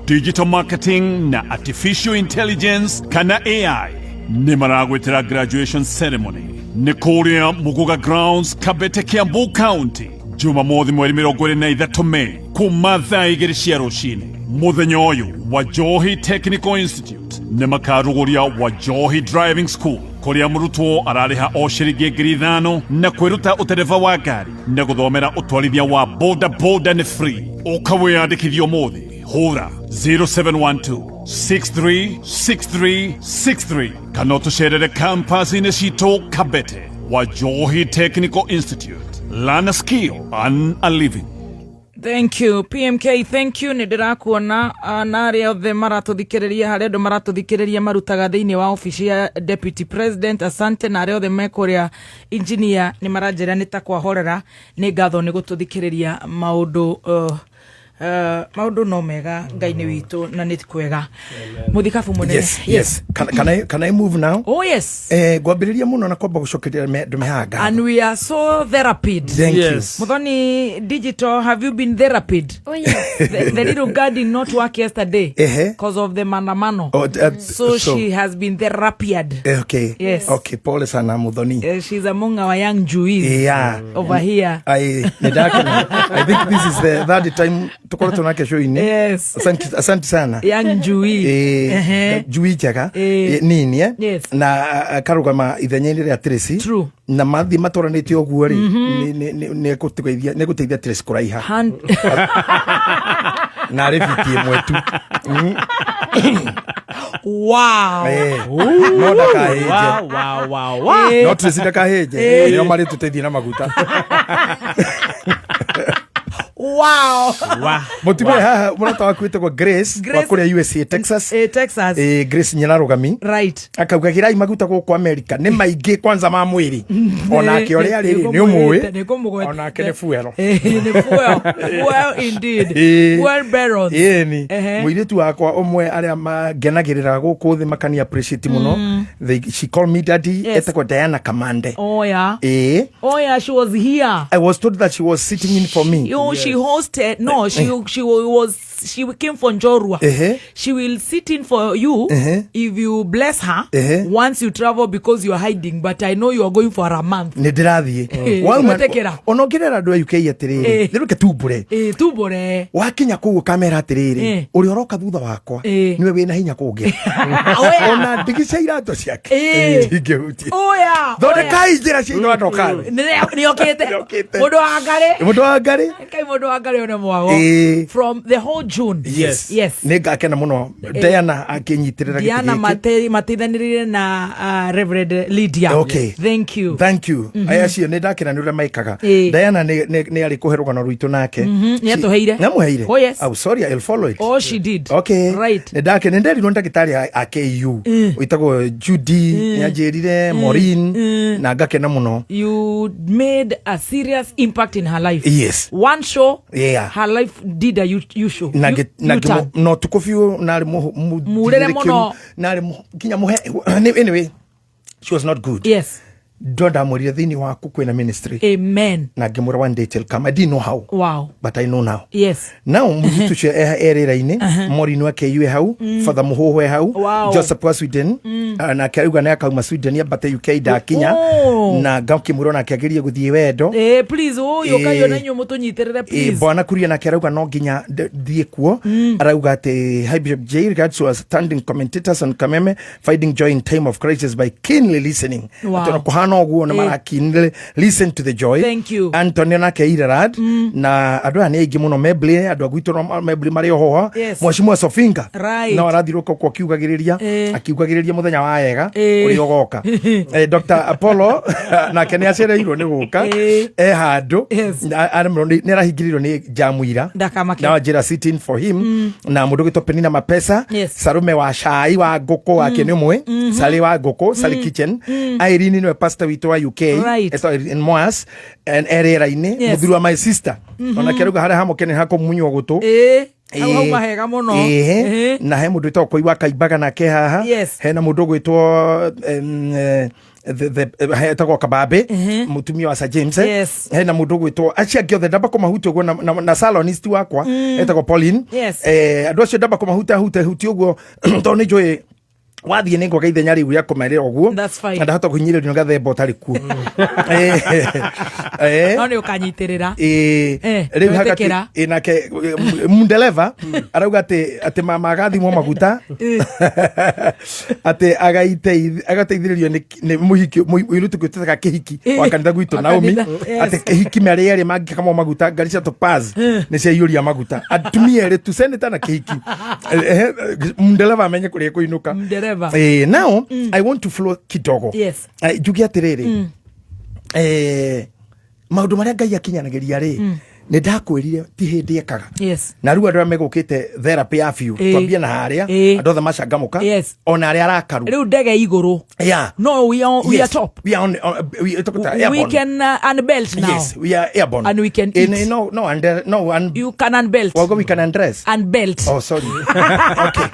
digital marketing na artificial intelligence kana AI. Nĩ maragwĩtĩra graduation ceremony nĩ kũrĩa Muguga Grounds, Kabete, Kiambu County, Jumamothi mweri 23 Mei kuma thaa 2 cia rũcinĩ. Mũthenya ũyũ Wajohi Technical Institute nĩ makarugũria Wajohi Driving School kũrĩa mũrutwo ararĩha o ciringi 5,000 na kwĩruta ũtereba wa ngari na gũthomera ũtwarithia wa boda boda nĩ free. Ũka wĩyandĩkithie ũmũthĩ, hũra 0712 636363 kana ũtũcerere campus-inĩ citũ Kabete. Wajohi Technical Institute, learn a skill, earn a living. Thank you PMK, thank you. Nĩ ndĩrakuona na arĩa othe maratũthikĩrĩria, harĩa andũ maratũthikĩrĩria marutaga thĩinĩ wa obici ya Deputy President, asante. Na arĩa othe mekũrĩa engineer nĩ maranjĩra nĩ ta kwahorera, nĩ ngatho nĩ gũtũthikĩrĩria. Maũndũ maũndũ no mega, Ngai nĩ witũ na nĩ kwega. Mũthikabu mũnene. Yes. Can I move now? Oh yes. Ngwambĩrĩria mũno na kwamba gũcokeria andũ mehaga ngatho. And we are so therapid. Thank you. Yes. Muthoni Digital, have you been therapid? Oh yes. The little girl did not work yesterday because of the maandamano. Oh, so she has been therapied. Okay. Yes. Okay, pole sana Muthoni. She's among our young Jews over here. I nĩndakena. I think this is the third time tũkoretwo nake show-inĩ. Yes. Asante, asante sana. Young Jewi. Njui njega. Nini Yes. Na akarũgama ithenya-inĩ rĩa Tracy. True. Na mathiĩ matwaranĩte ũguo rĩ, nĩ gũteithia Tracy kũraiha na arĩ fiti ĩmwe tu. Wow. No ndakahĩnje. Wow. No Tracy ndakahĩnje, nĩo marĩtũteithie na maguta. Wow. Mũtumia haha mũrata waku wĩtagwo Grace wa Grace. kũrĩa USA Texas. Texas. Grace nyina rũgami. Right. Akauga gĩrai maguta gũkũ America nĩ maingĩ kwanza ma mwĩrĩ. Onake ũrĩa rĩrĩ nĩ ũmũĩ. Nĩngũmũgweta. Onake nĩ fuero. Nĩ fuel. Fuel indeed. Fuel barons. Ĩni. Ehe. Mũirĩtu wakwa ũmwe arĩa mangenagĩrĩra gũkũ thĩ makani appreciate mũno. She called me daddy. Yes. Etagwo Diana Kamande. Oh yeah. Oh yeah, she was here. I was told that she was sitting in for me. Yo, she hosted. No, she was she came for Njorua. She will sit in for you if you bless her once you travel because you are hiding. But I know you are going for a month. Nä ndä rathiä Gwĩtĩkĩra. ona å ngä rera andå a UK atä rä rä rä reke tumbå Tumbũre. Wakinya kå u kamera atä rä rä å rä a å roka thutha wakwa nĩwe wä na hinya kå ngä ona ndigi cia iratå ciake ndingä hutia. Oh yeah. Thondekai njä ra cia indo andoka. Nĩokĩte. Mũndũ wa ngarĩ. Mũndũ wa ngarĩ. Kai mũndũ wa ngarĩ one mwago. From the whole June. Yes. Yes. Nä ngakena må no Diana akä nyitä rä ra. Diana mateithanĩrĩire na Reverend Lydia. Okay. Thank you. Thank you. Aya acio nä ndakena nä å rä a maikaga. Diana nä arä kå he rå gano rwitå nake. Nĩatũheire. Nĩamũheire? Oh, yes. Oh, sorry, I'll follow it. Oh, she did. Okay. Right. Nä ndake nä nderirwo nä ndagätarä a KU wĩtagwo Judy nä anjä rire Maureen na ngakena må no. You made a serious impact in her life. Yes. One show, her life did a you show. Na na U-turn. no tukå biå narä Murere mũno. narä nginya må he anyway she was not good. Yes. Ndo ndamwärire thä inä waku kwä na ministry. Amen. Na ngä mwä ra one day it will come. I didn't know how. Wow. But I know now. Yes. Now mũirĩtu ũcio erĩra-inĩ Maureen wa KU e hau, Father Mũhũhũ e hau. Wow. Joseph wa Sweden. Nake arauga nĩ akauma Sweden ambate UK ndakinya. Oh. Na ngakĩmwĩra onake agerie gũthiĩ wendo. Please, oh, yoka yona inyuĩ mũtũnyitĩrĩre, please. Bwana Kuria nake arauga no nginya thiĩ kuo. Arauga atĩ hi Bishop J, regards to our standing commentators on Kameme, finding joy in time of crisis by keenly listening. Wow. Atĩ ona kũhana ũguo nĩ mara keenly listen to the joy. Thank you. Antonio nake Irarad na andũ aya nĩ aingĩ mũno Mebley andũ a gwitũ no Mebley marĩ o hoha. Mheshimiwa Sofinga no arathiũrũrũka kuo akiugagĩrĩria akiugagĩrĩria mũthenya wa ega ũrĩa ũgoka. Dr. Apollo nake nĩ acereirwo nĩ gũka e handũ nĩ arahingĩrĩirwo nĩ jamu ira. Ndakamake. Na njĩra sit in for him na mũndũ ũgwĩtwo Penina Mapesa. Sarume wa cai wa ngũkũ wake nĩ ũmwe Sally wa ngũkũ Sally Kitchen. Irene nĩwe pastor witũ wa UK. Etagwo Irene Moas and erĩra-inĩ mũthuri wa my sister onake arauga harĩa hamũkene hakũmunywo gũtũ. Hau hauma hega mũno. Na he mũndũ wĩtagwo Koi wa Kaimbaga nake haha. Hena mũndũ ũgwĩtwo etagwo Kabambe mũtumia wa Sir James. Hena mũndũ ũgwĩtwo acio angĩ othe ndamba kũmahutia ũguo na salonist wakwa etagwo Pauline. Andũ acio ndamba kũmahuta huta hutia ũguo tondũ nĩ njũĩ wathiĩ nĩ ngwaga ithenya rĩu rĩa kũmerĩra ũguo. That's fine. Na ndahota kũhinyĩrĩrio nĩ gathemba ũtarĩ kuo. No nĩ ũkanyitĩrĩra. Rĩu hagati Wetĩkĩra. Nake mundeleva arauga atĩ mama agathimwo maguta atĩ agateithĩrĩrio nĩ mũhiki mũirĩtu gwĩtĩka kĩhiki wa kanitha gwitũ Wa Naomi. kanitha, yes. Atĩ kĩhiki marĩ erĩ mangĩkamwo maguta ngari cia Topaz nĩ ciaiyũria maguta atumia erĩ tu seneta na kĩhiki. Mundeleva amenye kũrĩa ekũinũka. Ndereva. Now I want to flow kidogo. Njuge atĩrĩrĩ maũndũ marĩa Ngai akinyanagĩria rĩ nĩ ndakwĩrire ti hĩndĩ ekaga. Na rĩu andũ arĩa megũkĩte therapy ya biũ twambie na harĩa andũ othe macangamũka ona arĩa arakaru. Rĩu ndege igũrũ. No, we are top. We are we, We airborne. can unbelt now. Yes, we are airborne. And we can eat. No, no, and no, and you can unbelt. Well, we can undress. Unbelt. Oh, sorry. Okay.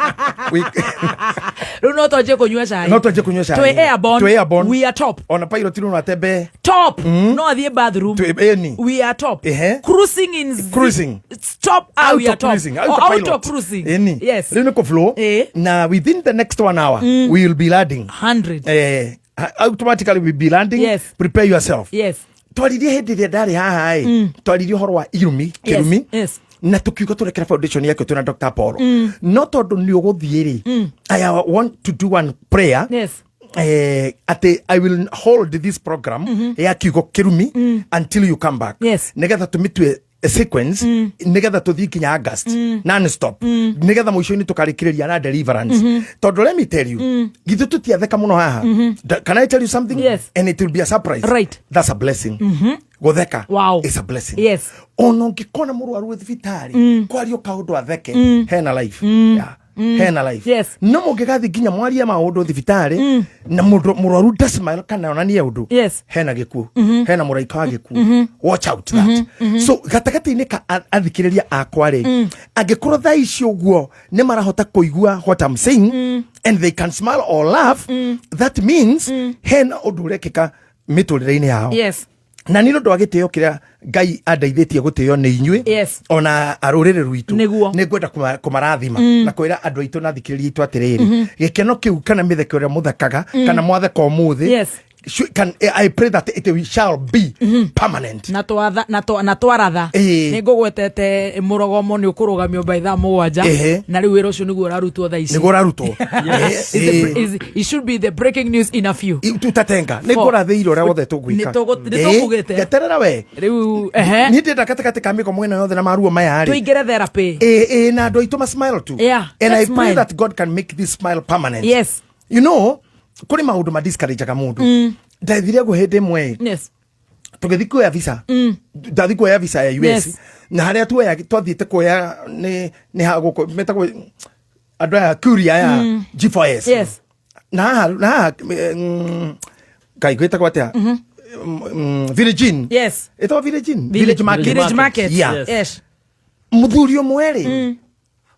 We Rĩu no twanjie kũnyua cai. No twanjie kũnyua cai. Twĩ airborne. Twĩ airborne. We are top. Ona pilot rĩu no atembe. Top. No athiĩ bathroom. Twĩ ĩni. We are top. Cruising in Cruising. Stop. Ah, we are top. Cruising. Oh, Autopilot. auto cruising. Ĩni. Yes. Rĩu nĩ kũ-flow. Na within the next 1 hour we will be landing. 100. Automatically we will be landing. Yes. Prepare yourself. Yes. Twaririe hĩndĩ ĩrĩa ndarĩ haha ĩ twaririe ũhoro wa irumi kĩrumi Yes. na tukiuga tũrekera foundation yake twĩna Dr. Apollo no tondũ nĩ ũgũthiĩ rĩ I want to do one prayer. Yes. Atĩ I will hold this program ya kiugo kĩrumi until you come back. Yes. Nĩgetha tũmĩtue a sequence nĩgetha tũthiĩ nginya August non stop nĩgetha mũico-inĩ tũkarĩkĩrĩria na deliverance tondũ let me tell you githĩ tũtiatheka mũno haha. Can I tell you something? Yes. And it will be a surprise. Right. That's a blessing. Gũtheka Wow. is a blessing. Yes. Ona ũngĩkona mũrwaru wĩ thibitarĩ kwario kaũndũ atheke, hena life. Yeah. Hena life. Yes. No mũngĩgathiĩ nginya mwarie maũndũ thibitarĩ na mũndũ mũrwaru ndasmile kana onanie ũndũ, Yes. hena gĩkuũ, hena mũraika wa gĩkuũ. Watch out that. So gatagatĩ-inĩ ka athikĩrĩria akwa rĩ, angĩkorwo thaa ici ũguo nĩ marahota kũigua what I'm saying and they can smile or laugh, that means hena ũndũ ũrekĩka mĩtũrĩre-inĩ yao. Yes. Na nĩ ũndũ wa gĩtĩo kĩrĩa Ngai andeithĩtie gũtĩo nĩ inyuĩ Yes. ona rũrĩrĩ rwitũ, Nĩguo. nĩ ngwenda kũmarathima na kwĩra andũ aitũ na athikĩrĩria aitũ atĩrĩrĩ, gĩkeno kĩu kana mĩtheko ĩrĩa mũthekaga kana mwatheka ũmũthĩ, Yes. I pray that it shall be permanent. Na twatha na twaratha nĩ ngũgwetete mũrogomo nĩ ũkũrũgamio by thaa 7. Na rĩu wĩra ũcio nĩguo ũrarutwo thaa ici. Nĩguo ũrarutwo. It's the- It should be the breaking news in a few. Tutatenga nĩ Four. ngũrathĩire ũrĩa wothe tũgwĩka. Nĩ tũkugĩte. Eterera we. Rĩu ehe. Niĩ ndĩrenda gatagatĩ ka mĩgomo ĩno yothe na maruo maya rĩ, tũingĩre therapy. Ĩ na andũ aitũ ma smile tu. Yeah, And I let's pray smile. that God can make this smile permanent. Yes. You know, kũrĩ maũndũ ma discourageaga mũndũ. Ndathire guo hĩndĩ ĩmwe Yes. tũgĩthiĩ kuoya visa, ndathiĩ kuoya visa ya US. Yes. Na harĩa tuoya twathiĩte kuoya nĩ ha gũkũ metagwo andũ aya courier ya G4S. Yes. Na haha Ngai, gwĩtagwo atĩa? Village Inn. Yes. Ĩtagwo Village Inn? Village Market. Village Market. Yeah. Yes. Mũthuri ũmwe rĩ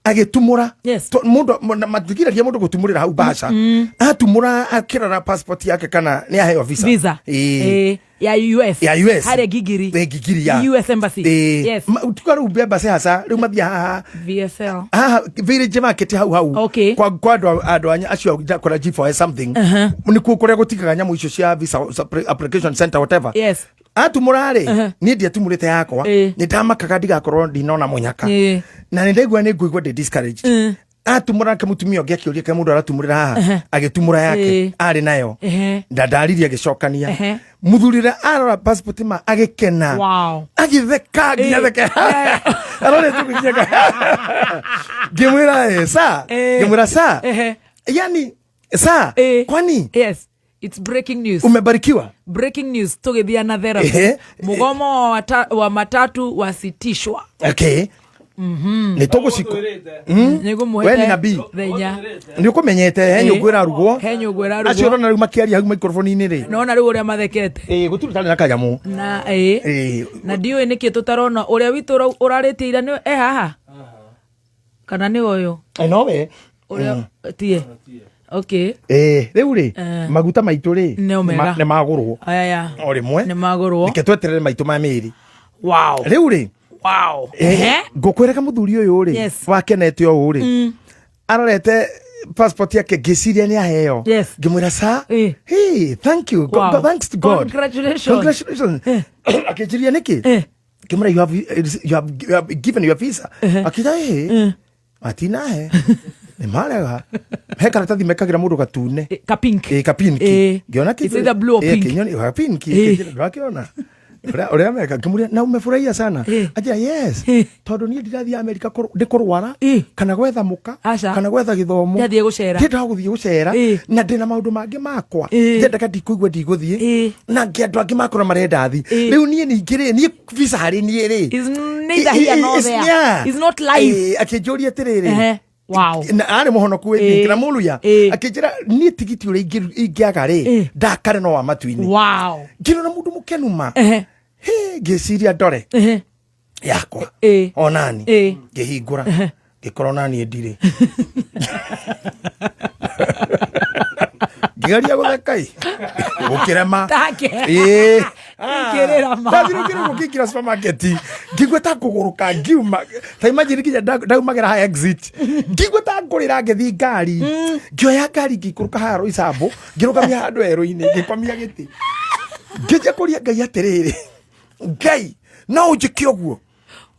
agĩtumũra. Yes. Mũndũ matigiragia mũndũ gũtumũrĩra hau mbaca, atumũra akĩrora passport yake kana nĩ aheo visa. Visa. Ĩĩ. Ya US. Ya US. Harĩa Gigiri. Ĩ, Gigiri ya US Embassy. Ĩĩ. Yes. Tuga rĩu embassy haca rĩu mathiĩ haha VSL. Haha Village Market hau hau. Okay. Kwa andũ acio kũrĩa G4S something, nĩkuo kũrĩa gũtigaga nyamũ icio cia visa application center, whatever. Yes. Atumũra rĩ, niĩ ndiatumũrĩte yakwa. Nĩ ndamakaga ndigakorwo ndinona mũnyaka. Na nĩ ndaigua nĩ ngũigua ndĩ discouraged. Atumũra nake mũtumia ũngĩ akĩũria ke mũndũ aratumũrĩra haha, agĩtumũra yake arĩ nayo. Ndandaririe agĩcokania. Mũthuri ũrĩa arora passport ma agĩkena, agĩtheka nginya theke arorete gũkinya. Ngĩmwĩra, "Sa," ngĩmwĩra, "Sa, yani sa, kwani Yes. It's breaking news. umebarikiwa." Breaking news tũgĩthiĩ na therapy. Mũgomo wa matatu wasitishwa. Okay, nĩ tũgũciko. Nĩngũmũhe We nĩ nabii. Thenya. Nĩ ũkũmenyete he nyũngũ ĩrarugwo. He nyũngũ ĩrarugwo. Acio ũrona rĩu makĩaria hau microphone-inĩ rĩ, Nona rĩu ũrĩa mathekete. Ĩ, gũtirĩ ũtarĩ na kanyamũ. Na ĩ na ndiũĩ nĩkĩ tũtarona ũrĩa witũ ũrarĩtie ira nĩ e haha kana nĩ ũyũ? Nowe. Ũrĩa tie, okay. Ĩ, rĩu rĩ, maguta maitũ rĩ, Nĩ mega. nĩ magũrwo Aya o rĩmwe. Nĩ magũrwo. Reke tweterere maitũ ma mĩĩrĩ. Wow. Rĩu rĩ, Wow. Ngũkwĩraga mũthuri ũyũ rĩ, wakenete ũũ rĩ, arorete passport yake, ngĩciria nĩ aheo. Yes. Ngĩmwĩra, "Sa, hey, thank you. Wow. Thanks to God. Congratulations. Congratulations." Akĩnjĩria nĩkĩ, ngĩmwĩra, You have given your visa." Akĩnjĩra, "Ĩ, matinahe, nĩ marega." He karatathi mekagĩra mũndũ gatune. Ka pink. Ĩ, ka pink. Ngĩona. It's either blue or pink. Kĩnyoni ka pink. Ndũrakĩona ũrĩa meka. Ngĩmũria, "Na umefurahia sana?" Anjĩra, "Yes, tondũ niĩ ndirathiĩ Amerika ndĩkũrwara kana gwetha mũka kana gwetha gĩthomo." Ndathiĩ gũcera. Ndĩendaga gũthiĩ gũcera na ndĩna maũndũ mangĩ makwa ndendaga, ndikũigua ndigũthiĩ na ngĩ andũ angĩ makora marenda thi. Rĩu niĩ ningĩ rĩ, niĩ visa harĩ niĩ rĩ Is neither here nor there. It's not life. Akĩnjũria atĩrĩrĩ, Wow. Na arĩ mũhonoku na mũluya, akĩnjĩra, "Niĩ tigiti ũrĩa ingĩaga rĩ, ndakare no wa matu-inĩ." Wow. Ngĩrora mũndũ mũkenu ma. Hĩ, ngĩciria ndore yakwa onani, ngĩhingũra, ngĩkora onani ndirĩ. Ngĩgeria gũtheka ĩ, gũkĩrema. Take. Ĩĩ. Ngĩrĩra ma. Ndathire ngĩingĩra supermarket, ngĩigua ta ngũgũrũka ngiuma. Ta imagine nginya ndaumagĩra ha exit, ngĩigua ta ngũrĩra. Ngĩthiĩ ngari, ngĩoya ngari, ngĩikũrũka haha Roysambu, ngĩrũgamia handũ werũ-inĩ, ngĩkomia gĩtĩ, ngĩnjia kũria Ngai atĩrĩrĩ, "Ngai, no ũnjĩke ũguo?"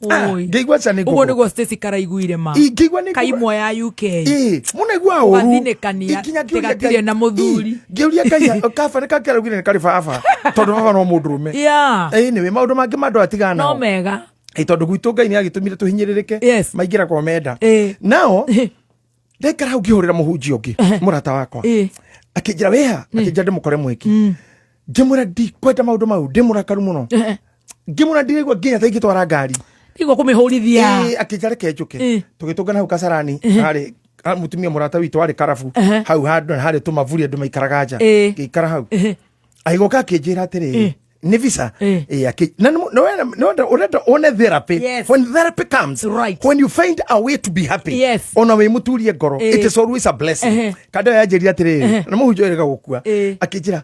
Ah, Oi. Ngĩigua ca nĩ Ũguo ngũgũrũka. nĩguo Stacy karaiguire ma. Ingĩigua nĩ Kaimwe ya UK. Ĩ, mũno igua ũru. Ũgathinĩkania Nginya ngĩũria tigatirĩ Ngai- na mũthuri. Ĩ, ngĩũria Ngai kaba nĩ kakĩraugire nĩ karĩ baba, tondũ baba no mũndũrũme. Anyway, maũndũ mangĩ ma andũ atigana No nao. mega. Ĩ, tondũ gwitũ Ngai nĩ agĩtũmire tũhinyĩrĩrĩke. Yes. Maingĩra kwa menda nao ndaikara hau ngĩhũrĩra mũhunjia ũngĩ mũrata wakwa, akĩnjĩra wĩha, akĩnjĩra ndĩmũkore mwĩki. Ngĩmwĩra ndikwenda maũndũ mau, ndĩ mũrakaru mũno. Ngĩmwĩra ndiraigua nginya ta ingĩtwara ngari. Ndigua kũmĩhũrithia. Ĩĩ, akĩnja reke njũke. Tũgĩtũngana hau Kasarani, harĩ mũtumia mũrata witũ warĩ karabu hau handũ harĩ tũmaburi andũ maikaraga nja. Ngĩikara hau. Agĩũka akĩnjĩra atĩrĩrĩ, nĩ visa. Ĩĩ, na nĩ ũrenda one therapy. When therapy comes, when you find a way to be happy, ona wĩ mũturie ngoro, it is always a blessing. Kanda ĩyo yanjĩrire atĩrĩrĩ, na mũhunjia ũyũ gũkua, akĩnjĩra,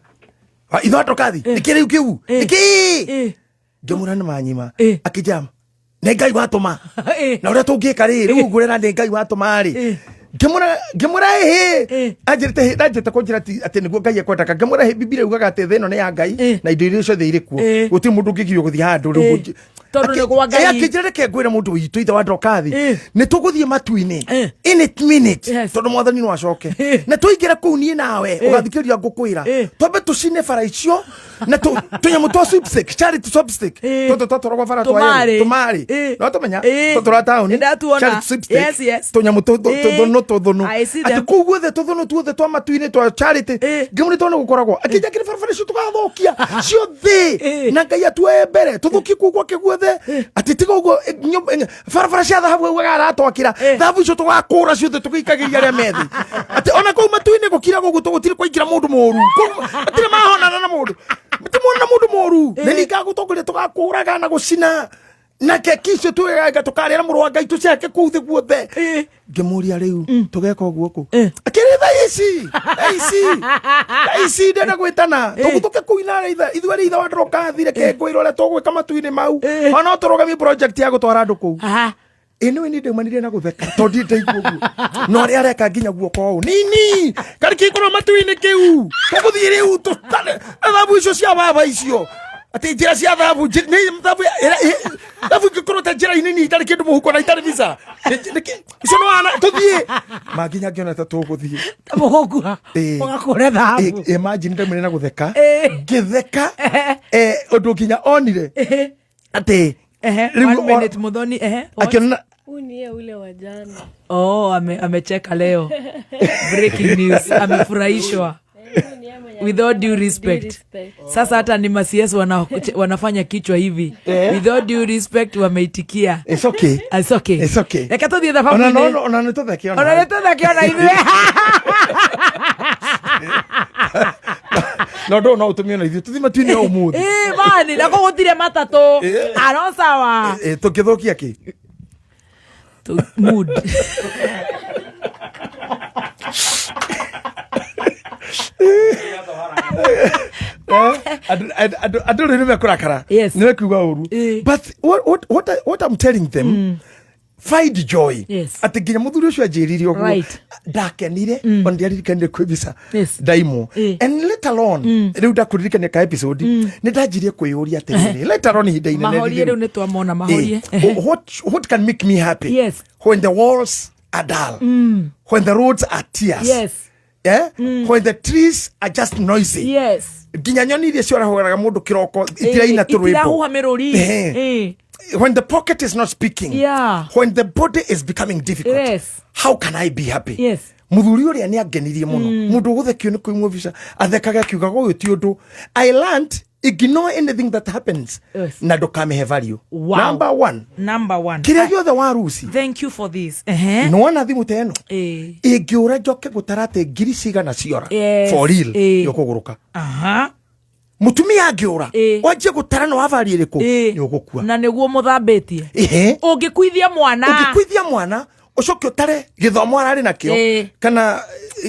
ithotokathi nĩkĩ rĩu kĩu nĩkĩ ngĩmwĩra nĩ manyima. Akĩnjĩra nĩ Ngai watũma na ũrĩa tũngĩka rĩ, rĩu ngũrera nĩ Ngai watũma rĩ. Ngĩmwĩra ĩhĩ, anjĩrĩte hĩ, anjĩrĩte kũnjĩra atĩ nĩguo Ngai ekwendaga. Ngĩmwĩra hĩ, Bibilia yugaga atĩ thĩ ĩno nĩ ya Ngai na indo iria ciothe irĩ kuo, gũtirĩ mũndũ ũngĩgirio gũthiĩ handũ rĩu. Tondũ nĩ gwa Ngai. Akĩnjĩra reke ngwĩre mũndũ witũ ithe wa Ndokathi, nĩ tũgũthiĩ matu-inĩ in a minute, tondũ mwathani no acoke na tũingĩre kũu niĩ nawe ũgathikĩrĩria ngũkwĩra twambe tũcine bara icio na tũnyamũ twa sweepstake, charity sweepstake, tũtũ twatwaragwo bara twa Tũmarĩ. yellow, tũmarĩ no tũmenya tũtũra taũni. Nĩndatuona. Charity sweepstake. Yes, yes. Tũnyamũ tũthũnũ tũthũnũ I see atĩ them. kũu guothe tũthũnũ tuothe twa matu-inĩ twa charity ngĩmũrĩ tondũ gũkoragwo akĩnjakĩrĩ barabara icio tũgathũkia ciothe na Ngai atuoe mbere tũthũkie kũu gwake guothe atĩ tiga ũguo, barabara cia thahabu augaga aratwakĩra thahabu icio tũgakũra ciothe tũgĩikagĩria arĩa methi atĩ ona kũu matu-inĩ gũkira gũguo tũgũtirĩ kwaingĩra mũndũ mũru. Kũu matirĩ mahonana na mũndũ, matimona na mũndũ mũru nĩ ningagũtongoria tũgakũraga na gũcina na keki icio twĩgaga tũkarĩra mũrũ wa Ngai tũciake kũu thĩ guothe. Ngĩmũria rĩu tũgeka ũguo kũ? Akĩrĩ thaa ici, thaa ici, thaa ici ndenda gwĩtana tũgũtũke kũu inara ithuĩ arĩa ithe wa ndũrokathi, reke ngwĩre ũrĩa tũgwĩka matu-inĩ mau. Ona no tũrũgamie project ya gũtwara andũ kũu. Ĩ nĩwe niĩ ndaumanire na gũtheka tondũ ndirĩ ndaigua ũguo na ũrĩa areka nginya guoko ũũ nini karĩ kĩngorwo matu-inĩ kĩu tũgũthiĩ rĩu tũtare thabu icio cia baba icio atĩ njĩra cia thabu nĩ thabu thabu ingĩkorwo ta njĩra-inĩ ni itarĩ kĩndũ mũhuko na itarĩ visa. Icio nĩ wana tũthiĩ manginya ngĩona ta tũgũthiĩ. Mũgũkua ũgakũre thahabu. Imagine ndaumire na gũtheka ngĩtheka, ũndũ nginya onire atĩ rĩu One minute, Muthoni, what? Akĩona Huu ni yeye ule wa jana. Oh, amecheka leo. Breaking news, amefurahishwa. With all due respect. Respect. Sasa hata ni ma-CS wanafanya kichwa hivi. With all due respect wameitikia. It's okay. It's okay. It's okay. Reke tũthiĩ Ona thababu-inĩ. ona nĩ tũtheke ona. Ona nĩ tũtheke ona ithuĩ. Na ũndũ ũyũ no ũtũmie ona ithuĩ tũthiĩ matu-inĩ o ũmũthĩ. Ĩ, mani, na kũu gũtirĩ matatũ. Aro sawa. Tũngĩthũkia kĩ? Mood. Andũ rĩu nĩ mekũrakara, nĩ mekuga ũru, but what I'm telling them, find joy. Atĩ nginya mũthuri ũcio anjĩrire ũguo ndakenire ona ndiaririkanire kwĩ visa ndaimwo. And let alone rĩu ndakũririkania ka episode nĩ ndanjirie kwĩyũria atĩrĩrĩ, let alone ihinda inene Mahorie rĩu. rĩu nĩ twamona mahorie. What can make me happy when the walls are dull, when the roads are tears, when the trees are just noisy, nginya nyoni iria ciorahũraga mũndũ kĩroko itiraina tũrwĩmbo. Itirahuha mĩrũri. When the pocket is not speaking, when the body is becoming difficult, how can I be happy? Mũthuri ũrĩa nĩ angenirie mũno. Mũndũ ũgũthekio nĩ kũimwo visa athekaga akiugaga ũyũ ti ũndũ. I learned, ignore anything that happens na ndũkamĩhe value. Number one. Number one. Kĩrĩa gĩothe waruci. Thank you for this. Nĩwona thimũ ta ĩno ĩngĩũra njoke gũtara atĩ ngiri cigana ciora, for real, nĩ ũkũgũrũka. Mũtumia angĩũra wanjie gũtara nĩ wavari ĩrĩkũ, nĩ ũgũkua. Na nĩguo mũthambĩtie. Ũngĩkuithia mwana. Ũngĩkuithia mwana ũcoke ũtare gĩthomo ararĩ nakĩo kana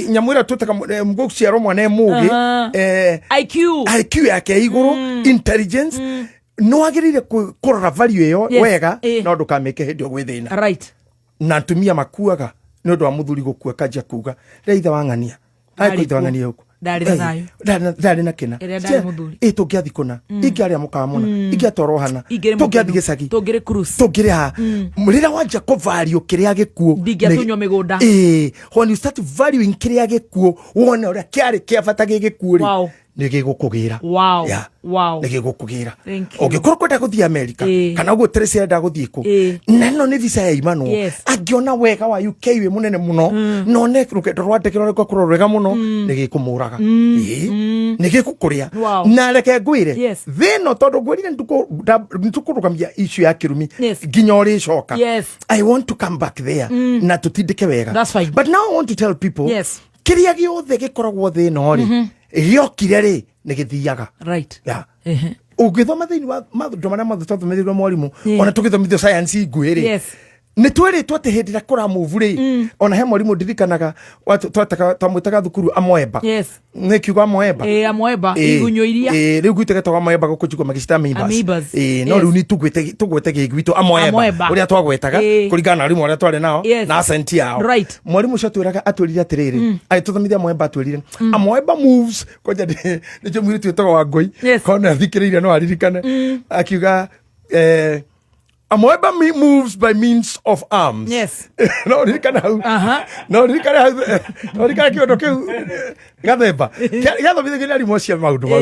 nyamũ ĩrĩa twĩtaga gũciarwo mwana e mũgĩ, IQ. IQ yake ĩ igũrũ, intelligence, nĩ wagĩrĩire kũrora value ĩyo wega no ndũkamĩke hĩndĩ ĩyo gwĩ thĩna. Na atumia makuaga nĩ ũndũ wa mũthuri gũkua kanjia kuga rĩa ithe wa ng'ania. Ndarĩ Arĩ ithe wa kuo. ng'ania gũkũ. Ndarĩ na thayũ. Ndarĩ na kĩna. Ĩrĩa ndarĩ mũthuri. Ĩ tũngĩathi kũna, ingĩarĩa mũkawa mũna, ingĩatwarwo hana, Ingĩrĩ tũngĩathi mũkenu. gĩcagi, Tũngĩrĩ cruise. Tũngĩrĩ ha. Rĩrĩa wanjia kũvalue kĩrĩa gĩkuũ, Ndingĩatunywo mĩgũnda. When you start valuing kĩrĩa gĩkuũ, wone ũrĩa kĩarĩ kĩa bata gĩ gĩkuũ rĩ. Wow. Nĩ gĩgũkũgĩra. Yeah. Nĩ gĩgũkũgĩra. Thank you. Ũngĩkorwo kwenda gũthiĩ America, kana ũguo Tracy arenda gũthiĩ kũ, na ĩno nĩ visa ya imanwo. Angĩona wega wa UK wĩ mũnene mũno, na one rũgendo rwa ndege rũrĩa rũgakorwo rwega mũno, nĩ gĩkũmũraga. Ĩĩ. Nĩ gĩgũkũrĩa. Na reke ngwĩre, thĩ ĩno, tondũ ngwĩrire nĩtũkũrũgamia issue ya kĩrumi nginya ũrĩcoka. I want to come back there na tũtindĩke wega. That's fine. But now I want to tell people, kĩrĩa gĩothe gĩkoragwo thĩ ĩno rĩ, gĩokire rĩ, nĩ gĩthiaga. Yeah. Ũngĩthoma thĩinĩ wa maũndũ marĩa mothe twathomithirio mwarimũ, ona tũgĩthomithio science nguhĩ rĩ, nĩ twĩrĩtwo atĩ hĩndĩ ĩrĩa kũramũvu rĩ, ona he mwarimũ ndirikanaga twamwĩtaga thukuru amoeba. Nĩ kiugo amoeba. Ĩ, amoeba, igunyũ iria. Rĩu gwitũ getagwo amoeba, gũkũ njigua magĩcita amoebas. Amoebas. No rĩu nĩ tũgwĩte gĩgwitũ amoeba, Amoeba. ũrĩa twagwetaga kũringana na arimũ arĩa twarĩ nao na accent yao. Mwarimũ ũcio atwĩraga, atwĩrire atĩrĩrĩ, agĩtũthomithia amoeba, atwĩrire amoeba moves kwanja nĩkĩo mũirĩtu wĩtagwo Wangũi, korwo nĩ athikĩrĩirie no aririkane, akiuga amoeba moves by means of arms. No ririkana hau, no ririkane hau, no ririkane kĩũndũ kĩu gathemba gĩathomithagio nĩ arimũ acio maũndũ mau,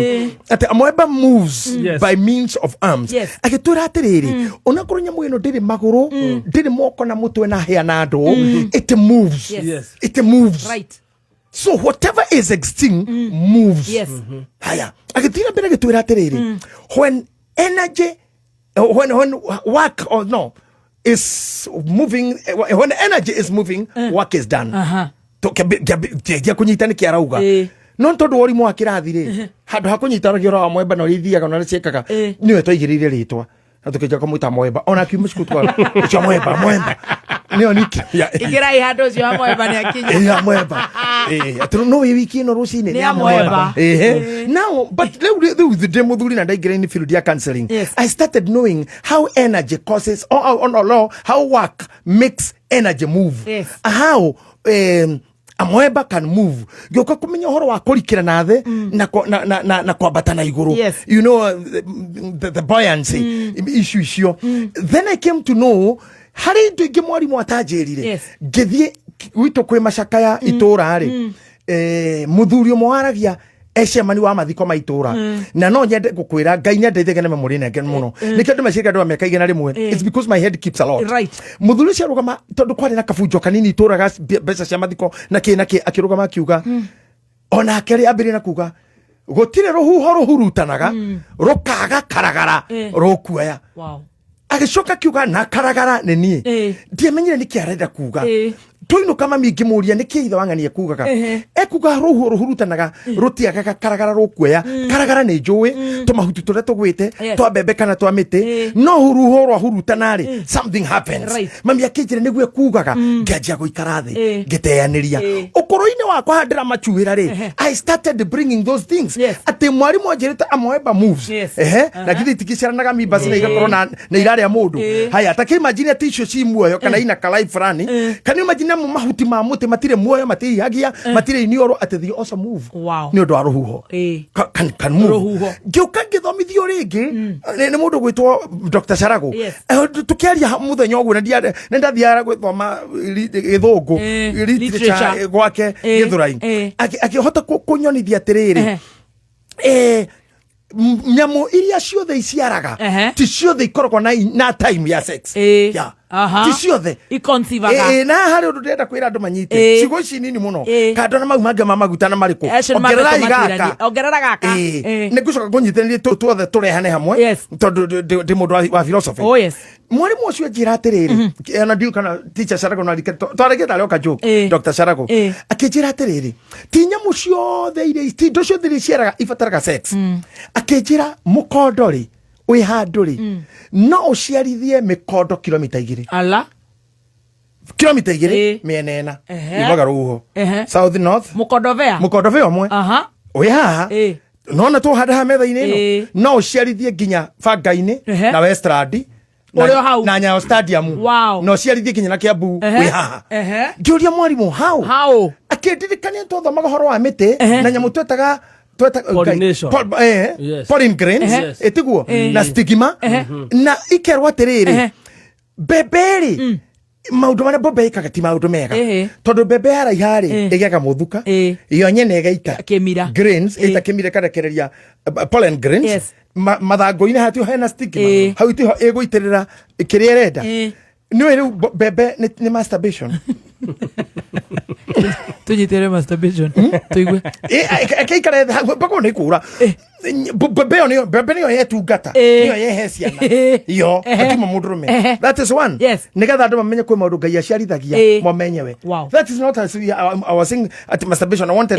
atĩ amoeba moves by means of arms. Agĩtwĩra atĩrĩrĩ, onakorwo nyamũ ĩno ndĩrĩ magũrũ, ndĩrĩ moko na mũtwe na hĩa na ndũ, it moves. It moves. So whatever is existing moves. Haya, agĩthiĩ na mbere agĩtwĩra atĩrĩrĩ, when energy when work or no is moving, when energy is moving, work is done. Kĩambia kũnyita nĩ kĩarauga. No nĩ tondũ wa ũrimũ wa kĩrathi rĩ, handũ ha kũnyitanagia ũhoro wa mwemba na ũrĩa ithiaga na ũrĩa ciĩkaga, nĩwe twaigĩrĩire rĩtwa na tũkĩnja kũmwĩta mwemba, ona akiuma cukuru twa ũcio mwemba, mwemba nĩyo niki. Ĩkĩrai handũ ũcio wa mwemba nĩ akinya. Ya mwemba. Atĩ no wĩ wiki ĩno rũcinĩ. Nĩ ya mwemba. Ehe. Now but rĩu rĩu ndĩ mũthuri na ndaingĩra in field ya counseling, I started knowing how energy causes or no, how work makes energy move. How amoeba can move. Ngĩũka kũmenya ũhoro wa kũrikĩra na thĩ na kwambata na igũrũ. You know, the buoyancy issue icio. Then I came to know harĩ indo ingĩ mwarimũ atanjĩrire. Ngĩthiĩ gwitũ kwĩ macakaya itũra rĩ, mũthuri ũmwe waragia ecemani wa mathiko ma itũra, na no nyende gũkwĩra Ngai nĩ andeithagia na memory nenge mũno, nĩkĩo andũ meciria andũ a mĩaka 101. It's because my head keeps a lot. Mũthuri ũcio arũgama, tondũ kwarĩ na kabunjo kanini itũra ga mbeca cia mathiko na kĩ na kĩ, akĩrũgama akiuga, onake rĩ ambĩrĩria na kuga gũtirĩ rũhuho rũhurutanaga rũkaga karagara rũkuoya. Agĩcoka akiuga na karagara nĩ niĩ. Ndiamenyire nĩkĩ arenda kuga. Tũinũka mami ngĩmũria nĩkĩ ithe wang'ania kugaga. Ekuga rũhuho rũhurutanaga rũtiagaga karagara rũkuoya. Karagara nĩ njũĩ tũmahuti tũrĩa tũgwĩte twa mbembe kana twa mĩtĩ, no rũhuho rwahurutana rĩ, something happens. Mami akĩnjĩra nĩguo ekugaga. Ngĩanjia gũikara thĩ, ngĩteanĩria ũkũrũ-inĩ wakwa haha ndĩramacuĩra rĩ, I started bringing those things atĩ mwarimũ anjĩrĩte amoeba moves. Ehe, na githĩ itikĩciaranaga mibas na igakorwo na irarĩa mũndũ? Haya, ta kĩimagine atĩ icio ci muoyo kana ina kalai fulani. Can you imagine amo mahuti ma mũtĩ matirĩ muoyo, matihihagia, matirĩ iniũrũ, atĩ they also move nĩ ũndũ wa rũhuho? Can move. Rũhuho. Ngĩũka ngĩthomithio rĩngĩ nĩ mũndũ gwĩtwo Dr. Sharago. Tũkĩaria mũthenya ũguo na nĩ ndathiaga gwĩthoma gĩthũngũ, literature, literature. Gwake Gĩthũrai. Akĩhota kũnyonithia atĩrĩrĩ, nyamũ iria ciothe iciaraga ti ciothe ikoragwo na time ya sex. Yeah. Ti ciothe Iconceivaga. Na harĩ ũndũ ndĩrenda kwĩra andũ manyite, ciugo ici nini mũno, kando na mau mangĩ ma maguta na marĩkũ. Acio nĩ Ongererai mambĩtwo gaka. matirani. Ongerera gaka. Nĩ ngũcoka ngũnyitĩrĩrie tuothe tũrehane hamwe, tondũ ndĩ mũndũ wa philosophy. Oh, yes. Mwarimũ ũcio anjĩra atĩrĩrĩ, ona ndiũ kana teacher Sharago no arike twaragia tarĩ oka joke. Dr. Sharago akĩnjĩra atĩrĩrĩ, ti nyamũ ciothe iria, ti indo ciothe iria iciaraga ibataraga sex. Akĩnjĩra mũkondo rĩ, wĩ handũ rĩ, no ũciarithie mĩkondo kilomita 2. Ala. Kilomita 2 mĩena ĩna yumaga rũhuho, south, north. Mũkondobea. Mũkondobea ũmwe wĩ haha, nona tũhanda haha metha-inĩ ĩno, no ũciarithie nginya banga-inĩ na Westland Ũrĩ o hau. na Nyayo Stadium. Na ũciarithie nginya na Kiambu wĩ haha. Ngĩũria mwarimũ how. How? Akĩndirikania twathomaga ũhoro wa mĩtĩ na nyamũ twetaga Pollination. Pollen grains. Ĩtiguo na stigma, na ikerwo atĩrĩrĩ, mbembe rĩ, Maũndũ marĩa mbombe ĩkaga ti maũndũ mega. Ĩhĩ. Tondũ mbembe yaraiha rĩ, ĩgĩaga mũthuka, yo nyene ĩgaita kĩmira, grains, ĩta kĩmira, ĩkarekereria pollen grains. Mathangũ-inĩ hatio hena stigma. Hau tiho ĩgũitĩrĩra kĩrĩa ĩrenda. Nĩũĩ rĩu mbembe nĩ masturbation. Tũnyitĩre masturbation tũigue. Ĩkĩikara thĩ hau mpaka nĩ kũra. Mbembe ĩyo mbembe nĩyo yetungata, nĩyo yehe ciana yo, hatima mũndũrũme. That is one. Nĩgetha andũ mamenye kwĩ maũndũ Ngai aciarithagia mo menyewe. That is not as I was saying at masturbation. I wanted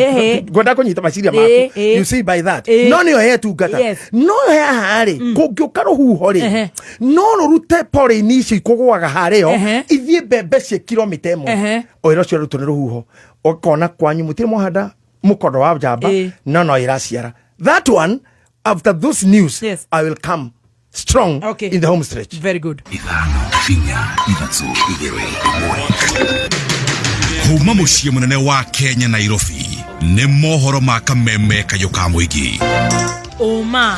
ngwenda kũnyita maciria maku. You see by that, no nĩyo yetungata. No haha rĩ, kũngĩũka rũhuho rĩ, no rũrute pollen icio ikũgũaga harĩo, ithiĩ mbembe ciĩ kilomita 1 o ĩro ciarutwo nĩ rũhuho. Ũkona kwanyu mũtirĩ mwahanda mũkondo wa njamba, no ĩraciara. That one, after those news, I will come strong in the home stretch. Very good. 5, 4, 3, 2, 1. Kuma mũciĩ mũnene wa Kenya, Nairobi, nĩ mohoro ma Kameme kayũ ka mũingĩ. Ũma,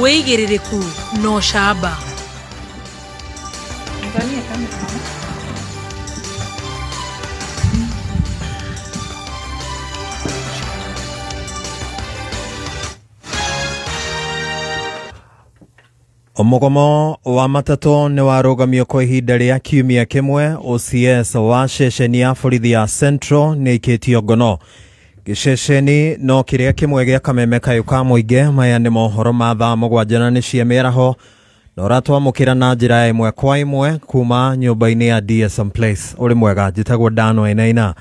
wĩigĩrĩrĩku na ũcamba. Mũgomo wa matatũ nĩ warũgamio kwa ihinda rĩa kiumia kĩmwe. OCS wa ceceni ya borithi ya Central nĩ aikĩtio ngono. Gĩceceni no kĩrĩa kĩmwe gĩa Kameme kayũ ka mũingĩ. Maya nĩ mohoro ma thaa 7 na nĩ cia mĩaraho, na ũratwamũkĩra na njĩra ya ĩmwe kwa ĩmwe kuma nyũmba-inĩ ya DSM Place. Ũrĩ mwega, njĩtagwo Dan Wainaina.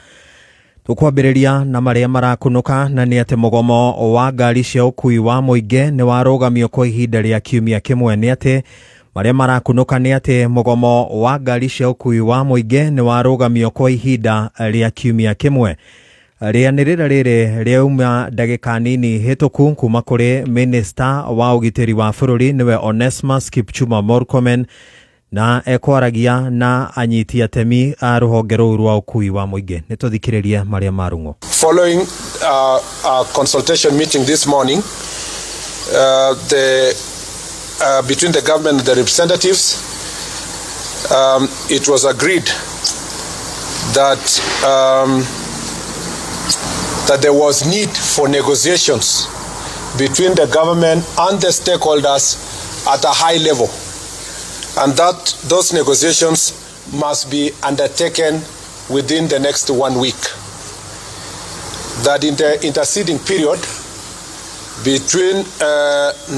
Tũkwambĩrĩria na marĩa marakunũka, na nĩ atĩ mũgomo wa ngari cia ũkui wa mũingĩ nĩ warũgamio kwa ihinda rĩa kiumia kĩmwe. Nĩ atĩ marĩa marakunũka nĩ atĩ mũgomo wa ngari cia ũkui wa mũingĩ nĩ warũgamio kwa ihinda rĩa kiumia kĩmwe. Rĩanĩrĩra rĩrĩ rĩauma ndagĩka nini hĩtũku kuma kũrĩ minista wa ũgitĩri wa bũrũri, nĩwe Onesmus Kipchumba Murkomen, na ekwaragia na anyiti atemi a rũhonge rũu rwa ũkui wa mũingĩ. Nĩ tũthikĩrĩrie marĩa marung'o. Following a consultation meeting this morning, between the government and the representatives, it was agreed that there was need for negotiations between the government and the stakeholders at a high level, and that those negotiations must be undertaken within the next 1 week. That in the interceding period between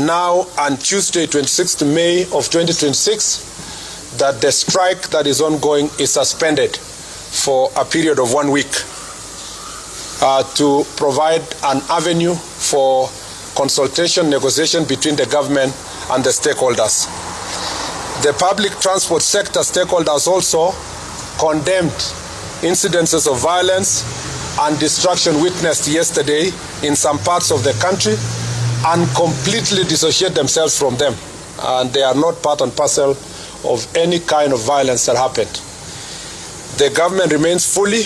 now and Tuesday, 26th May of 2026, that the strike that is ongoing is suspended for a period of 1 week to provide an avenue for consultation, negotiation between the government and the stakeholders. The public transport sector stakeholders also condemned incidences of violence and destruction witnessed yesterday in some parts of the country and completely dissociate themselves from them, and they are not part and parcel of any kind of violence that happened. The government remains fully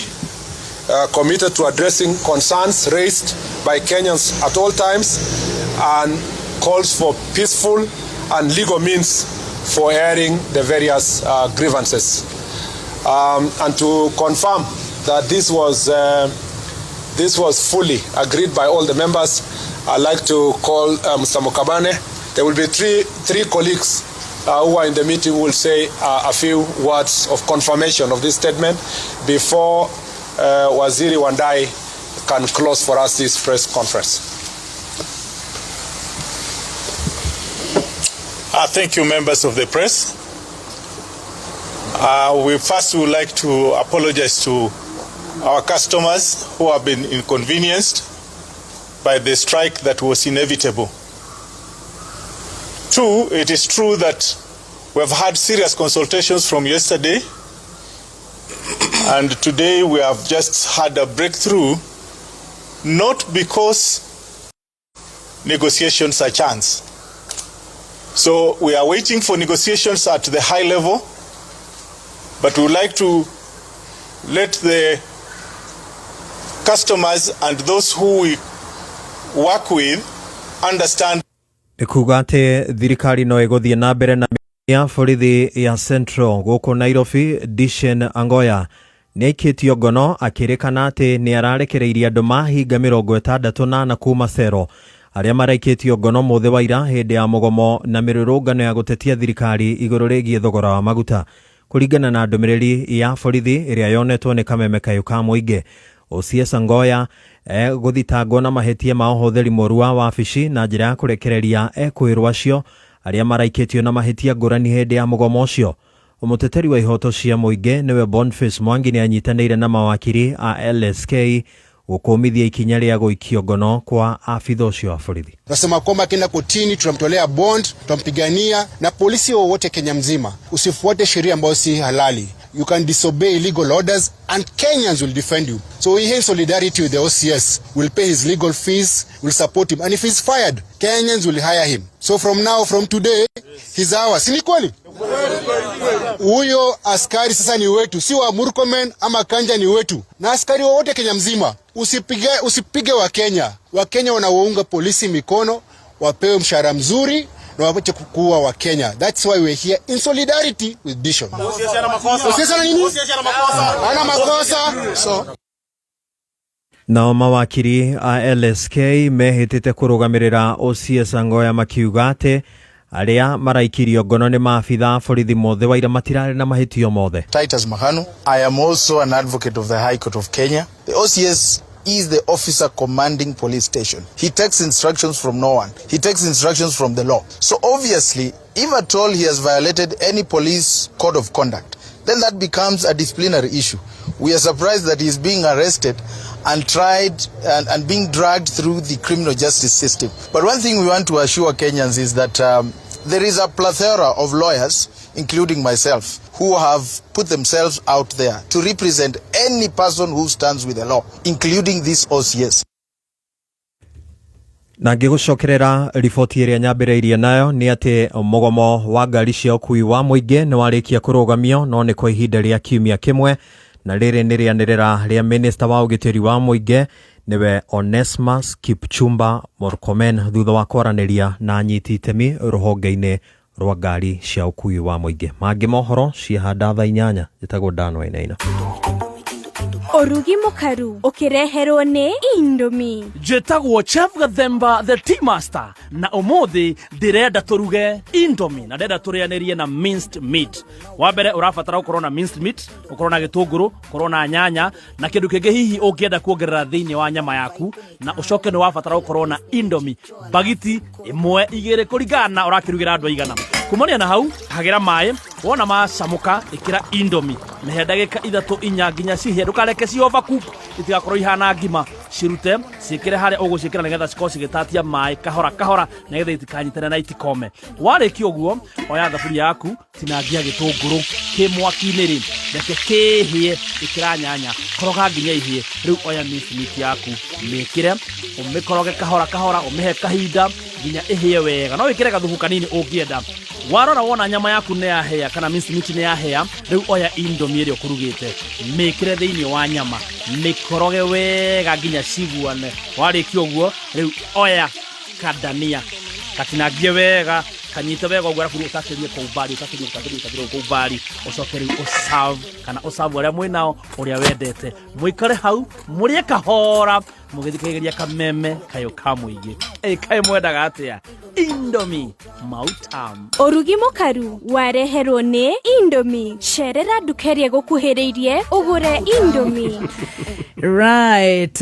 committed to addressing concerns raised by Kenyans at all times and calls for peaceful and legal means for airing the various grievances. And to confirm that this was fully agreed by all the members, I'd like to call Mr. Mukabane. There will be three colleagues who are in the meeting who will say a few words of confirmation of this statement before Waziri Wandayi can close for us this press conference. Thank you, members of the press. We first would like to apologize to our customers who have been inconvenienced by the strike that was inevitable. Two, it is true that we have had serious consultations from yesterday, and today we have just had a breakthrough, not because negotiations are chance. So we are waiting for negotiations at the high level, but we would like to let the customers and those who we work with understand. Nĩ kuga atĩ thirikari no ĩgũthiĩ na mbere na Ya borithi ya Central gũkũ Nairobi Dishen Angoya nĩ aikĩtio ngono akĩrĩkana atĩ nĩ ararekereirie andũ mahinga 64 kuma cero arĩa maraikĩtio ngono mũthĩ wa ira hĩndĩ ya mũgomo na mĩrũrũngano ya gũtetia thirikari igũrũ rĩgiĩ thogora wa maguta kũringana na ndũmĩrĩri ya borithi ĩrĩa yonetwo nĩ kameme kayũ ka mũingĩ. OCS Angoya gũthitangwo na mahĩtia ma ũhũthĩri mũru wa wabici na njĩra ya kũrekereria ekwĩrwo acio arĩa maraikĩtio na mahĩtia ngũrani hĩndĩ ya mũgomo ũcio. Mũteteri wa ihoto cia mũingĩ nĩwe Boniface Mwangi nĩ anyitanĩire na mawakiri a LSK gũkũmithia ikinya rĩa gũikio ngono kwa abitha ũcio wa borithi. Tunasema kwamba akienda kotini tunamtolea bond, tutampigania na polisi wowote Kenya mzima. Usifuate sheria ambayo si halali. You can disobey illegal orders and Kenyans will defend you. So we here in solidarity with the OCS. We'll pay his legal fees, we'll support him. And if he's fired, Kenyans will hire him. So from now, from today, he's ours. Si ni kweli? Huyo askari sasa ni wetu, si wa Murkomen ama Kanja, ni wetu. Na askari wowote Kenya mzima, usipige wa Kenya. Wakenya wanaounga polisi mikono, wapewe mshahara mzuri na waache kuua wa Kenya. That's why we're here in solidarity with Dishon. OCS ana nini? Ana makosa. So Nao mawakiri a LSK mehĩtĩte kũrũgamĩrĩra OCS Angoya makiuga atĩ arĩa maraikirio ngono nĩ maabitha a borithi mothe waira matirarĩ na mahĩtio mothe. Titus Mahanu. I am also an advocate of the High Court of Kenya. The OCS is the officer commanding police station. He takes instructions from no one. He takes instructions from the law. So obviously, if at all he has violated any police code of conduct, then that becomes a disciplinary issue. We are surprised that he is being arrested and tried and being dragged through the criminal justice system. But one thing we want to assure Kenyans is that there is a plethora of lawyers, including myself, who have put themselves out there to represent any person who stands with the law, including this OCS. Na ngĩgũcokerera riboti ĩrĩa nyambĩrĩirie nayo nĩ atĩ mũgomo wa ngari cia ũkui wa mũingĩ nĩ warĩkia kũrũgamio no nĩ kwa ihinda rĩa kiumia kĩmwe, na rĩrĩ nĩ rĩanĩrĩra rĩa minista wa ũgitĩri wa mũingĩ nĩwe Onesmus Kipchumba Murkomen thutha wa kwaranĩria na anyiti itemi rũhonge-inĩ rwa ngari cia ũkui wa mũingĩ. Mangĩ mohoro ciahanda thaa 8. Njĩtagwo Dan Wainaina. Ũrugi mũkaru ũkĩreherwo nĩ Indomie. Njĩtagwo Chef Gathemba the Tea Master, na ũmũthĩ ndĩrenda tũruge Indomie na ndĩrenda tũrĩanĩrie na minced meat. Wa mbere ũrabatara gũkorwo na minced meat, ũkorwo na gĩtũngũrũ, ũkorwo na nyanya na kĩndũ kĩngĩ hihi ũngĩenda kuongerera thĩinĩ wa nyama yaku, na ũcoke nĩ wabatara gũkorwo na Indomie bagiti 1 2 kũringana na ũrakĩrugĩra andũ aigana. Kumania na hau hagĩra maĩ, wona macamũka ĩkĩra Indomie, mĩhe ndagĩka 3 4 nginya cihĩe, ndũkareke ci overcook itigakorwo ihana ngima, cirute ciĩkĩre harĩa ũgũciĩkĩra nĩgetha cikorwo cigĩtatia maĩ kahora kahora nĩgetha itikanyitane na itikome. Warĩkia ũguo oya thaburia yaku, tinangia gĩtũngũrũ kĩ mwaki-inĩ rĩ, reke kĩhĩe, ĩkĩra nyanya, koroga nginya ihĩe. Rĩu oya minced meat yaku mĩkĩre, ũmĩkoroge kahora kahora, ũmĩhe kahinda nginya ĩhĩe wega. No wĩkĩre gathubu kanini ũngĩenda. Warora wona nyama yaku nĩ yahĩa kana minced meat nĩ yahĩa, rĩu oya Indomie ĩrĩa ũkũrugĩte, mĩkĩre thĩinĩ wa nyama, mĩkoroge wega nginya ciguane. Warĩkia ũguo rĩu oya kadania katinangie wega, kanyite wega ũguo, arabu ũtacĩrie kũu mbari, ũtacĩrie, ũtacĩrie, ũtacĩrie kũu mbari, ũcoke rĩu ũserve kana ũserve arĩa mwĩnao ũrĩa wendete. Mũikare hau mũrĩe kahora mũgĩthikĩrĩria kameme kayũ ka mũingĩ. Ĩ kaĩ mwendaga atĩa? Indomie mautam. Ũrugi mũkaru wareherwo nĩ Indomie. Cerera nduka ĩrĩa ĩgũkuhĩrĩirie ũgũre Indomie. Right.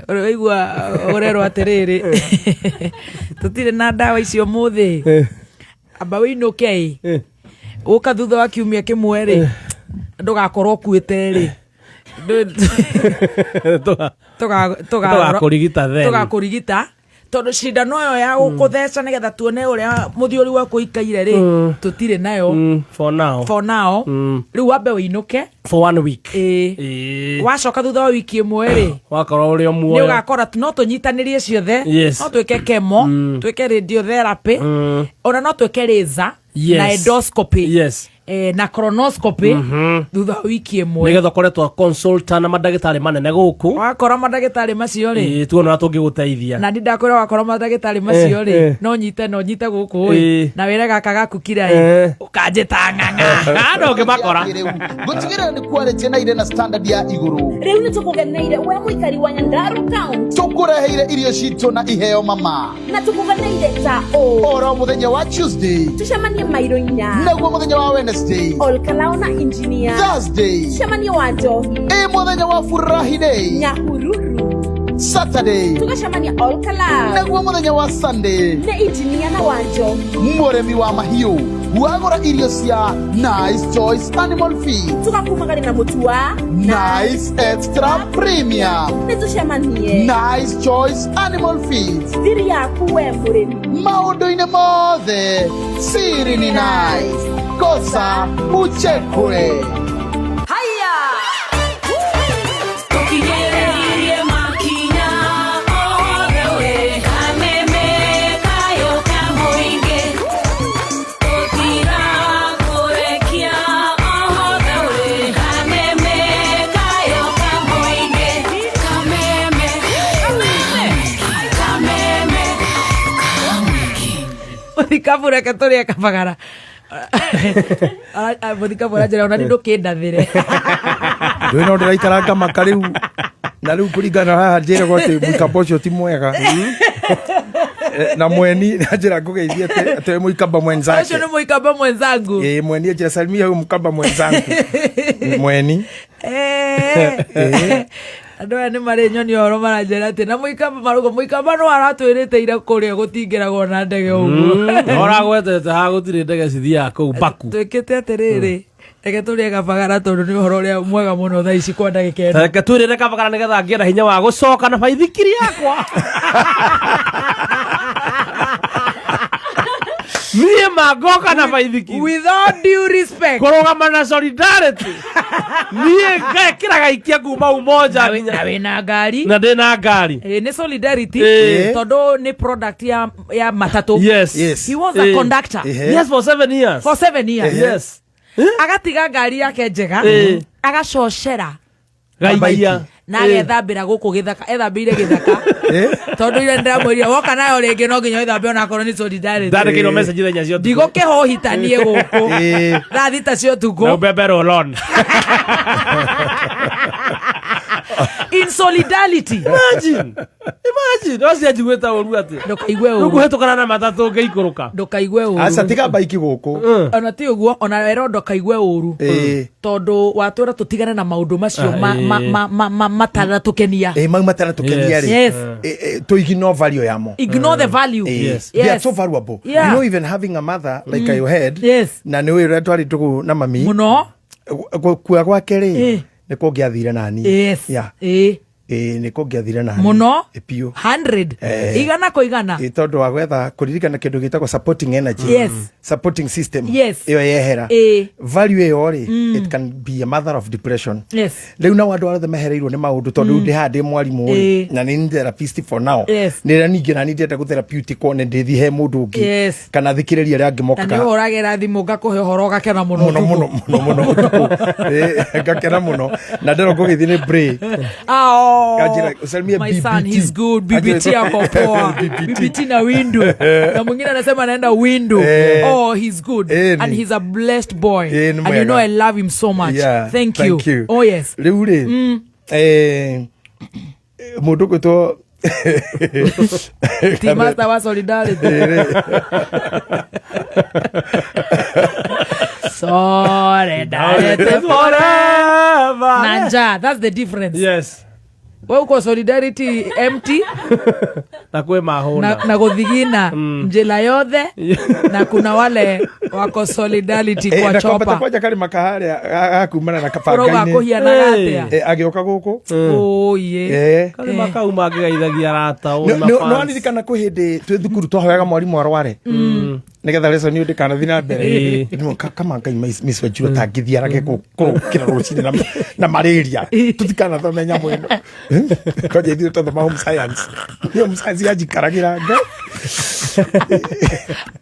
Ũraigua ũrerwo atĩrĩrĩ, tũtirĩ na ndawa icio ũmũthĩ. Amba wĩinũke ĩ. Ũka thutha wa kiumia kĩmwe rĩ, ndũgakorwo ũkuĩte rĩ. Tũgakũrigita then. Tũgakũrigita. Tondũ cindano ĩyo ya gũkũtheca nĩgetha tuone ũrĩa mũthiori waku ũikaire rĩ, tũtirĩ nayo. For now. For now. Rĩu wambe wĩinũke. For 1 week. Wacoka thutha wa wiki ĩmwe rĩ, Wakorwo ũrĩ o muoyo. Nĩ ũgakora no tũnyitanĩrie ciothe. Yes. No twĩke chemo, twĩke radiotherapy, ona no twĩke laser na endoscopy. Yes. Na colonoscopy thutha wa wiki ĩmwe. Nĩgetha ũkoretwo consultant na mandagĩtarĩ manene gũkũ. Wakora mandagĩtarĩ macio rĩ, Ĩĩ, tuone ũrĩa tũngĩgũteithia. Na ndi ndakwĩra wakora mandagĩtarĩ macio rĩ, no nyite, no nyite gũkũ ĩ, na wĩre gaka gaku kira ĩ, ũkanjĩta ng'ang'a. No ũngĩmakora. Gũtigĩrĩra nĩ quality na irĩ na standard ya igũrũ. Rĩu nĩ tũkũgeneire we mũikari wa Nyandarua County. Tũkũreheire irio citũ na iheo mama. Na tũkũgeneire ta ũũ: oro mũthenya wa Tuesday tũcemanie mairo 4, naguo mũthenya wa Wednesday Olkalao na engineer, Thursday tũcemanie wa njohi, ĩ mũthenya wa furahi day Nyahururu, Saturday tũgacemania Olkalao, naguo mũthenya wa Sunday nĩ engineer na wa njohi. Mũrĩmi wa mahiũ wagũra irio cia Nice Choice Animal Feed, tũgakumagari na mũtu wa Nice Extra Premium. Nĩ tũcemanie Nice Choice Animal Feed, thiri yaku we mũrĩmi. Maũndũ-inĩ mothe siri ni nice, kosa uchekwe. Haya, tũkinyĩrĩirie makinya othe we kameme kayo ka mũingĩ tũtirakũrekia othe we kameme kayo ka mũingĩ kameme kameme. Mũthikabu, reke tũrĩe kabagara. Mũthikabu aranjĩra ona nĩ ndũkĩndathĩre. Ndå no ndĩraikara ngamaka rĩu na rĩu kũringana haha njĩragwo atĩ mũikamba ũcio ti mwega. Na mweni njĩra ngũgeithie atĩ mũikamba mwenzake. Ũcio nĩ mũikamba mwenzangu. Ĩ, mweni njĩra salimia huyu mkamba mwenzangu mweni. Andũ aya nĩ marĩ nyoni ũhoro maranjĩra atĩ na mũikamba marauga mũikamba no aratwĩrĩte ira kũrĩa gũtingĩragwo na ndege ũguo. Ũragwetete ha gũtirĩ ndege cithiaga kũu Baku. Twĩkĩte atĩrĩrĩ, reke tũrĩe kabagara tondũ nĩ ũhoro ũrĩa mwega mũno thaa ici kwa ndagĩka ĩno. Reke twĩrĩre kabagara nĩgetha ngĩe na hinya wa gũcoka na baithikiri yakwa. Niĩ mangoka na baithikiri. With all due respect, kũrũgama na solidarity, niĩ ngekĩra gaikia kuma Umoja na wĩna ngari. Na ndĩ na ngari. Nĩ solidarity tondũ nĩ product ya matatũ. Yes. He was a conductor. Yes, for 7 years. For 7 years. Agatiga ngari yake njega, agacocera gaikia na agethambĩra gũkũ gĩthaka, ethambĩire gĩthaka tondũ ira ndĩramwĩrire woka nayo rĩngĩ no nginya wĩthambe onakorwo nĩ solidarity. Ndandĩkĩirwo message ithenya cia ũtukũ. Ndigũkĩhohitanie gũkũ thaa 6 cia Na ũtukũ. ubebe roll-on. In solidarity. Imagine, imagine ũcio anjiguĩte ũru atĩ Ndũkaigue rĩu ũru. kũhetũkana na matatũ ngĩikũrũka. Ndũkaigue ũru. Aca, tiga baiki gũkũ. Ona ti ũguo, ona wero ndũkaigue ũru tondũ watwĩra tũtigane na maũndũ macio mataratũkenia. Ĩ, mau mataratũkenia rĩ, to ignore value yamo. Ignore the value. They are so valuable. You know, even having a mother like I had, Yes. na nĩ ũĩ ũrĩa twarĩ tũgũ na mami Mũno. Gũkua gwake rĩ, nĩ kũngĩathire nani. Yeah. Ĩ, nĩ kũngĩathire nani. Mũno. Ĩ, biũ. 100 igana kwa igana. Ĩ, tondũ wa gwetha kũririkana kĩndũ gĩtagwo supporting energy, supporting system, ĩyo yehera, value ĩyo rĩ, it can be a mother of depression. Rĩu nao andũ arĩa othe mehereirwo nĩ maũndũ, tondũ rĩu ndĩ haha ndĩ mwarimũ rĩ, na nĩ therapist for now, nĩrĩa ningĩ nani ndĩrenda gũtherapeutic one ndĩthi he mũndũ ũngĩ kana thikĩrĩrie arĩa angĩ Na nĩ mokaga. ũhũragĩra thimũ ngakũhe ũhoro ũgakena mũno Mũno. ũtukũ. Mũno mũno mũno ũtukũ. Ngakena mũno na ndĩrwo ngũgĩthiĩ nĩ break. Oh, Kanjĩra, usalimie my son, BBT. he's good. BBT ako poa. BBT na window. Na mwingine anasema anaenda window. Oh, he's good. And he's a blessed boy. Ni And you know mwega. I love him so much. Yeah, Thank you. thank you. Oh yes. Rĩu rĩ, mũndũ gwĩtwo Team master wa solidarity. Solidarity forever. Na njaa, that's the difference. Yes. We uko solidarity empty. Na kwĩ mahũna. Na gũthigina njĩra yothe, na kuna wale wako solidarity kwa Na kwambata chopa. kwanja karĩ makaharĩa gakumana na Ũrauga kabanga-inĩ. kũhianaga atĩa? Agĩũka gũkũ. Oye. Karĩ makau mangĩgeithagia arata No, no, no, ndirikana kwĩ hĩndĩ twĩ thukuru twahoyaga mwarimũ arware. Nĩgetha lesson ĩyo ndĩkanathiĩ na mbere. Ĩĩ. Nĩ kama Ngai Miss Wanjiru atangĩthiĩ arage kũrũkĩra rũcinĩ na malaria. Tũtikanathome nyamũ ĩno. Kwanja ithuĩ twathoma home science. Nĩ home science yanjikaragĩra Ngai.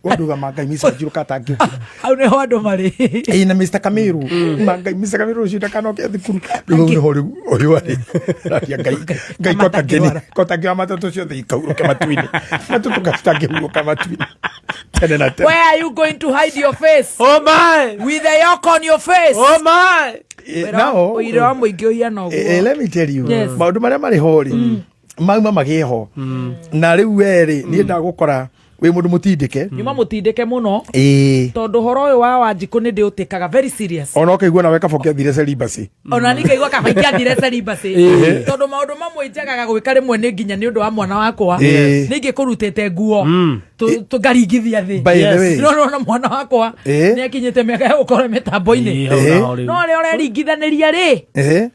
Wanduga ma Ngai Miss Wanjiru katangĩũkĩra. Hau nĩho andũ marĩ. Ĩĩ na Mr. Kamiru. Ma Ngai Mr. Kamiru rũciũ ndakanoke thukuru. Rĩu nĩho rĩu ũyũ arĩ. Araria Ngai Ngai kotangĩni kotangĩoya matatũ ciothe ikahurũke matu-inĩ. Matatũ gatangĩhurũka matu-inĩ. Tene na tene. Where are you going to hide your face? Oh my! With the yoke on your face. Oh my! Now, Ũira wa mũingĩ ũhiana ũguo. Let me tell you, Yes. maũndũ marĩa marĩ ho rĩ, mauma magĩe ho. Na rĩu we rĩ, niĩ ndagũkora wĩ mũndũ mũtindĩke. Nyuma mũtindĩke mũno. Ĩĩ. Tondũ ũhoro ũyũ wa Wanjikũ nĩ ndĩũtĩkaga very serious. Ona ũkaigua nawe kaba ũkĩathire celibacy. Ona niĩ ngaigua kaba ingĩathire celibacy. Ĩĩ. Tondũ maũndũ mamwe njagaga gwĩka rĩmwe nĩ nginya nĩ ũndũ wa mwana wakwa. Ĩĩ. Nĩ ingĩkũrutĩte nguo. Tũngaringithia thĩ. By the way. No nona mwana wakwa Ĩĩ. nĩ akinyĩte mĩaka ya gũkorwo mĩtambo-inĩ. Ĩĩ, hau naho rĩu. No arĩa ũreringithanĩria rĩ Ĩĩ.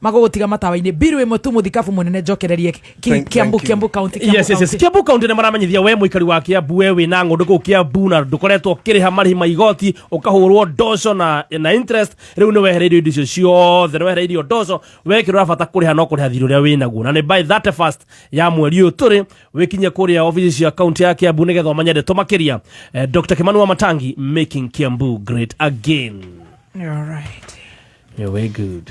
magũgũtiga matawa-inĩ mbiru ĩmwe tu mũthikabu mũnene njokererie Kiambu thank you. Kiambu county Kiambu Yes, yes, yes. county. Kiambu county nĩ maramenyithia we mũikari wa Kiambu we wĩna ng'ũndũ kũu Kiambu na ndũkoretwo ũkĩrĩha marĩhi ma igoti ũkahũrwo ndoco na interest rĩu nĩ wehereirio indo icio ciothe nĩ wehereirio ndoco we kĩrĩa ũrabata kũrĩha no kũrĩha thirĩ ũrĩa wĩnaguo na nĩ by 31st ya mweri ũyũ tũrĩ wĩkinye kũrĩa obici cia kaunti ya Kiambu nĩgetha ũmenye ndeto makĩria. Dr. Kimani Wamatangi, making Kiambu great again. All right. You're way good.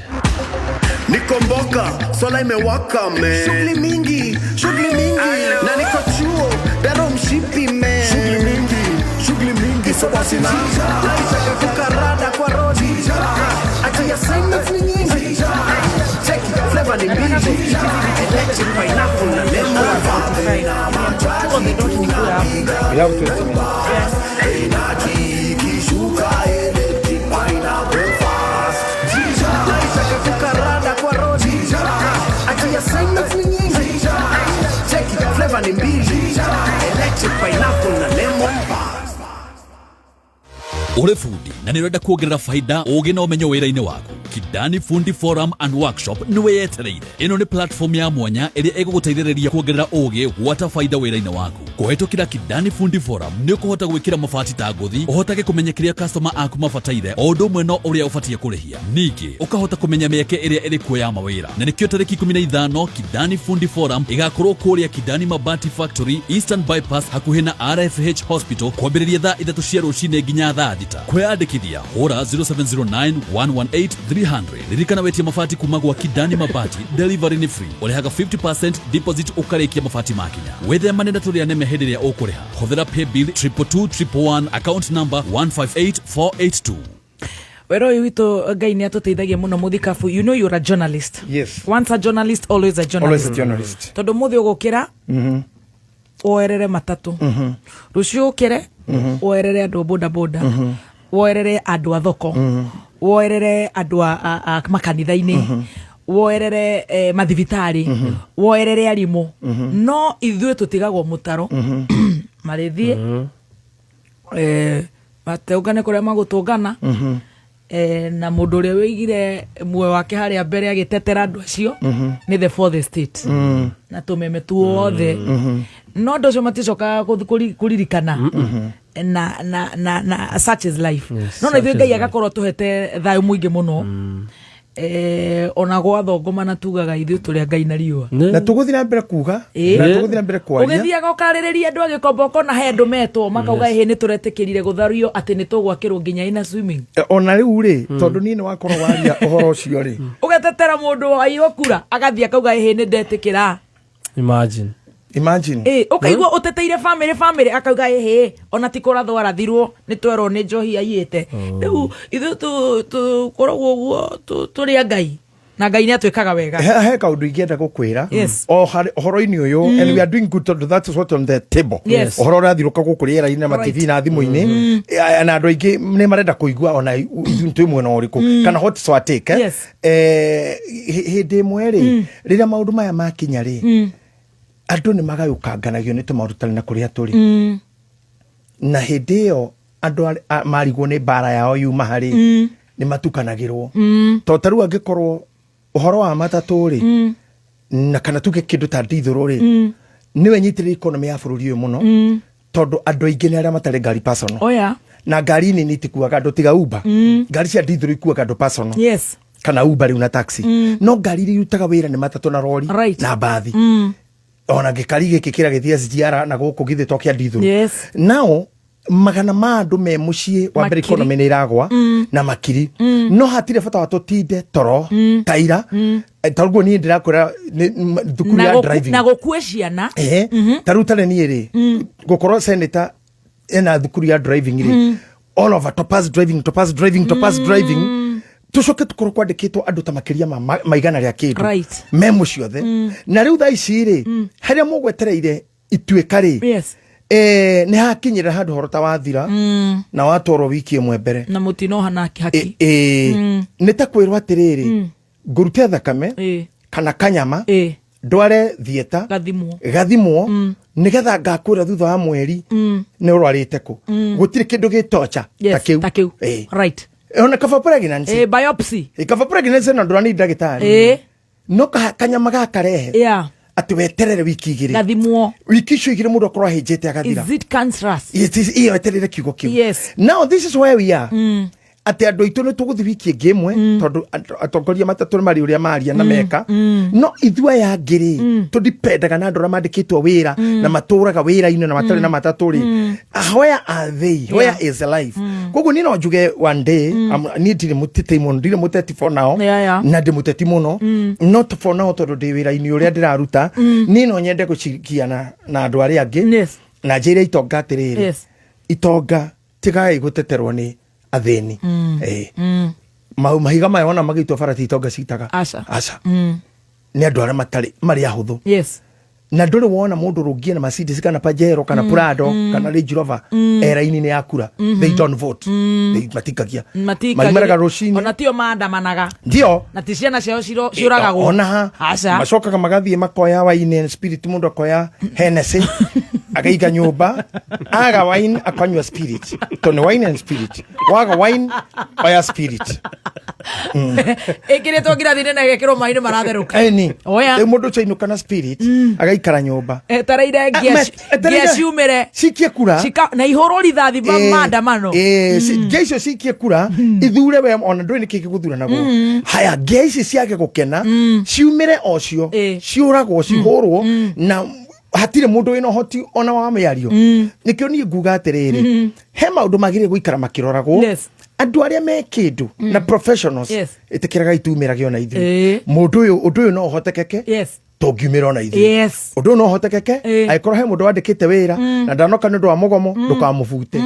Nikomboka, sola imewaka man. Shughuli mingi, shughuli mingi. Na niko chuo, daro mshipi man. Shughuli mingi, shughuli mingi, soda sina. Naitaka kukarada kwa rodi. Ati assignments ni nyingi. Check, flavor ni mbili. Electric pineapple na lemon. We have 20 minutes. Ikishuka electric pineapple fast. Naitaka kukarada kwa rodi. Ati assignments ni nyingi. Check, flavor ni mbili. Electric pineapple na lemon. Ũrĩ bundi na nĩ ũrenda kuongerera faida ũgĩ na ũmenyo wĩra-inĩ waku. Kidani Fundi Forum and Workshop nĩ wĩyetereire. Ĩno nĩ platform ya mwanya ĩrĩa ĩgũgũteithĩrĩria kuongerera ũgĩ gwata faida wĩra-inĩ waku. Kũhetũkĩra Kidani Fundi Forum nĩ ũkũhota gwĩkĩra mabati ta ngũthi, ũhotage kũmenya kĩrĩa customer aku mabataire o ũndũ ũmwe no ũrĩa ũbatiĩ kũrĩhia. Ningĩ ũkahota kũmenya mĩeke ĩrĩa ĩrĩ kuo ya mawĩra. Na nĩkĩo tarĩki 15 Kidani Fundi Forum ĩgakorwo kũrĩa Kidani Mabati Factory, Eastern Bypass hakuhĩ na RFH Hospital kwambĩrĩria thaa 3 cia rũcinĩ nginya thaa 6. Kwĩyandĩkithia hũra 0709 118 300. Ririkana wetie mabati kuma gwa Kidani Mabati, delivery nĩ free. Ũrĩhaga 50% deposit ũkarĩkia mabati makinya. Wĩthemane na tũrĩa neme hĩndĩ ĩrĩa ũkũrĩha. Hũthĩra paybill 222 111 account number 158482. Wĩra ũyũ witũ Ngai nĩ atũteithagia mũno mũthikabu. You know you're a journalist. Yes. Once a journalist, always a journalist. Always a journalist. Tondũ mũthĩ ũgũkĩra woerere matatũ. Rũciũ ũkĩre woerere andũ a boda boda. Woerere andũ a thoko. Woerere andũ a makanitha-inĩ. Woerere mathibitarĩ. Woerere arimũ. No ithuĩ tũtigagwo mũtaro. Marĩthiĩ mateũngane kũrĩa magũtũngana. Na mũndũ ũrĩa wĩigire muoyo wake harĩa mbere agĩtetera andũ acio nĩ the fourth estate. Na tũmeme tuothe. No andũ acio maticokaga kũririkana. Na such is life. Yes, No na such ithuĩ is Ngai life. agakorwo tũhete thayũ mũingĩ mũno. Ona gwathongoma na tugaga ithuĩ tũrĩ a Ngai na riũa. Na tũgũthiĩ na mbere kuga, na tũgũthiĩ na mbere kwaria. Ũgĩthiaga ũkarĩrĩria andũ agĩkomba ũkona he andũ metwo makauga ĩhĩ nĩ tũretĩkĩrire gũthario atĩ nĩ tũgwakĩrwo nginya ina swimming. Ona rĩu rĩ, tondũ niĩ nĩ wakorwo waria ũhoro ũcio rĩ. Ũgetetera mũndũ waiywo kura agathiĩ akauga ĩhĩ nĩ ndetĩkĩra. Imagine. Imagine. Ũkaigua ũteteire family akauga ĩhĩ ona ti kũrathwo arathirwo nĩ twerwo nĩ njohi aiyĩte. Rĩu ithuĩ tũkoragwo ũguo tũrĩ a Ngai na Ngai nĩ atwĩkaga wega. He kaũndũ ingĩenda gũkwĩra. Yes. O harĩ ũhoro-inĩ ũyũ, and we are doing good tondũ that is what on the table. Yes. Ũhoro ũrathirũka gũkũ rĩera-inĩ na ma-TV na thimũ-inĩ. Na andũ aingĩ nĩ marenda kũigua ona ithuĩ twĩ mwena ũrĩkũ kana what is our take, eh? Yes. Hĩndĩ ĩmwe rĩ, rĩrĩa maũndũ maya makinya rĩ, andũ nĩ magayũkanganagio nĩ tũmaũndũ tũtarĩ na kũrĩa tũrĩ. Na hĩndĩ ĩyo andũ marigwo nĩ mbara yao yuma harĩ, nĩ matukanagĩrwo. Tondũ ta rĩu angĩkorwo ũhoro wa matatũ rĩ, na kana tuge kĩndũ ta ndithũrũ rĩ, nĩwe nyitĩrĩire economy ya bũrũri ũyũ mũno. Tondũ andũ aingĩ nĩ arĩa matarĩ ngari personal. Oya. Na ngari nini itikuaga andũ tiga Uber. Ngari cia ndithũrũ ikuaga andũ personal. Yes. Kana Uber rĩu na taxi. No ngari iria irutaga wĩra nĩ matatũ na rori na mbathi. Ona gĩkari gĩkĩ kĩrĩa gĩthiĩ SGR na gũkũ githĩ to kĩa ndithũrũ. Yes. Nao magana ma andũ me mũciĩ wa mbere Makiri. economy nĩ ĩragwa na makiri no hatirĩ bata wa tũtinde toro taira. Targuo niĩ ndĩrakwĩra thukuru Na ya driving na gũkue ciana. Ehe. Ta rĩu tarĩ niĩ rĩ, gũkorwo senator ena thukuru ya driving rĩ, all over Topaz driving, Topaz driving, Topaz driving, tucoke tukorwo kwandĩkĩtwo andũ ta makĩria ma maigana rĩa kĩndũ me mũciĩ othe. Na rĩu thaa ici rĩ, harĩa mũgwetereire ituĩka rĩ, Yes. nĩ hakinyĩrĩra handũ horo ta wathira na watwarwo wiki ĩmwe mbere. Na mũtino hana haki. Nĩ ta kwĩrwo atĩrĩrĩ, ngũrute thakame kana kanyama ndware thieta gathimwo gathimwo nĩgetha ngakwĩra thutha wa mweri nĩ ũrwarĩte kũ. Gũtirĩ kĩndũ gĩtocha Yes, ta kĩu. ta kĩu. Right. Ona kaba pregnancy. Biopsy. Kaba pregnancy na ndũrani ndagĩtarĩ no kanyama gakarehe atĩ weterere wiki 2 Gathimwo. Wiki icio 2 mũndũ akorwo ahĩnjĩte agathira. Is it cancerous? Iyo weterere kiugo kĩu. Yes. Now this is where we are, atĩ andũ aitũ nĩ tũgũthiĩ wiki ĩngĩ ĩmwe tondũ atongoria matatũ nĩ marĩ ũrĩa maria na meka, no ithuĩ aya angĩ rĩ, tũdipendaga na andũ arĩa mandĩkĩtwo wĩra na matũraga wĩra-inĩ na matarĩ na matatũ rĩ, where are they? Where is life? Koguo niĩ no njuge one day, niĩ ndirĩ mũteti mũno, ndirĩ mũteti for now. Na ndĩ mũteti mũno not for now tondũ ndĩ wĩra-inĩ ũrĩa ndĩraruta. Niĩ no nyende gũcirikiana na andũ arĩa angĩ na njĩre itonga atĩrĩrĩ, itonga tigai gũteterwo nĩ athĩni. Mahiga maya wona magĩitwo bara ti itonga citaga. Aca. Aca. Nĩ andũ arĩa matarĩ marĩ ahũthũ. Yes. Na ndũrĩ wona mũndũ rũngie na Mercedes kana Pajero kana Prado kana Range Rover eraini-inĩ ya kura. They don't vote. They matikagia. Maimaraga rũcinĩ. Ona tio maandamanaga. Ndio. Na ti ciana ciao ciũragagwo. Ona ha. Aca. Macokaga magathiĩ makoya wine and spirit, mũndũ akoya Hennessy akaiga nyũmba, aga wine akanyua spirit, tondũ nĩ wine and spirit, waga wine oya spirit. Ĩkĩrĩtwo ngirathi-inĩ na ĩgekĩrwo maĩ-inĩ maratherũka. Eni. Oya. Rĩu mũndũ ũcio ainũka na spirit agaikara nyũmba etereire etereire- ngia ciumĩre. Cikie kura. Na ihũrwo rithathi maandamano. Ngia icio cikie kura ithure we ona ndũĩ nĩkĩ gĩgũthuranagwo. Haya, ngia ici ciage gũkena ciumĩre o cio ciũragwo cihũrwo na hatirĩ mũndũ wĩna ũhoti ona wa mĩario. Nĩkĩo niĩ nguga atĩrĩrĩ, he maũndũ magĩrĩire gũikara makĩroragwo. Andũ arĩa me kĩndũ na professionals, ĩtĩkĩraga itumĩrage ona ithuĩ. Mũndũ ũyũ, ũndũ ũyũ no ũhotekeke tũngiumĩra ona ithuĩ. Ũndũ ũyũ no ũhotekeke angĩkorwo he mũndũ wandĩkĩte wĩra na ndanoka nĩ ũndũ wa mũgomo, ndũkamũbute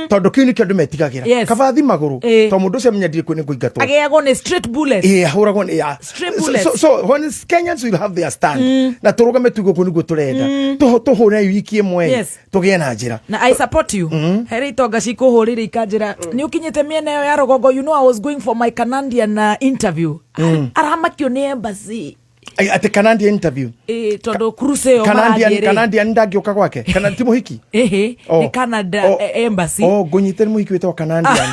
tondũ kĩu nĩkĩo andũ metigagĩra. Kaba thi magũrũ tondũ mũndũ ũcio amenya ndirĩ kuo nĩ ngũingatwo. Agĩagwo nĩ straight bullet. Ahũragwo nĩ ya. Straight So, bullets. so when Kenyans will have their stand na tũrũgame tuge ũguo nĩguo tũrenda, tũhũre wiki ĩmwe tũgĩe na njĩra. Na I support you. Harĩ itonga cikũhũrĩire ikanjĩra nĩ ũkinyĩte mĩena ĩyo ya rũgongo, you know I was going for my Canadian interview. Aramakio nĩ embassy. Ai, atĩ Canadian interview? Tondũ cruise ĩyo Canadian marathiĩ rĩ. Canadian ndangĩũka gwake kana ti mũhiki? Ĩhĩ. Oh. Nĩ Canada Oh. embassy. Oh, ngũnyite nĩ mũhiki wĩtagwo Canadian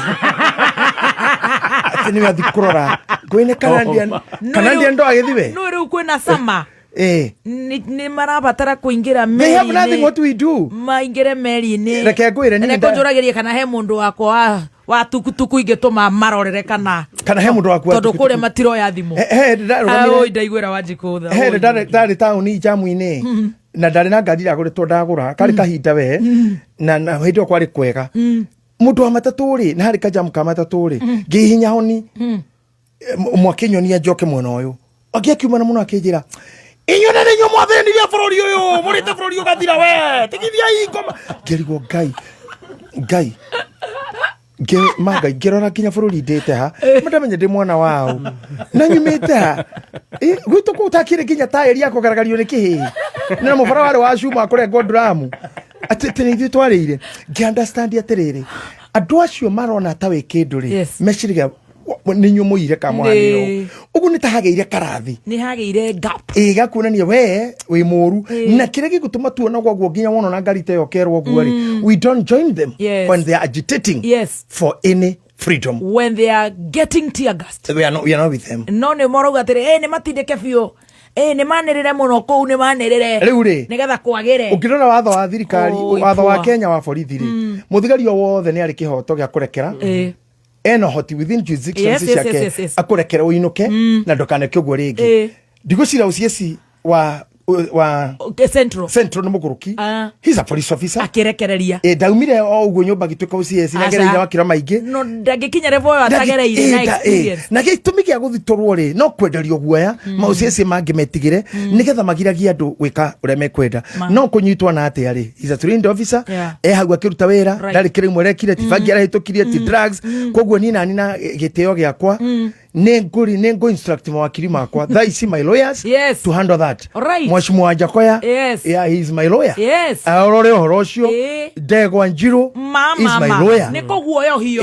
atĩ nĩwe athi kũrora ngwĩne Canadian. No, Canadian ndo agĩthi we. No rĩu kwĩna sama nĩ marabatara kũingĩra They have nothing meri-inĩ. what we do. Maingĩre meri-inĩ. Reke ngwĩre, niĩ Reke njũragĩrie kana he mũndũ wakwa wa tukutuku ingĩtũma marorere kana Kana he mũndũ waku wa tondũ tukutuku. kũrĩa matiroya thimũ. He ndarũgamire. Oi, ndaiguĩra Wanjikũ tha. He Oi. ndarĩ taũni jamu-inĩ na ndarĩ na ngari iragũrĩtwo ndagũra karĩ kahinda we na hĩndĩ ĩyo kwarĩ kwega mũndũ wa matatũ rĩ, na harĩ kajamu ka matatũ rĩ, ngĩhihinya honi mwakĩnyonia njoke mwena ũyũ angĩ akiumana mũno akĩnjĩra, inyuĩ nĩ inyuĩ mwathĩnirie bũrũri ũyũ, mũrĩte bũrũri ũgathira, we tigithiai ngoma. Ngĩrigwo ngai ngai ma ngai, ngĩrora nginya bũrũri ndĩte ha mandamenya ndĩ mwana wao na nyumĩte ha. Gwitũ kũu takĩrĩ nginya taĩri ya kũgaragario nĩ kĩhĩĩ na mũbara warĩ wa cuma kũrengwo nduramu atĩ atĩ nĩ ithuĩ twarĩire. Ngĩ-understand atĩrĩrĩ, andũ acio marona ta wĩ kĩndũ rĩ, meciragia nĩ inyuĩ mũire kamwanĩrwo ũguo nĩ ta hagĩire karathi. Nĩ hagĩire gap. Ĩ gakuonania we wĩ mũru na kĩrĩa gĩgũtũma tuona gwaguo nginya wona na ngari ta ĩyo kerwo ũguo rĩ, we don't join them when they are agitating for any freedom. When they are getting tear gassed. We are not with them. No nĩ marauga atĩrĩ, nĩ matindĩke biũ. Ĩ nĩ manĩrĩre mũno kũu, nĩ manĩrĩre. Rĩu rĩ, nĩgetha kwagĩre. Ũngĩrora watho wa thirikari, Oi, watho wa poor. Kenya wa borithi rĩ, mũthigari o wothe nĩ arĩ kĩhoto gĩa kũrekera. Ena ũhoti within jurisdiction ciake Yes. akũrekere ũinũke na ndũkaneke ũguo rĩngĩ. Ndigũcira ũcieci wa Okay, Central. Central nĩ mũgũrũki. Ah. He's a police officer. Akĩrekereria. Ĩ ndaumire o ũguo nyũmba agĩtuĩka OCS na Aca. agereire wakĩra maingĩ. No ndangĩkinya level ĩyo atagereire na experience. Na gĩtũmi gĩa gũthitũrwo rĩ, no kwenderio guoya maũcieci mangĩ metigĩre nĩgetha magiragie andũ gwĩka ũrĩa mekwenda. No kũnyitwo na atĩa rĩ, he's a trained officer. E hau akĩruta wĩra. Ndarĩ kĩrĩmwe arekire, ti bangi arahĩtũkirie, ti drugs. Koguo niĩ nani na gĩtĩo gĩakwa nĩ ngũri nĩ ngũ instruct mawakiri makwa thaa ici, my lawyers, to handle that. Mheshimiwa Njakoya, yeah, he is my lawyer. Arore ũhoro ũcio. Ndegwa Njirũ Ma, is ma, my ma. lawyer. Nĩ kũguoyohio.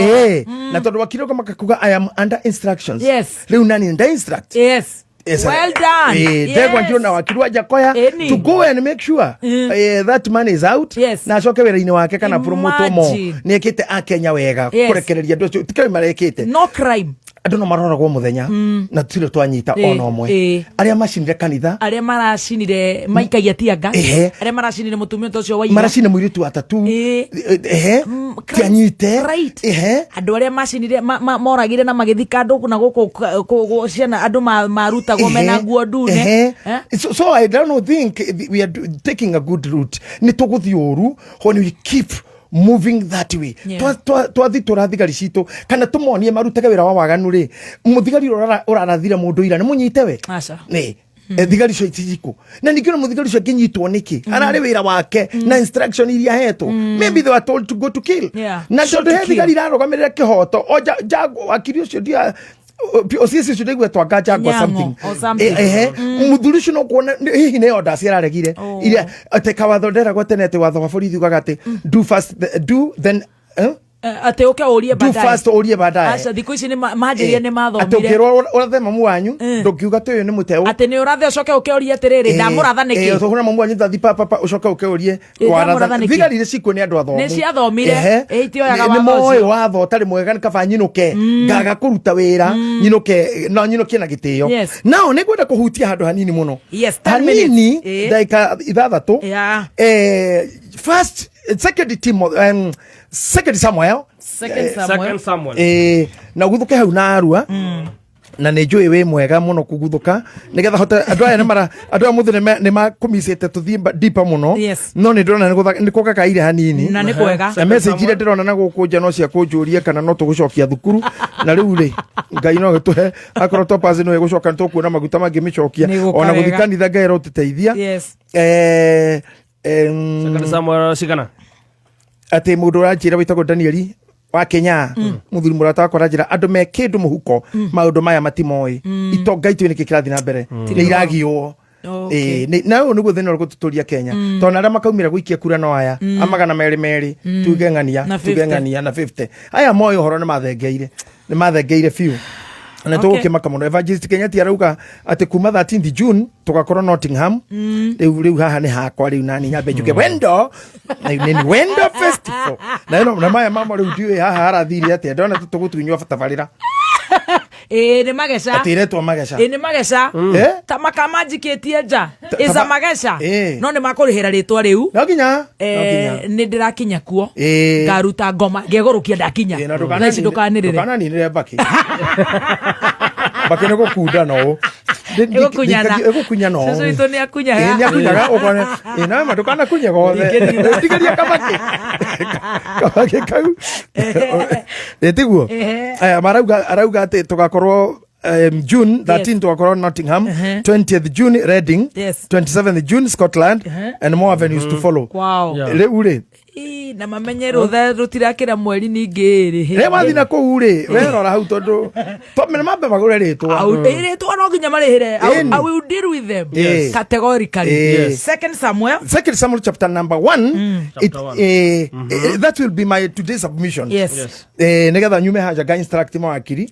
Na tondũ wakiri ũka makakuga I am under instructions. Rĩu nani nda instruct. Yes, Well done. Ndegwa Njirũ na wakiri wa Njakoya Ĩni. to go and make sure that man is out na acoke wĩra-inĩ wake kana promote mo. Imagine. Nĩ ekĩte akenya wega kũrekereria andũ acio tikĩrĩ marekĩte. No crime. Andũ no maroragwo mũthenya na tũtirĩ twanyita ona ũmwe arĩa macinire kanitha. Arĩa maracinire maikagia tianga. Arĩa maracinire mũtumia ta ũcio wa ira. Maracine mũirĩtu wa tatu, ehe, tianyite. Ehe. Andũ arĩa macinire moragire na magĩthika andũ na gũkũ ciana andũ marutagwo mena nguo ndune. Ehe. So I don't think we are taking a good route. Nĩ tũgũthiĩ ũru when we keep moving that way. Twathi tũra thigari citũ kana tũmonie marutage wĩra wa waganu rĩ, mũthigari ũrĩa ũrarathire mũndũ ira nĩ mũnyite we. Aca. Nĩ thigari icio icicikũ na ningĩ ona mũthigari ũcio angĩnyitwo nĩkĩ ararĩ wĩra wake na instruction iria ahetwo, maybe they were told to go to kill. Na Shoot tondũ to he kill. thigari irarũgamĩrĩra kĩhoto o wakiri ũcio ndia OCS ũcio ndaigua twanga Jagwa Nyang'o something. or something. Ehe, mũthuri ũcio no kuona hihi nĩ orders araregire iria atĩ kawatho nderagwo tene atĩ watho wa borithi ugaga atĩ do first do then, eh? Atĩ ũke ũrie Do baadaye. first ũrie baadaye. Aca, thikũ ici nĩ manjĩrire nĩ Atĩ mathomire. ũngĩrwo ũrathe mamu wanyu ndũngiuga atĩ ũyũ nĩ mũteũ. Atĩ nĩ ũrathe ũcoke ũke ũrie atĩrĩrĩ, ndamũratha nĩkĩ? Ũhũra mamu wanyu thathi pa pa pa ũcoke ũke ũrie. Ndamũratha nĩkĩ? Thigari iria cikuo nĩ andũ athomu. Nĩ ciathomire. Itioyaga Nĩ watho moĩ ũcio. watho ũtarĩ mwega nĩ kaba nyinũke ngaga kũruta wĩra nyinũke no nyinũkie na gĩtĩo. Nao nĩ ngwenda kũhutia handũ hanini mũno. Yes, 10 Hanini. minutes. Ndagĩka 6. First second Timothy, second Samuel. Second Samuel. Second Samuel. Na ũguthũke hau na arua na nä njå wä mwega må no kũguthũka nä getha hote andå aya nĩmara andå aya mũthĩ nĩ makũmicĩte tũthiĩ deeper mũno. No nĩ ndĩrona nĩ kũgakaire hanini. Na nĩ kwega. Na message iria ndĩrona na gũkũ nja no cia kũnjũria kana no tũgũcokia thukuru na rĩu rĩ Ngai no gĩtũhe akorwo topaz no ĩgũcoka nĩ tũkuona maguta mangĩmĩcokia. Nĩ gũka Ona gũthiĩ wega. kanitha Ngai arotũteithia. Second Samuel cigana? Atĩ mũndũ ũranjĩra wĩtagwo Danieli wa Kenya, mũthuri mũrata wakwa aranjĩra andũ me kĩndũ mũhuko maũndũ maya matimoĩ. Itonga itũ nĩkĩ kĩrathiĩ na mbere nĩ iragiywo. Na ũyũ nĩguo thĩna ũrĩa gũtũtũria Kenya tondũ arĩa makaumĩra gũikia kura no aya a 200 tuge ng'ania. Na Tuge 50. ng'ania na 50 aya moĩ ũhoro nĩ mathengeire biũ na tũgũkĩmaka mũno. Evangelist Kenyati arauga atĩ kuma 13th June tũgakorwo Nottingham. Rĩu haha nĩ hakwa rĩu nani nyambe njuge wendo na nĩ wendo festival na ĩno na maya mamo rĩu ndiũĩ haha harathire atĩa ndona tũgũtunywo tabarĩra. Ĩ nĩ mageca. Atĩ ĩretwo mageca. Ĩ nĩ mageca. Eh? Ta makamanjikĩtie nja ĩza mageca. No nĩ makũrĩhĩra rĩtwa rĩu. No nginya no nginya. Nĩ ndĩrakinya kuo ngaruta ngoma ngegũrũkia ndakinya. Na Thaa ici ndũkanĩrĩre. Ndũkananinĩre mbakĩ mbakĩ nĩ gũkunda no Ĩgũkunyana. Ĩgũkunya no. Cũcũ witũ nĩ akunyaga. Nĩ akunyaga ũkone nawe ma ndũkanakunye gothe. Tigeria kabakĩ kau ĩ tiguo. Aya marauga arauga atĩ tũgakorwo June 13 tũgakorwo Nottingham, 20th June Reading, 27th June Scotland and more avenues to follow. Rĩu rĩ Ĩ, na mamenye rũtha rũtirakĩra mweri ningĩ rĩ. Rĩ wathi na kũu rĩ werora hau tondũ mambe magũre rĩtwa. Rĩtwa no nginya marĩhĩre. Ĩni. I will deal with them categorically. Second Samuel. Second Samuel chapter number 1. Chapter one. That will be my today's submission. Nigetha nyume haja ga instruct mawakiri.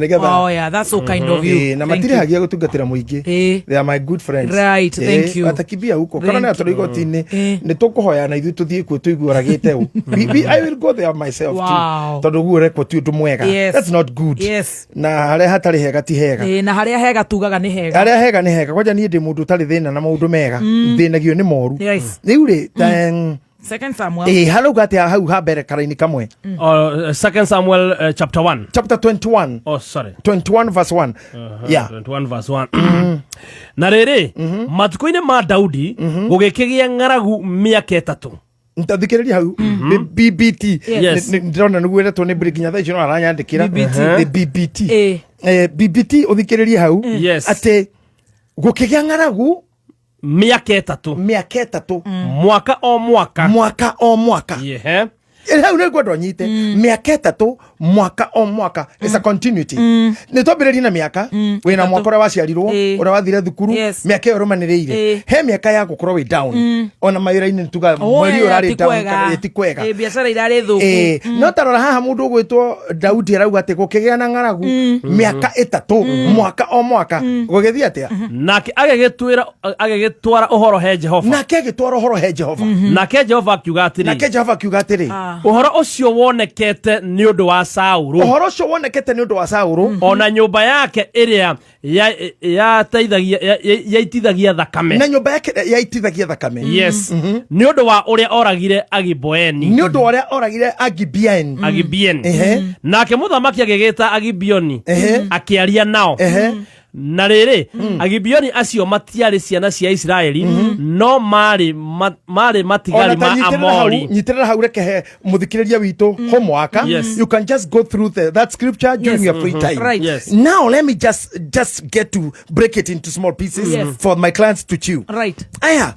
Nigetha Oh yeah, that's so kind of you. Na Thank you. matirihagia gutungatira muingi. They are my good friends. Right, thank you. Atakibia huko kana Thank na tũrĩ igoti-inĩ nĩ tũkũhoya na ithuĩ tũthiĩ kuo. tũigue oragĩte ũ. I will go there myself Wow. too, tondũ guo ũrekwo ti ũndũ mwega. Yes. That's not good. Yes. Na harĩa hatarĩ hega ti hega. Ĩĩ, na harĩa hega tugaga nĩ hega. Harĩa hega nĩ hega. Kwanja niĩ ndĩ mũndũ ũtarĩ thĩna na maũndũ mega, thĩnagio nĩ moru. Yes. Rĩu rĩ ta- Second Samuel. Ĩĩ, harauga atĩa hau ha mbere karaini kamwe? Second Samuel chapter 1. Chapter 21. Oh, sorry. 21 verse 1. Yeah. 21 verse 1. Na rĩrĩ, matukũ-inĩ ma Daudi gũgĩkĩgĩa ng'aragu mĩaka 3. Ntathikĩrĩria hau nĩ BBT. Yes. Ndĩrona nĩguo ĩretwo nĩ mbere nginya thaa icio no aranyandĩkĩra. BBT. Nĩ BBT. Ĩĩ. BBT ũthikĩrĩrie hau. Yes. Atĩ gũkĩgĩa ng'aragu mĩaka 3. Mĩaka 3. Mwaka o mwaka. Mwaka o mwaka. Yehe. Ĩ, hau nĩ ngwenda ũnyite mĩaka 3 mwaka o mwaka. It's a continuity. Nĩ twambĩrĩrie na mĩaka wĩna mwaka ũrĩa waciarirwo, ũrĩa wathire thukuru, mĩaka ĩyo ĩrũmanĩrĩire. He mĩaka ya gũkorwo wĩ down, ona mawĩra-inĩ nĩ tuga Oh, mweri ũyũ ũrarĩ ti down kwega. kana ti kwega. Ĩĩ, biacara irarĩ thũku. Ĩĩ, no tarora haha mũndũ ũgwĩtwo Daudi arauga atĩ gũkĩgĩa na ng'aragu mĩaka 3 mwaka o mwaka. Gũgĩthiĩ atĩa? Nake agĩgĩtwara ũhoro he Jehova. Nake agĩtwara ũhoro he Jehova. Nake Jehova akiuga atĩrĩ. Nake Jehova akiuga atĩrĩ. Ũhoro ũcio wonekete nĩ ũndũ wa Saũlũ. Ũhoro ũcio wonekete nĩ ũndũ wa Saũlũ. Ona nyũmba yake ĩrĩa yaitithagia thakame. Na nyũmba yake yaitithagia thakame. Yes. Nĩ ũndũ wa ũrĩa oragire Agiboeni. Nĩ ũndũ wa ũrĩa oragire Agibieni. Agibieni. Nake mũthamaki agĩgĩta Agibioni akĩaria nao. Na rĩrĩ, Agibioni acio matiarĩ ciana cia Isiraeli, no marĩ matigari Ona ta ma nyitĩrĩra hau, Amori. nyitĩrĩra hau reke he mũthikĩrĩria witũ homework. Yes. You can just go through that scripture during Yes. your free time. Right. Yes. Now let me just get to break it into small pieces Yes. for my clients to chew. Right. Aya,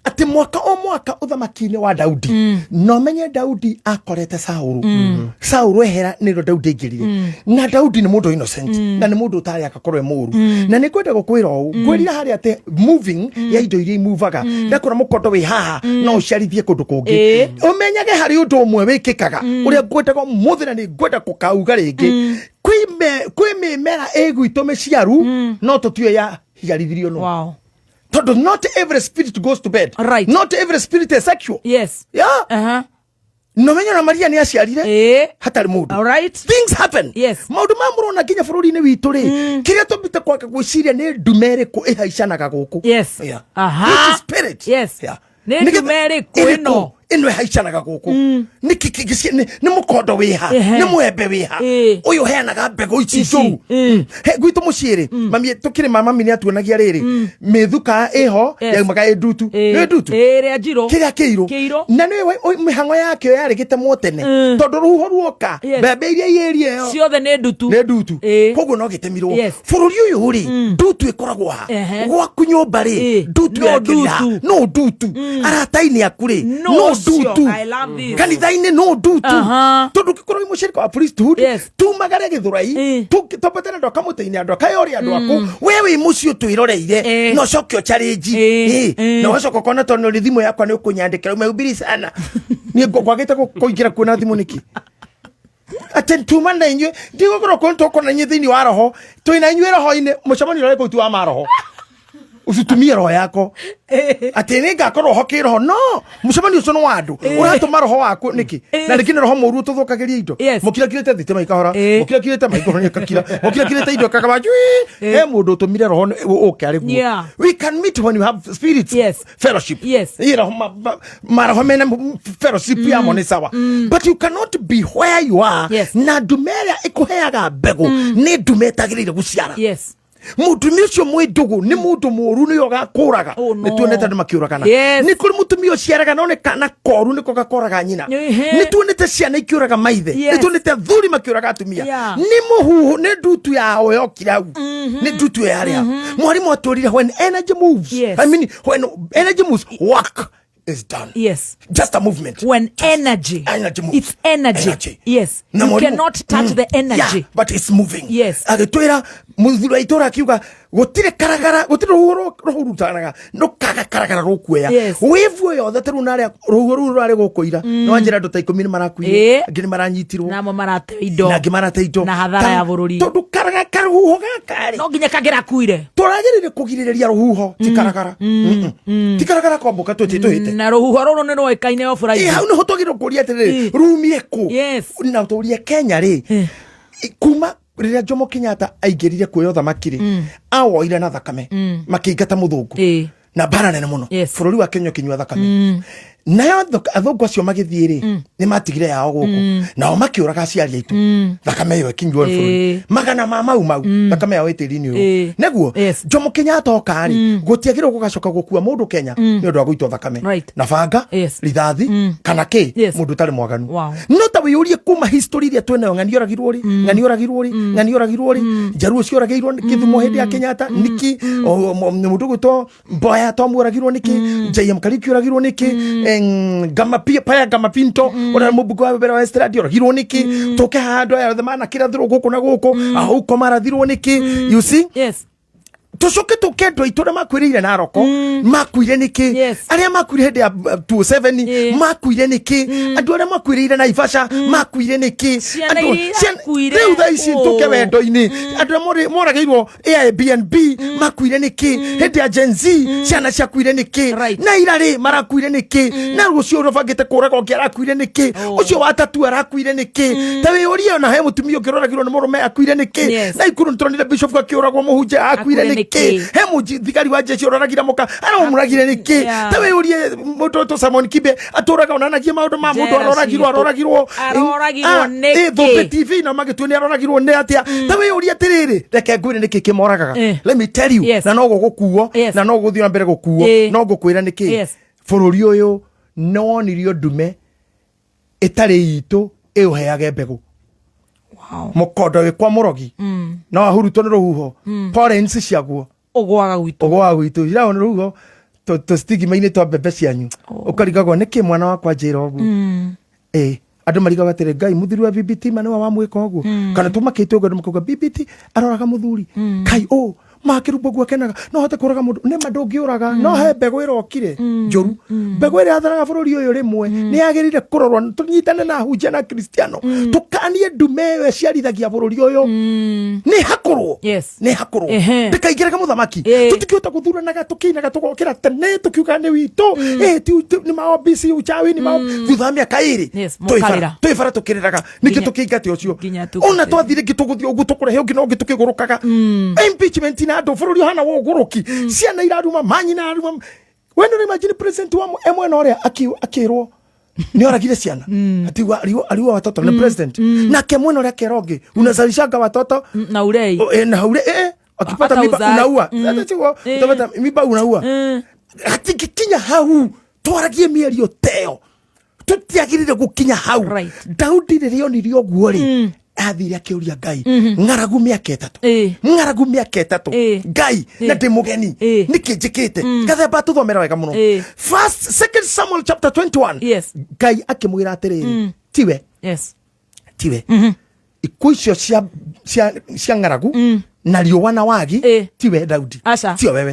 atĩ mwaka o mwaka ũthamaki-inĩ wa Daudi, no menye Daudi akorete Saũlũ. Saũlũ ehera nĩrĩo Daudi aingĩrire. Na Daudi nĩ mũndũ innocent, na nĩ mũndũ ũtarĩ akakorwo e mũũru. Na nĩ ngwenda gũkwĩra ũũ, ngwĩrire harĩa atĩ moving ya indo iria imuvaga, ndakora mũkondo wĩ haha no ũciarithie kũndũ kũngĩ. Ũmenyage harĩ ũndũ ũmwe wĩkĩkaga ũrĩa ngwendaga ũmũthĩ na nĩ ngwenda gũkauga rĩngĩ. Kwĩ mĩmera ĩ gwitũ mĩciaru, no tũtiũĩ ya hiarithirio nũ. Wow. Tondũ not every spirit goes to bed. Right. Not every spirit is sexual. Yes. Yeah. No menye na Maria nĩ aciarire hatarĩ mũndũ. All right. Things happen. Yes. Maũndũ maya mũrona nginya bũrũri-inĩ witũ rĩ, kĩrĩa tũmbĩte kwaga gwĩciria nĩ ndume ĩrĩkũ ĩhaicanaga gũkũ. Yes. Yeah. Aha. Which spirit? Yes. Yeah. Nĩ Nĩgetha- ndume ĩrĩkũ ĩno? ĩno ĩhaicanaga gũkũ? Nĩ kĩ- kĩ- kĩ- nĩ mũkondo wĩha? Ehe. Nĩ mwembe wĩha? Ũyũ ũheanaga mbegũ ici Ici. njũru. He, gwitũ mũciĩ rĩ, mami tũkĩrĩma, mami nĩ atuonagia rĩrĩ mĩthuka ĩho Yes. yaumaga ĩ ndutu. Nĩ ndutu. Ĩrĩa njirũ. Kĩrĩa kĩirũ. Kĩirũ. Na nĩ mĩhang'o yakĩo yarĩ gĩtemwo tene, tondũ rũhuho ruoka, Yes. mbembe iria iĩrie ĩyo Ciothe nĩ ndutu. nĩ ndutu. Ĩĩ. Koguo no gĩtemirwo. Yes. Bũrũri ũyũ rĩ, ndutu ĩkoragwo ha? Ehe. Gwaku nyũmba rĩ, ndutu No yakĩrĩ ha? ndutu. No ndutu. Arata-inĩ aku rĩ, No no ũcio. ndutu. I love this. Kanitha-inĩ no ndutu. Aha. Tondũ ũngĩkorwo wĩ mũcirika wa priesthood, Yes. tumagare gĩthũrai, twambatane andũ a kamũtĩ-inĩ, andũ a kayore, andũ akũ, we wĩ mũciĩ ũtwĩroreire, na ũcoke ũchallenge. Na ũgacoka ũkona tondũ nĩ thimũ yakwa nĩ ũkũnyandĩkĩra umehubiri sana. Niĩ ngwagĩte kũingĩra kuona thimũ nĩkĩ? Atĩ tuma na inyuĩ ndigũkorwo kũu tũkorwo na inyuĩ thĩinĩ wa roho, twĩ na inyuĩ roho-inĩ, mũcemanio ũrĩa kũu ti wa maroho. Usitumie roho yako atĩ nĩ ngakorwo ho kĩroho, no mũcemanio ũcio nĩ wa andũ ũratũma roho waku nĩkĩ? Na rĩngĩ nĩ roho mũũru ũtũthũkagĩria indo. Mũkirakirĩte thitima ikahora, mũkirakirĩte maikoro ikakira, mũkirakirĩte indo ikakaba cui. He mũndũ ũtũmire roho ũke arĩ guo. We can meet when you have spirits fellowship. Yes. Ĩ, roho maroho mena fellowship yamo nĩ sawa, but you cannot be where you are. Na ndume ĩrĩa ĩkũheaga mbegũ nĩ ndume ĩtagĩrĩire gũciara. Yes. Mũtumia ũcio mwĩ ndũgũ nĩ mũndũ mũũru, nĩwe ũgakũraga. Oh, no. Nĩ tuonete andũ makĩũragana. Yes. Nĩ kũrĩ mũtumia ũciaraga no nĩ kana koru nĩko gakoraga nyina. Ehe. Nĩ tuonete ciana ikĩũraga maithe. Yes. Nĩ tuonete athuri makĩũraga atumia. Yeah. Nĩ mũhuhu, nĩ ndutu yao yokire hau. Nĩ ndutu ĩyo yarĩ hau. Mwarimũ atwĩrire when energy moves, Yes. I mean, when energy moves, work is done. Yes. Just a movement. When energy. Energy moves. It's energy. Energy. Yes. Na You mwalimu- cannot touch the energy. Yeah, but it's moving. Yes. Agĩtwĩra mũthuri wa itũra akiuga Gũtirĩ karagara, gũtirĩ rũhuho rũhurutanaga rũkaga karagara rũkuoya. Wave ĩyo yothe ta rĩu narĩa rũhuho rũu rũrarĩ gũkũ ira, nĩ wanjĩra andũ ta 10 nĩ marakuire, angĩ nĩ maranyitirwo, namo marate indo, na angĩ marate indo, na hathara ya bũrũri. Tondũ karaga karũhuho gaka rĩ, no nginya kangĩrakuire. Tũragĩrĩire kũgirĩrĩria rũhuho, ti karagara. Ti karagara kwambũka twĩtĩ tũhĩte. Na rũhuho rũrũ nĩ rwoĩkaine o bũraihu. Ĩ, hau nĩho twagĩrĩirwo kũria atĩrĩrĩ, rumie kũ? Na tũrie Kenya rĩ, kuma rĩrĩa Jomo Kenyatta aingĩrire kuoya ũthamaki rĩ, awoire na thakame, makĩingata mũthũngũ na mbara nene mũno, bũrũri wa Kenya ũkĩnyua thakame. Nayo athũngũ acio magĩthiĩ rĩ, nĩ matigire yao gũkũ, nao makĩũraga aciari aitũ, thakame ĩyo ĩkĩnyuo nĩ bũrũri magana ma mau mau, thakame yao ĩtĩri-inĩ ũyũ. Nĩguo Jomo Kenyatta oka rĩ, gũtiagĩrĩirwo gũgacoka gũkua mũndũ Kenya nĩ ũndũ wa gũitwo thakame na banga, rithathi kana kĩ, mũndũ ũtarĩ mwaganu. No ta wĩyũrie kuma history iria twĩnayo, ng'ani oragirwo rĩ, ng'ani oragirwo rĩ, ng'ani oragirwo rĩ, njaruo cioragĩirwo Kĩthumo hĩndĩ ya Kenyatta nĩkĩ? Mũndũ gwĩtwo Mboya Tom oragirwo nĩkĩ? JM Kariuki oragirwo nĩkĩ? Ngama Paya Gama Pinto ũrĩa mũmbunge wa mbere wa Estradi oragirwo nĩkĩ? Tũke haha andũ aya othe manakĩrathirwo gũkũ na gũkũ, ahauko marathirwo nĩkĩ? You see? Tũcoke tũke andũ aitũ arĩa makuĩrĩire Naroko makuire nĩkĩ? Arĩa makuire hĩndĩ ya 27 makuire nĩkĩ? Andũ arĩa makuĩrĩire Naivasha makuire nĩkĩ? Ciana iria irakuire. Rĩu thaa ici tũke wendo-inĩ, andũ arĩa moragĩirwo Airbnb makuire nĩkĩ? Hĩndĩ ya Gen Z ciana ciakuire nĩkĩ? Na ira rĩ marakuire nĩkĩ? Na ũcio ũrabangĩte kũraga ũngĩ arakuire nĩkĩ? Ũcio wa tatu arakuire nĩkĩ? Ta wĩyũrie, ona he mũtumia ũngĩ ũroragirwo nĩ mũrũme akuire nĩkĩ? Na ikuru nĩtũronire bishop akĩũragwo, mũhunjia akuire Akuire nĩkĩ? nĩkĩ? He mũthigari wa jeshi ũroragire mũka, aramũragire nĩkĩ? Ta wĩyũrie, mũndũ ũtũ Simon Kibe atũraga onanagie maũndũ ma mũndũ Njera aroragirwo citũ. aroragirwo. Aroragirwo nĩkĩ? Thũmbĩ TV na magĩtua nĩ aroragirwo nĩ atĩa? Ta wĩyũrie atĩrĩrĩ, reke ngwĩre nĩkĩ kĩmoragaga. Let me tell you, na no gũgũkuo, na no gũthiĩ na mbere gũkuo, no ngũkwĩra nĩkĩ. Bũrũri ũyũ nĩ wonirio ndume ĩtarĩ itũ ĩũheage mbegũ. Mũkondo wĩ kwa mũrogi no ahurutwo nĩ rũhuho, pollens ciaguo ũgwaga gwitũ, ũgwaga gwitũ, iragwo nĩ rũhuho tũcitigima-inĩ twa mbembe cianyu, ũkarigagwo nĩkĩ mwana wakwa njĩra ũguo. Ĩ andũ marigaga atĩrĩ, Ngai, mũthuri wa BBT ma nĩwe wamwĩka ũguo? Kana tũmakĩte ũguo, andũ makauga BBT aroraga mũthuri kai ũ makĩrumbo guo akenaga no hote kũraga mũndũ nĩma ndũngĩũraga, no he mbegũ ĩrokire njũru, mbegũ ĩrĩa yatharaga bũrũri ũyũ rĩmwe nĩ yagĩrĩire kũrorwo. Tũnyitane na ahunjia na kristiano, tũkanie ndume ĩyo ĩciarithagia bũrũri ũyũ nĩ hakũrwo, nĩ hakũrwo, ndĩkaingĩrage mũthamaki. Tũtikĩhota gũthuranaga tũkĩinaga tũgokĩra tene tũkiuga nĩ witũ. Ti nĩ maobisi uchawi nĩ mao thutha wa mĩaka 2 Mũkarĩra. Twĩ bara tũkĩrĩraga ningĩ tũkĩingate ũcio ona twathire ngĩ tũgũthiĩ ũguo tũkũrehe ũngĩ na ũngĩ tũkĩgũrũkaga impeachment na andũ bũrũri ũhana wa ũgũrũki, ciana iraruma manyina aruma. We nĩ imagine president wa e mwena ũrĩa akĩrwo nĩ oragire ciana ati aliua watoto nĩ president, nake mwena ũrĩa akera ũngĩ unazalishanga watoto na urei. Na ure akipata Hata mimba unaua. Hata sio utapata mimba unaua. Hatingĩkinya hau twaragie mĩario teo, tũtiagĩrĩire gũkinya hau. Daudi rĩrĩa onire ũguo rĩ, athire akĩũria Ngai, ng'aragu mĩaka 3, ng'aragu mĩaka 3, Ngai, na ndĩ mũgeni, nĩkĩ njĩkĩte? Gathemba tũthomera wega mũno. First, Second Samuel chapter 21. Ngai akĩmwĩra atĩrĩrĩ, tiwe, tiwe ikuũ icio cia ng'aragu na riũa na wagi, tiwe Daudi. Aca. Tio wewe.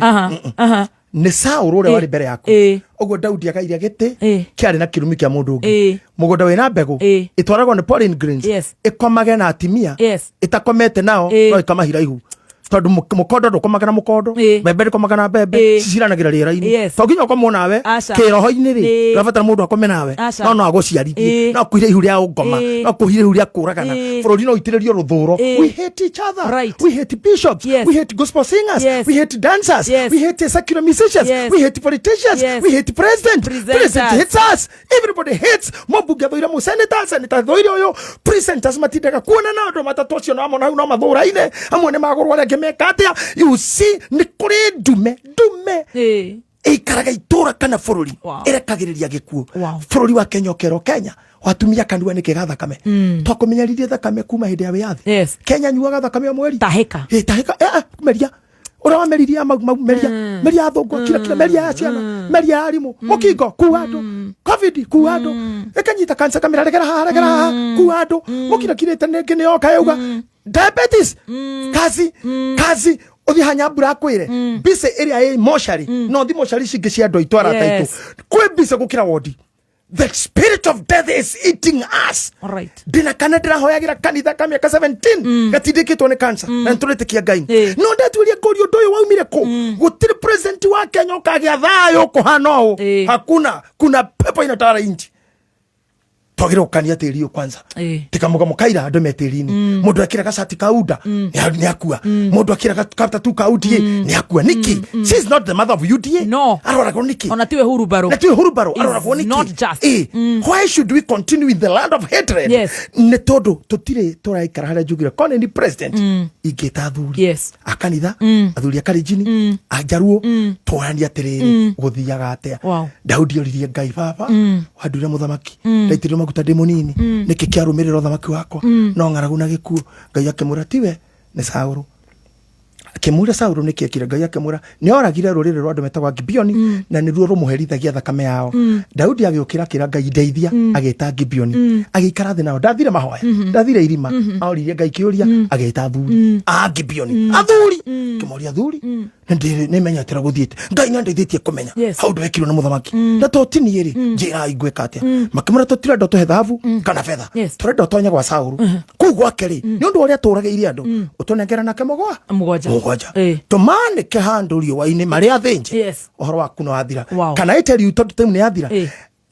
Nĩ Saũlũ ũrĩa warĩ mbere yaku. Ũguo Daudi agaire gĩtĩ kĩarĩ na kĩrumi kĩa mũndũ ũngĩ. Mũgũnda wĩna mbegũ ĩtwaragwo nĩ pollen grains, ĩkomage na atimia ĩtakomete nao, no ĩkamahira ihu, tondũ mũkondo ndũkomaga na mũkondo, mbembe ndĩkomaga na mbembe, ciciranagĩra rĩera-inĩ. To nginya ũkomwo nawe kĩroho-inĩ rĩ, ũrabatara mũndũ akome nawe, no no agũciarithie, no akũire ihu rĩa ũngoma, no akũire ihu rĩa kũragana. Bũrũri no ũitĩrĩrio rũthũro. We hate each other. We hate bishops. We hate gospel singers. We hate dancers. We hate secular musicians. We hate politicians. We hate president. Presenters. President hates us. Everybody hates. Mũmbunge athũire mũseneta, senator athũire ũyũ, presenters matindaga kuonana, andũ matatũ acio no amwe hau no mathũraine, amwe nĩ magũrwo, arĩa angĩ meka atĩa? You see, nĩ kũrĩ ndume, ndume ĩikaraga itũra kana bũrũri, ĩrekagĩrĩria gĩkuũ bũrũri wa Kenya. Ũkerwo Kenya watumia kanua nĩkĩ ga thakame? Twakũmenyeririe thakame kuma hĩndĩ ya wĩyathi. Kenya nyuaga thakame o mweri. Tahĩka. Tahĩka, meria ũrĩa wameririe mau mau meria, meria ya thũngũ, kira kira, meria ya ciana, meria ya arimũ, mũkingo kuua andũ, covid kuua andũ, ĩkanyita kansa kamĩra, regera haha, regera haha, kuua andũ, mũkirakirĩte nĩngĩ nĩ yoka yauga diabetes kazi kazi. Ũthiĩ hanyambura akwĩre mbica ĩrĩa ĩ mocarĩ, no thi mocarĩ cingĩ cia andũ aitũ, arata aitũ, kwĩ mbica gũkĩra wodi. The spirit of death is eating us. Ndĩna kana ndĩrahoyagĩra kanitha ka mĩaka 17 gatindĩkĩtwo nĩ cancer, na nĩtũretĩkia Ngai, no ndatuĩria ngũria ũndũ ũyũ waumire kũ. Gũtirĩ president wa Kenya ũkagĩa thayũ kũhana ũũ. Hakuna. Kuna pepo inatawala nchi. Twagĩrĩirwo gũkania tĩri ũyũ kwanza. Tikamũgamo kaira andũ me tĩri-inĩ. Mũndũ ekĩra gacati ka UDA nĩ akua. Mũndũ akĩra katatu ka UDA nĩ akua. Nĩkĩ? She is not the mother of UDA. No. Arwaragwo nĩkĩ? Ona tiwe hurubaro. Na tiwe hurubaro. Is arwaragwo nĩkĩ? Not just. Why should we continue in the land of hatred? Nĩ tondũ tũtirĩ tũraikara harĩa njugire kone ni president ingĩta athuri a kanitha, athuri a karenjini, a njaruo, twaranie atĩrĩrĩ, gũthiaga atĩa? Daudi oririe Ngai, baba, wandure mũthamaki, ndaitĩrĩrio maguta ndĩ mũnini, nĩkĩ kĩarũmĩrĩra ũthamaki wakwa no ng'aragu na gĩkuũ? Ngai akĩmwĩra tiwe, nĩ Saũlũ. Akĩmũria Saũlũ nĩkĩ ekire. Ngai akĩmwĩra nĩ oragire rũrĩrĩ rwa andũ metagwo Agibioni, na nĩruo rũmũherithagia thakame yao. Daudi agĩũkĩra akĩra Ngai ndeithia, agĩta Gibeoni, agĩikara thĩ nao. Ndathire mahoya, ndathire irima, aoririe Ngai kĩũria, agĩta athuri a Gibeoni, athuri kĩmoria, athuri, nĩmenyete gũthiĩte. Ngai nĩandeithĩtie kũmenya hau ndwekirwo nĩ mũthamaki, na to ti niĩ rĩ, njĩrai ngwĩka atĩa. Makĩmwĩra tũtirenda ũtũhe thahabu kana betha, tũrenda ũtonye gwa Saũlũ kũu gwake rĩ, nĩ ũndũ wa ũrĩa tũragĩire andũ, ũtũnengere nake mũgwa Mũgwanja. Mũgwanja tũmanĩke handũ riũa-inĩ marĩ athĩnje, ũhoro waku nĩ wathira. Kana ĩteri tondũ time nĩ yathira,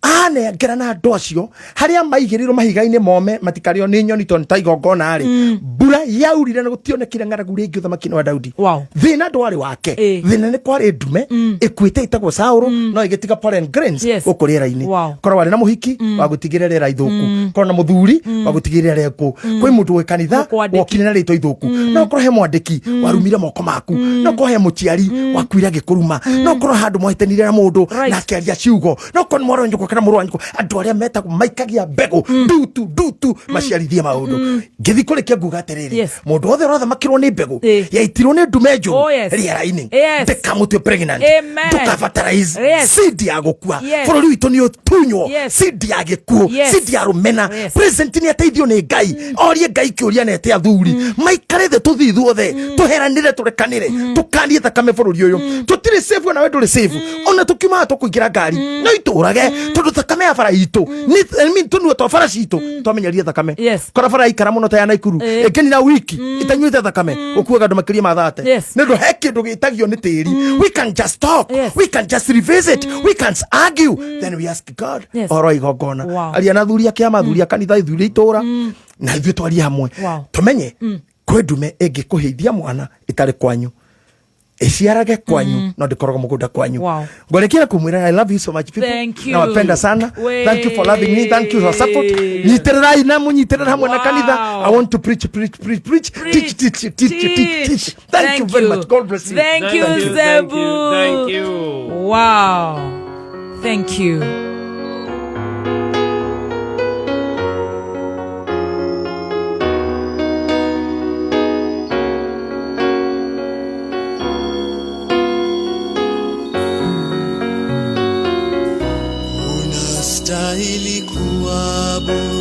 anengera na andũ acio harĩa maigĩrĩirwo mahiga-inĩ mome matikarĩo nĩ nyoni tondũ nĩ ta igongona rĩ, mbura yaurire na gũtionekire ng'aragu rĩngĩ ũthamaki-inĩ wa Daudi. Thĩna ndwarĩ wake, thĩna nĩ kwarĩ ndume ĩkuĩte ĩtagwo Saũlũ, no ĩgĩtiga pollen grains gũkũ rĩera-inĩ. Korwo warĩ na mũhiki wa gũtigĩrĩra rĩera ithũku, korwo na mũthuri wa gũtigĩrĩra rĩera kwĩ mũndũ wĩ kanitha Mũkwandĩki. wokire na rĩtwa ithũku, no korwo he mwandĩki warumire moko maku, no korwo he mũciari wakuire agĩkũruma, no korwo handũ mwahĩtanire na mũndũ na akĩaria ciugo, no korwo nĩ mwarĩ wa nyũkwa kana mũrũ wa nyũkwa. Andũ arĩa metagwo maikagia mbegũ ndutu ndutu maciarithie maũndũ. Ngĩthi kũrĩkia nguga atĩrĩrĩ, mũndũ wothe ũrathamakĩrwo nĩ mbegũ yaitirwo nĩ ndume njũru rĩera-inĩ, ndĩkamũtue pregnant. Ndũkabatarize seed ya gũkua. Bũrũri witũ nĩ ũtunywo seed ya gĩkuũ, seed ya rũmena. President nĩ ateithio nĩ Ngai, orie Ngai kĩũria na ete athuri maikare thĩ, tũthiĩ ithuothe tũheranĩre, tũrekanĩre, tũkanie thakame. Bũrũri ũyũ tũtirĩ safe, ona we ndũrĩ safe. Ona tũkiuma haha tũkũingĩra ngari no itũrage, tondũ thakame ya bara itũ I mean, tũnua twa bara citũ twamenyerie thakame. Kora bara ikara mũno ta ya Naikuru ĩngĩnina wiki itanyuĩte thakame, ũkuaga andũ makĩria ma 30. Nĩ ũndũ he kĩndũ gĩtagio nĩ tĩri. We can just talk, we can just revisit, we can argue, then we ask God ũhoro wa igongona. Aria na athuri a kĩama, athuri a kanitha, athuri a itũra, na ithuĩ twarie hamwe, tũmenye kwĩ ndume ĩngĩkũheithia mwana ĩtarĩ kwanyu, ĩciarage kwanyu, no ndĩkoragwo mũgũnda kwanyu. Ngwarekia kumwĩra I love you so much, people. Thank you. Nawapenda sana. Thank you for loving me, thank you for support. Nyitĩrĩrai na mũnyitĩrĩre hamwe na kanitha. I want to preach, preach, preach, preach, teach, teach, teach, teach, teach. Thank you very much. God bless you. Thank you, Zebu. Thank you. Wow. Thank you. Unastahili kuabudiwa,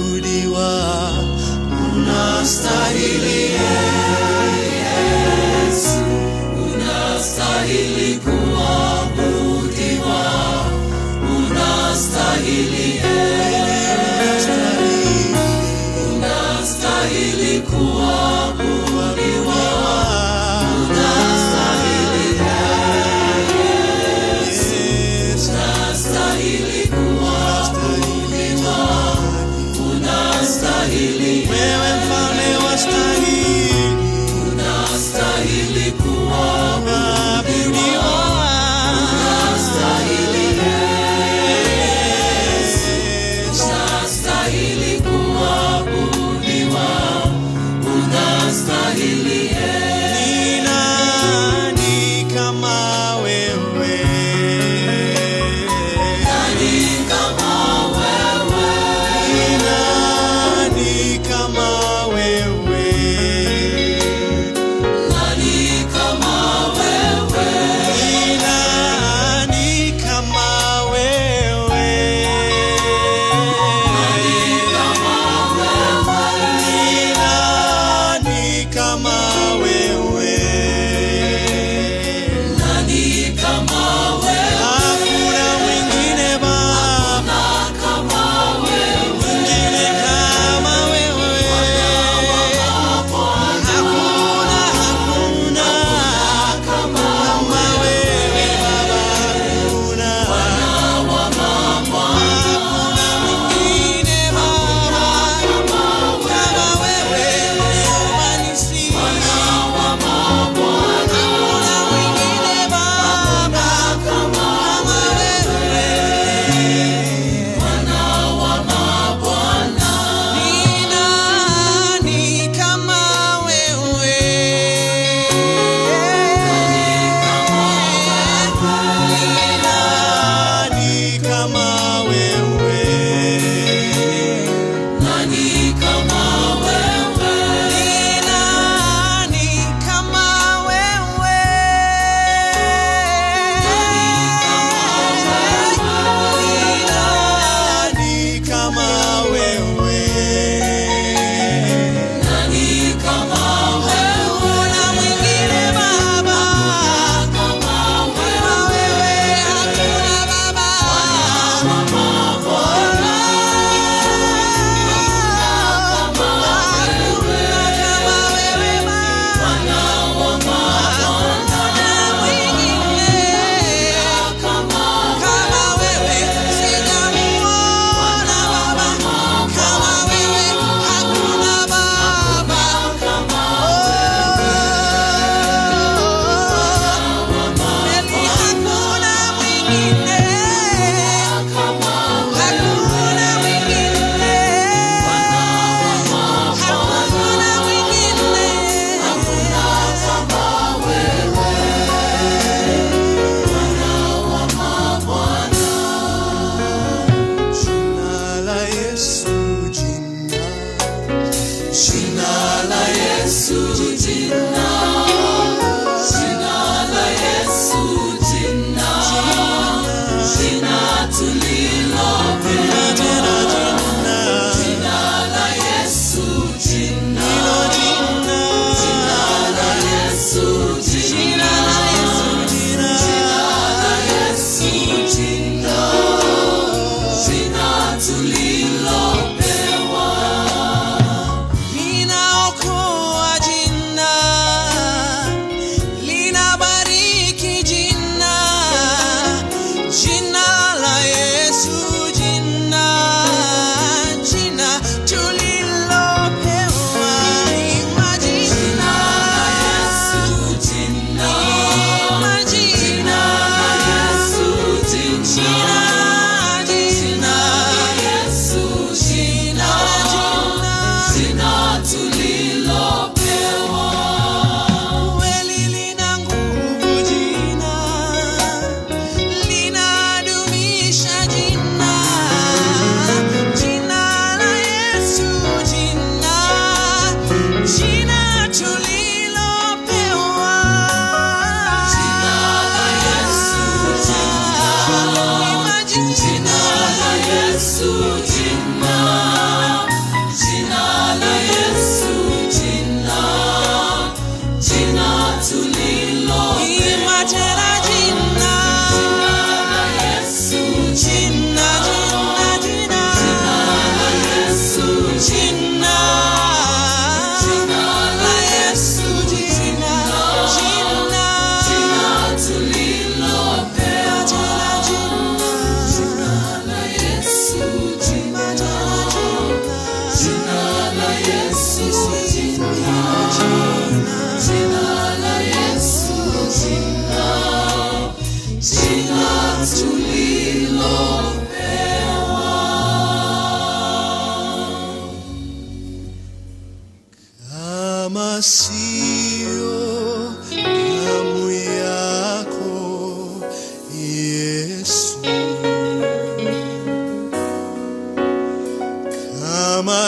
unastahili Yesu, unastahili kuabudiwa, unastahili Yesu, unastahili kuabudiwa, unastahili Yesu, unastahili kuabudiwa, unastahili wewe, mfalme wastahili, unastahili kuabudiwa, unastahili Yesu, unastahili kuabudiwa, unastahili. Ni nani kama wewe? Nani kama wewe? Ni nani kama wewe? Nani kama wewe? Ni nani kama wewe? Nani kama wewe? Ni nani kama wewe?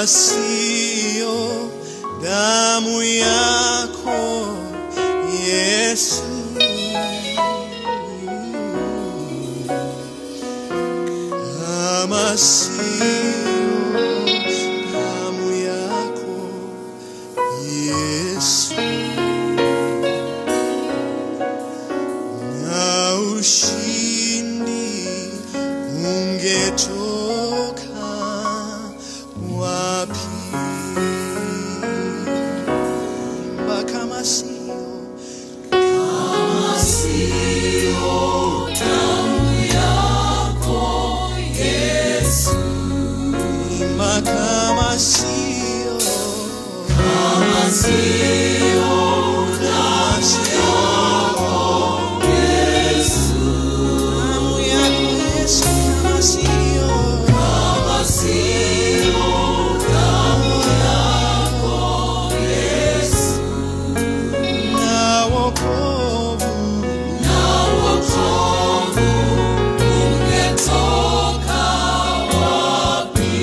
sio damu yako Yesu, kama sio damu yako Yesu, na ushindi ungetoka wapi? Imba kama sio, Kama sio damu yako Yesu, imba kama sio, kama sio damu yako Yesu, damu yako Yesu, kama sio, kama sio damu yako Yesu, na wokovu, na wokovu ungetoka wapi?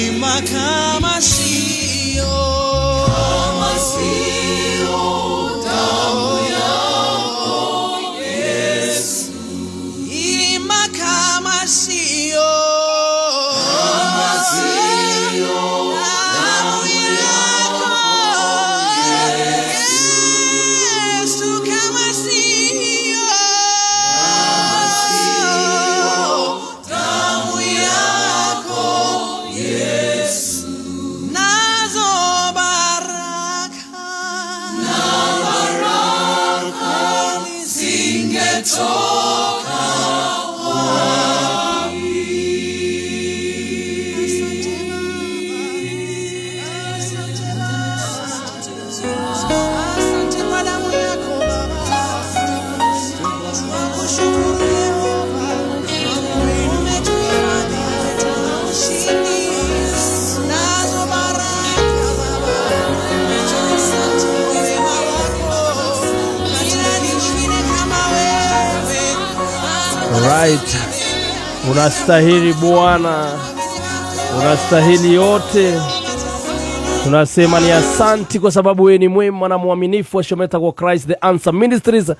Imba kama sio, Kama sio damu yako Yesu, imba kama sio, kama sio damu yako Yesu, kama sio, damu yako Yesu, nazo baraka, na baraka zingetoka wapi? Asante kwa damu yako Baba, tunakushukuru Yehova, umetuhifadhi tuna ushindi, nazo baraka Baba. Asante kwa wema wako, ni nani mwingine kama wewe? Right. Unastahili Bwana, unastahili yote. Tunasema ni asanti kwa sababu wewe ni mwema na mwaminifu. Acio metagwo Christ the Answer Ministries.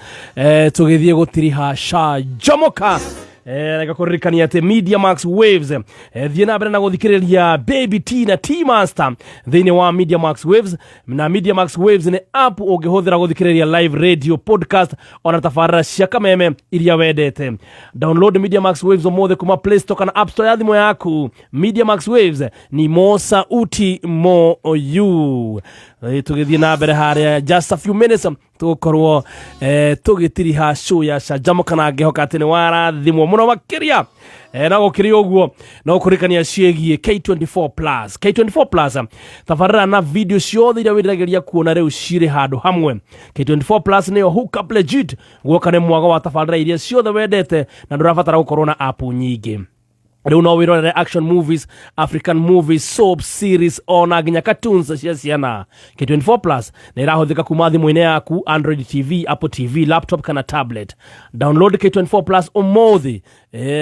Tugithie gutiriha Canjamũka. Reka kũririkania atĩ Media Max Waves, thiĩ na mbere na gũthikĩrĩria Baby T na T Master thĩinĩ wa Media Max Waves. Na Media Max Waves nĩ app ũngĩhũthĩra gũthikĩrĩria live radio, podcast, ona tabarĩra cia kameme iria wendete. Download Media Max Waves ũmũthĩ kuma Play Store kana App Store ya thimũ yaku. Media Max Waves ni mo sauti mo you. Tũgĩthiĩ na mbere harĩa, just a few minutes tũgũkorwo tũgĩtiriha show ya Canjamũka, na ngĩhoka atĩ nĩ warathimwo mũno makĩria. Na gũkĩrĩ ũguo, no kũrĩkania ciĩgiĩ K24 Plus. K24 Plus, tabarĩra na video ciothe iria wĩriragĩria kuona rĩu cirĩ handũ hamwe. K24 Plus nĩyo hookup legit. Guoka nĩ mwago wa tabarĩra iria ciothe wendete, na ndũrabatara gũkorwo na app nyingĩ. Rĩu no wĩrorere action movies, African movies, soap series, ona nginya cartoons cia ciana. K24 Plus nĩ ĩrahũthĩka kuma thimũ-inĩ yaku, Android TV, Apple TV, laptop kana tablet. Download K24 Plus ũmũthĩ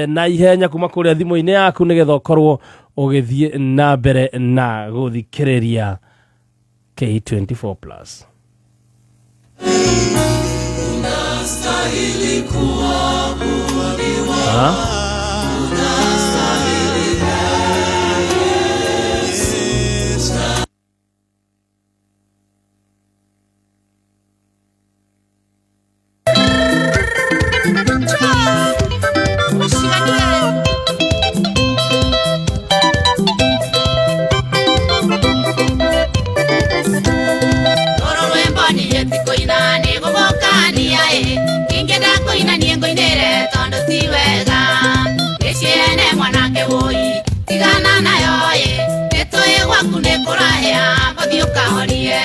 na ihenya kuma kũrĩa thimũ-inĩ yaku, nĩgetha ũkorwo ũgĩthiĩ na mbere na gũthikĩrĩria K24 Plus. Unastahili kuabudiwa. Ha? Unastahili Yesu. Rũrũ rwĩmbo niĩ ti kũina, nĩ gũthũkania ĩ. Ingĩenda kũina niĩ ngũinĩre, tondũ ti wega. Gĩciene mwanake wũi, tigana nayo ĩ. Nĩ tũĩ gwaku nĩ kũrahĩa, mbũthiĩ ũkahorie.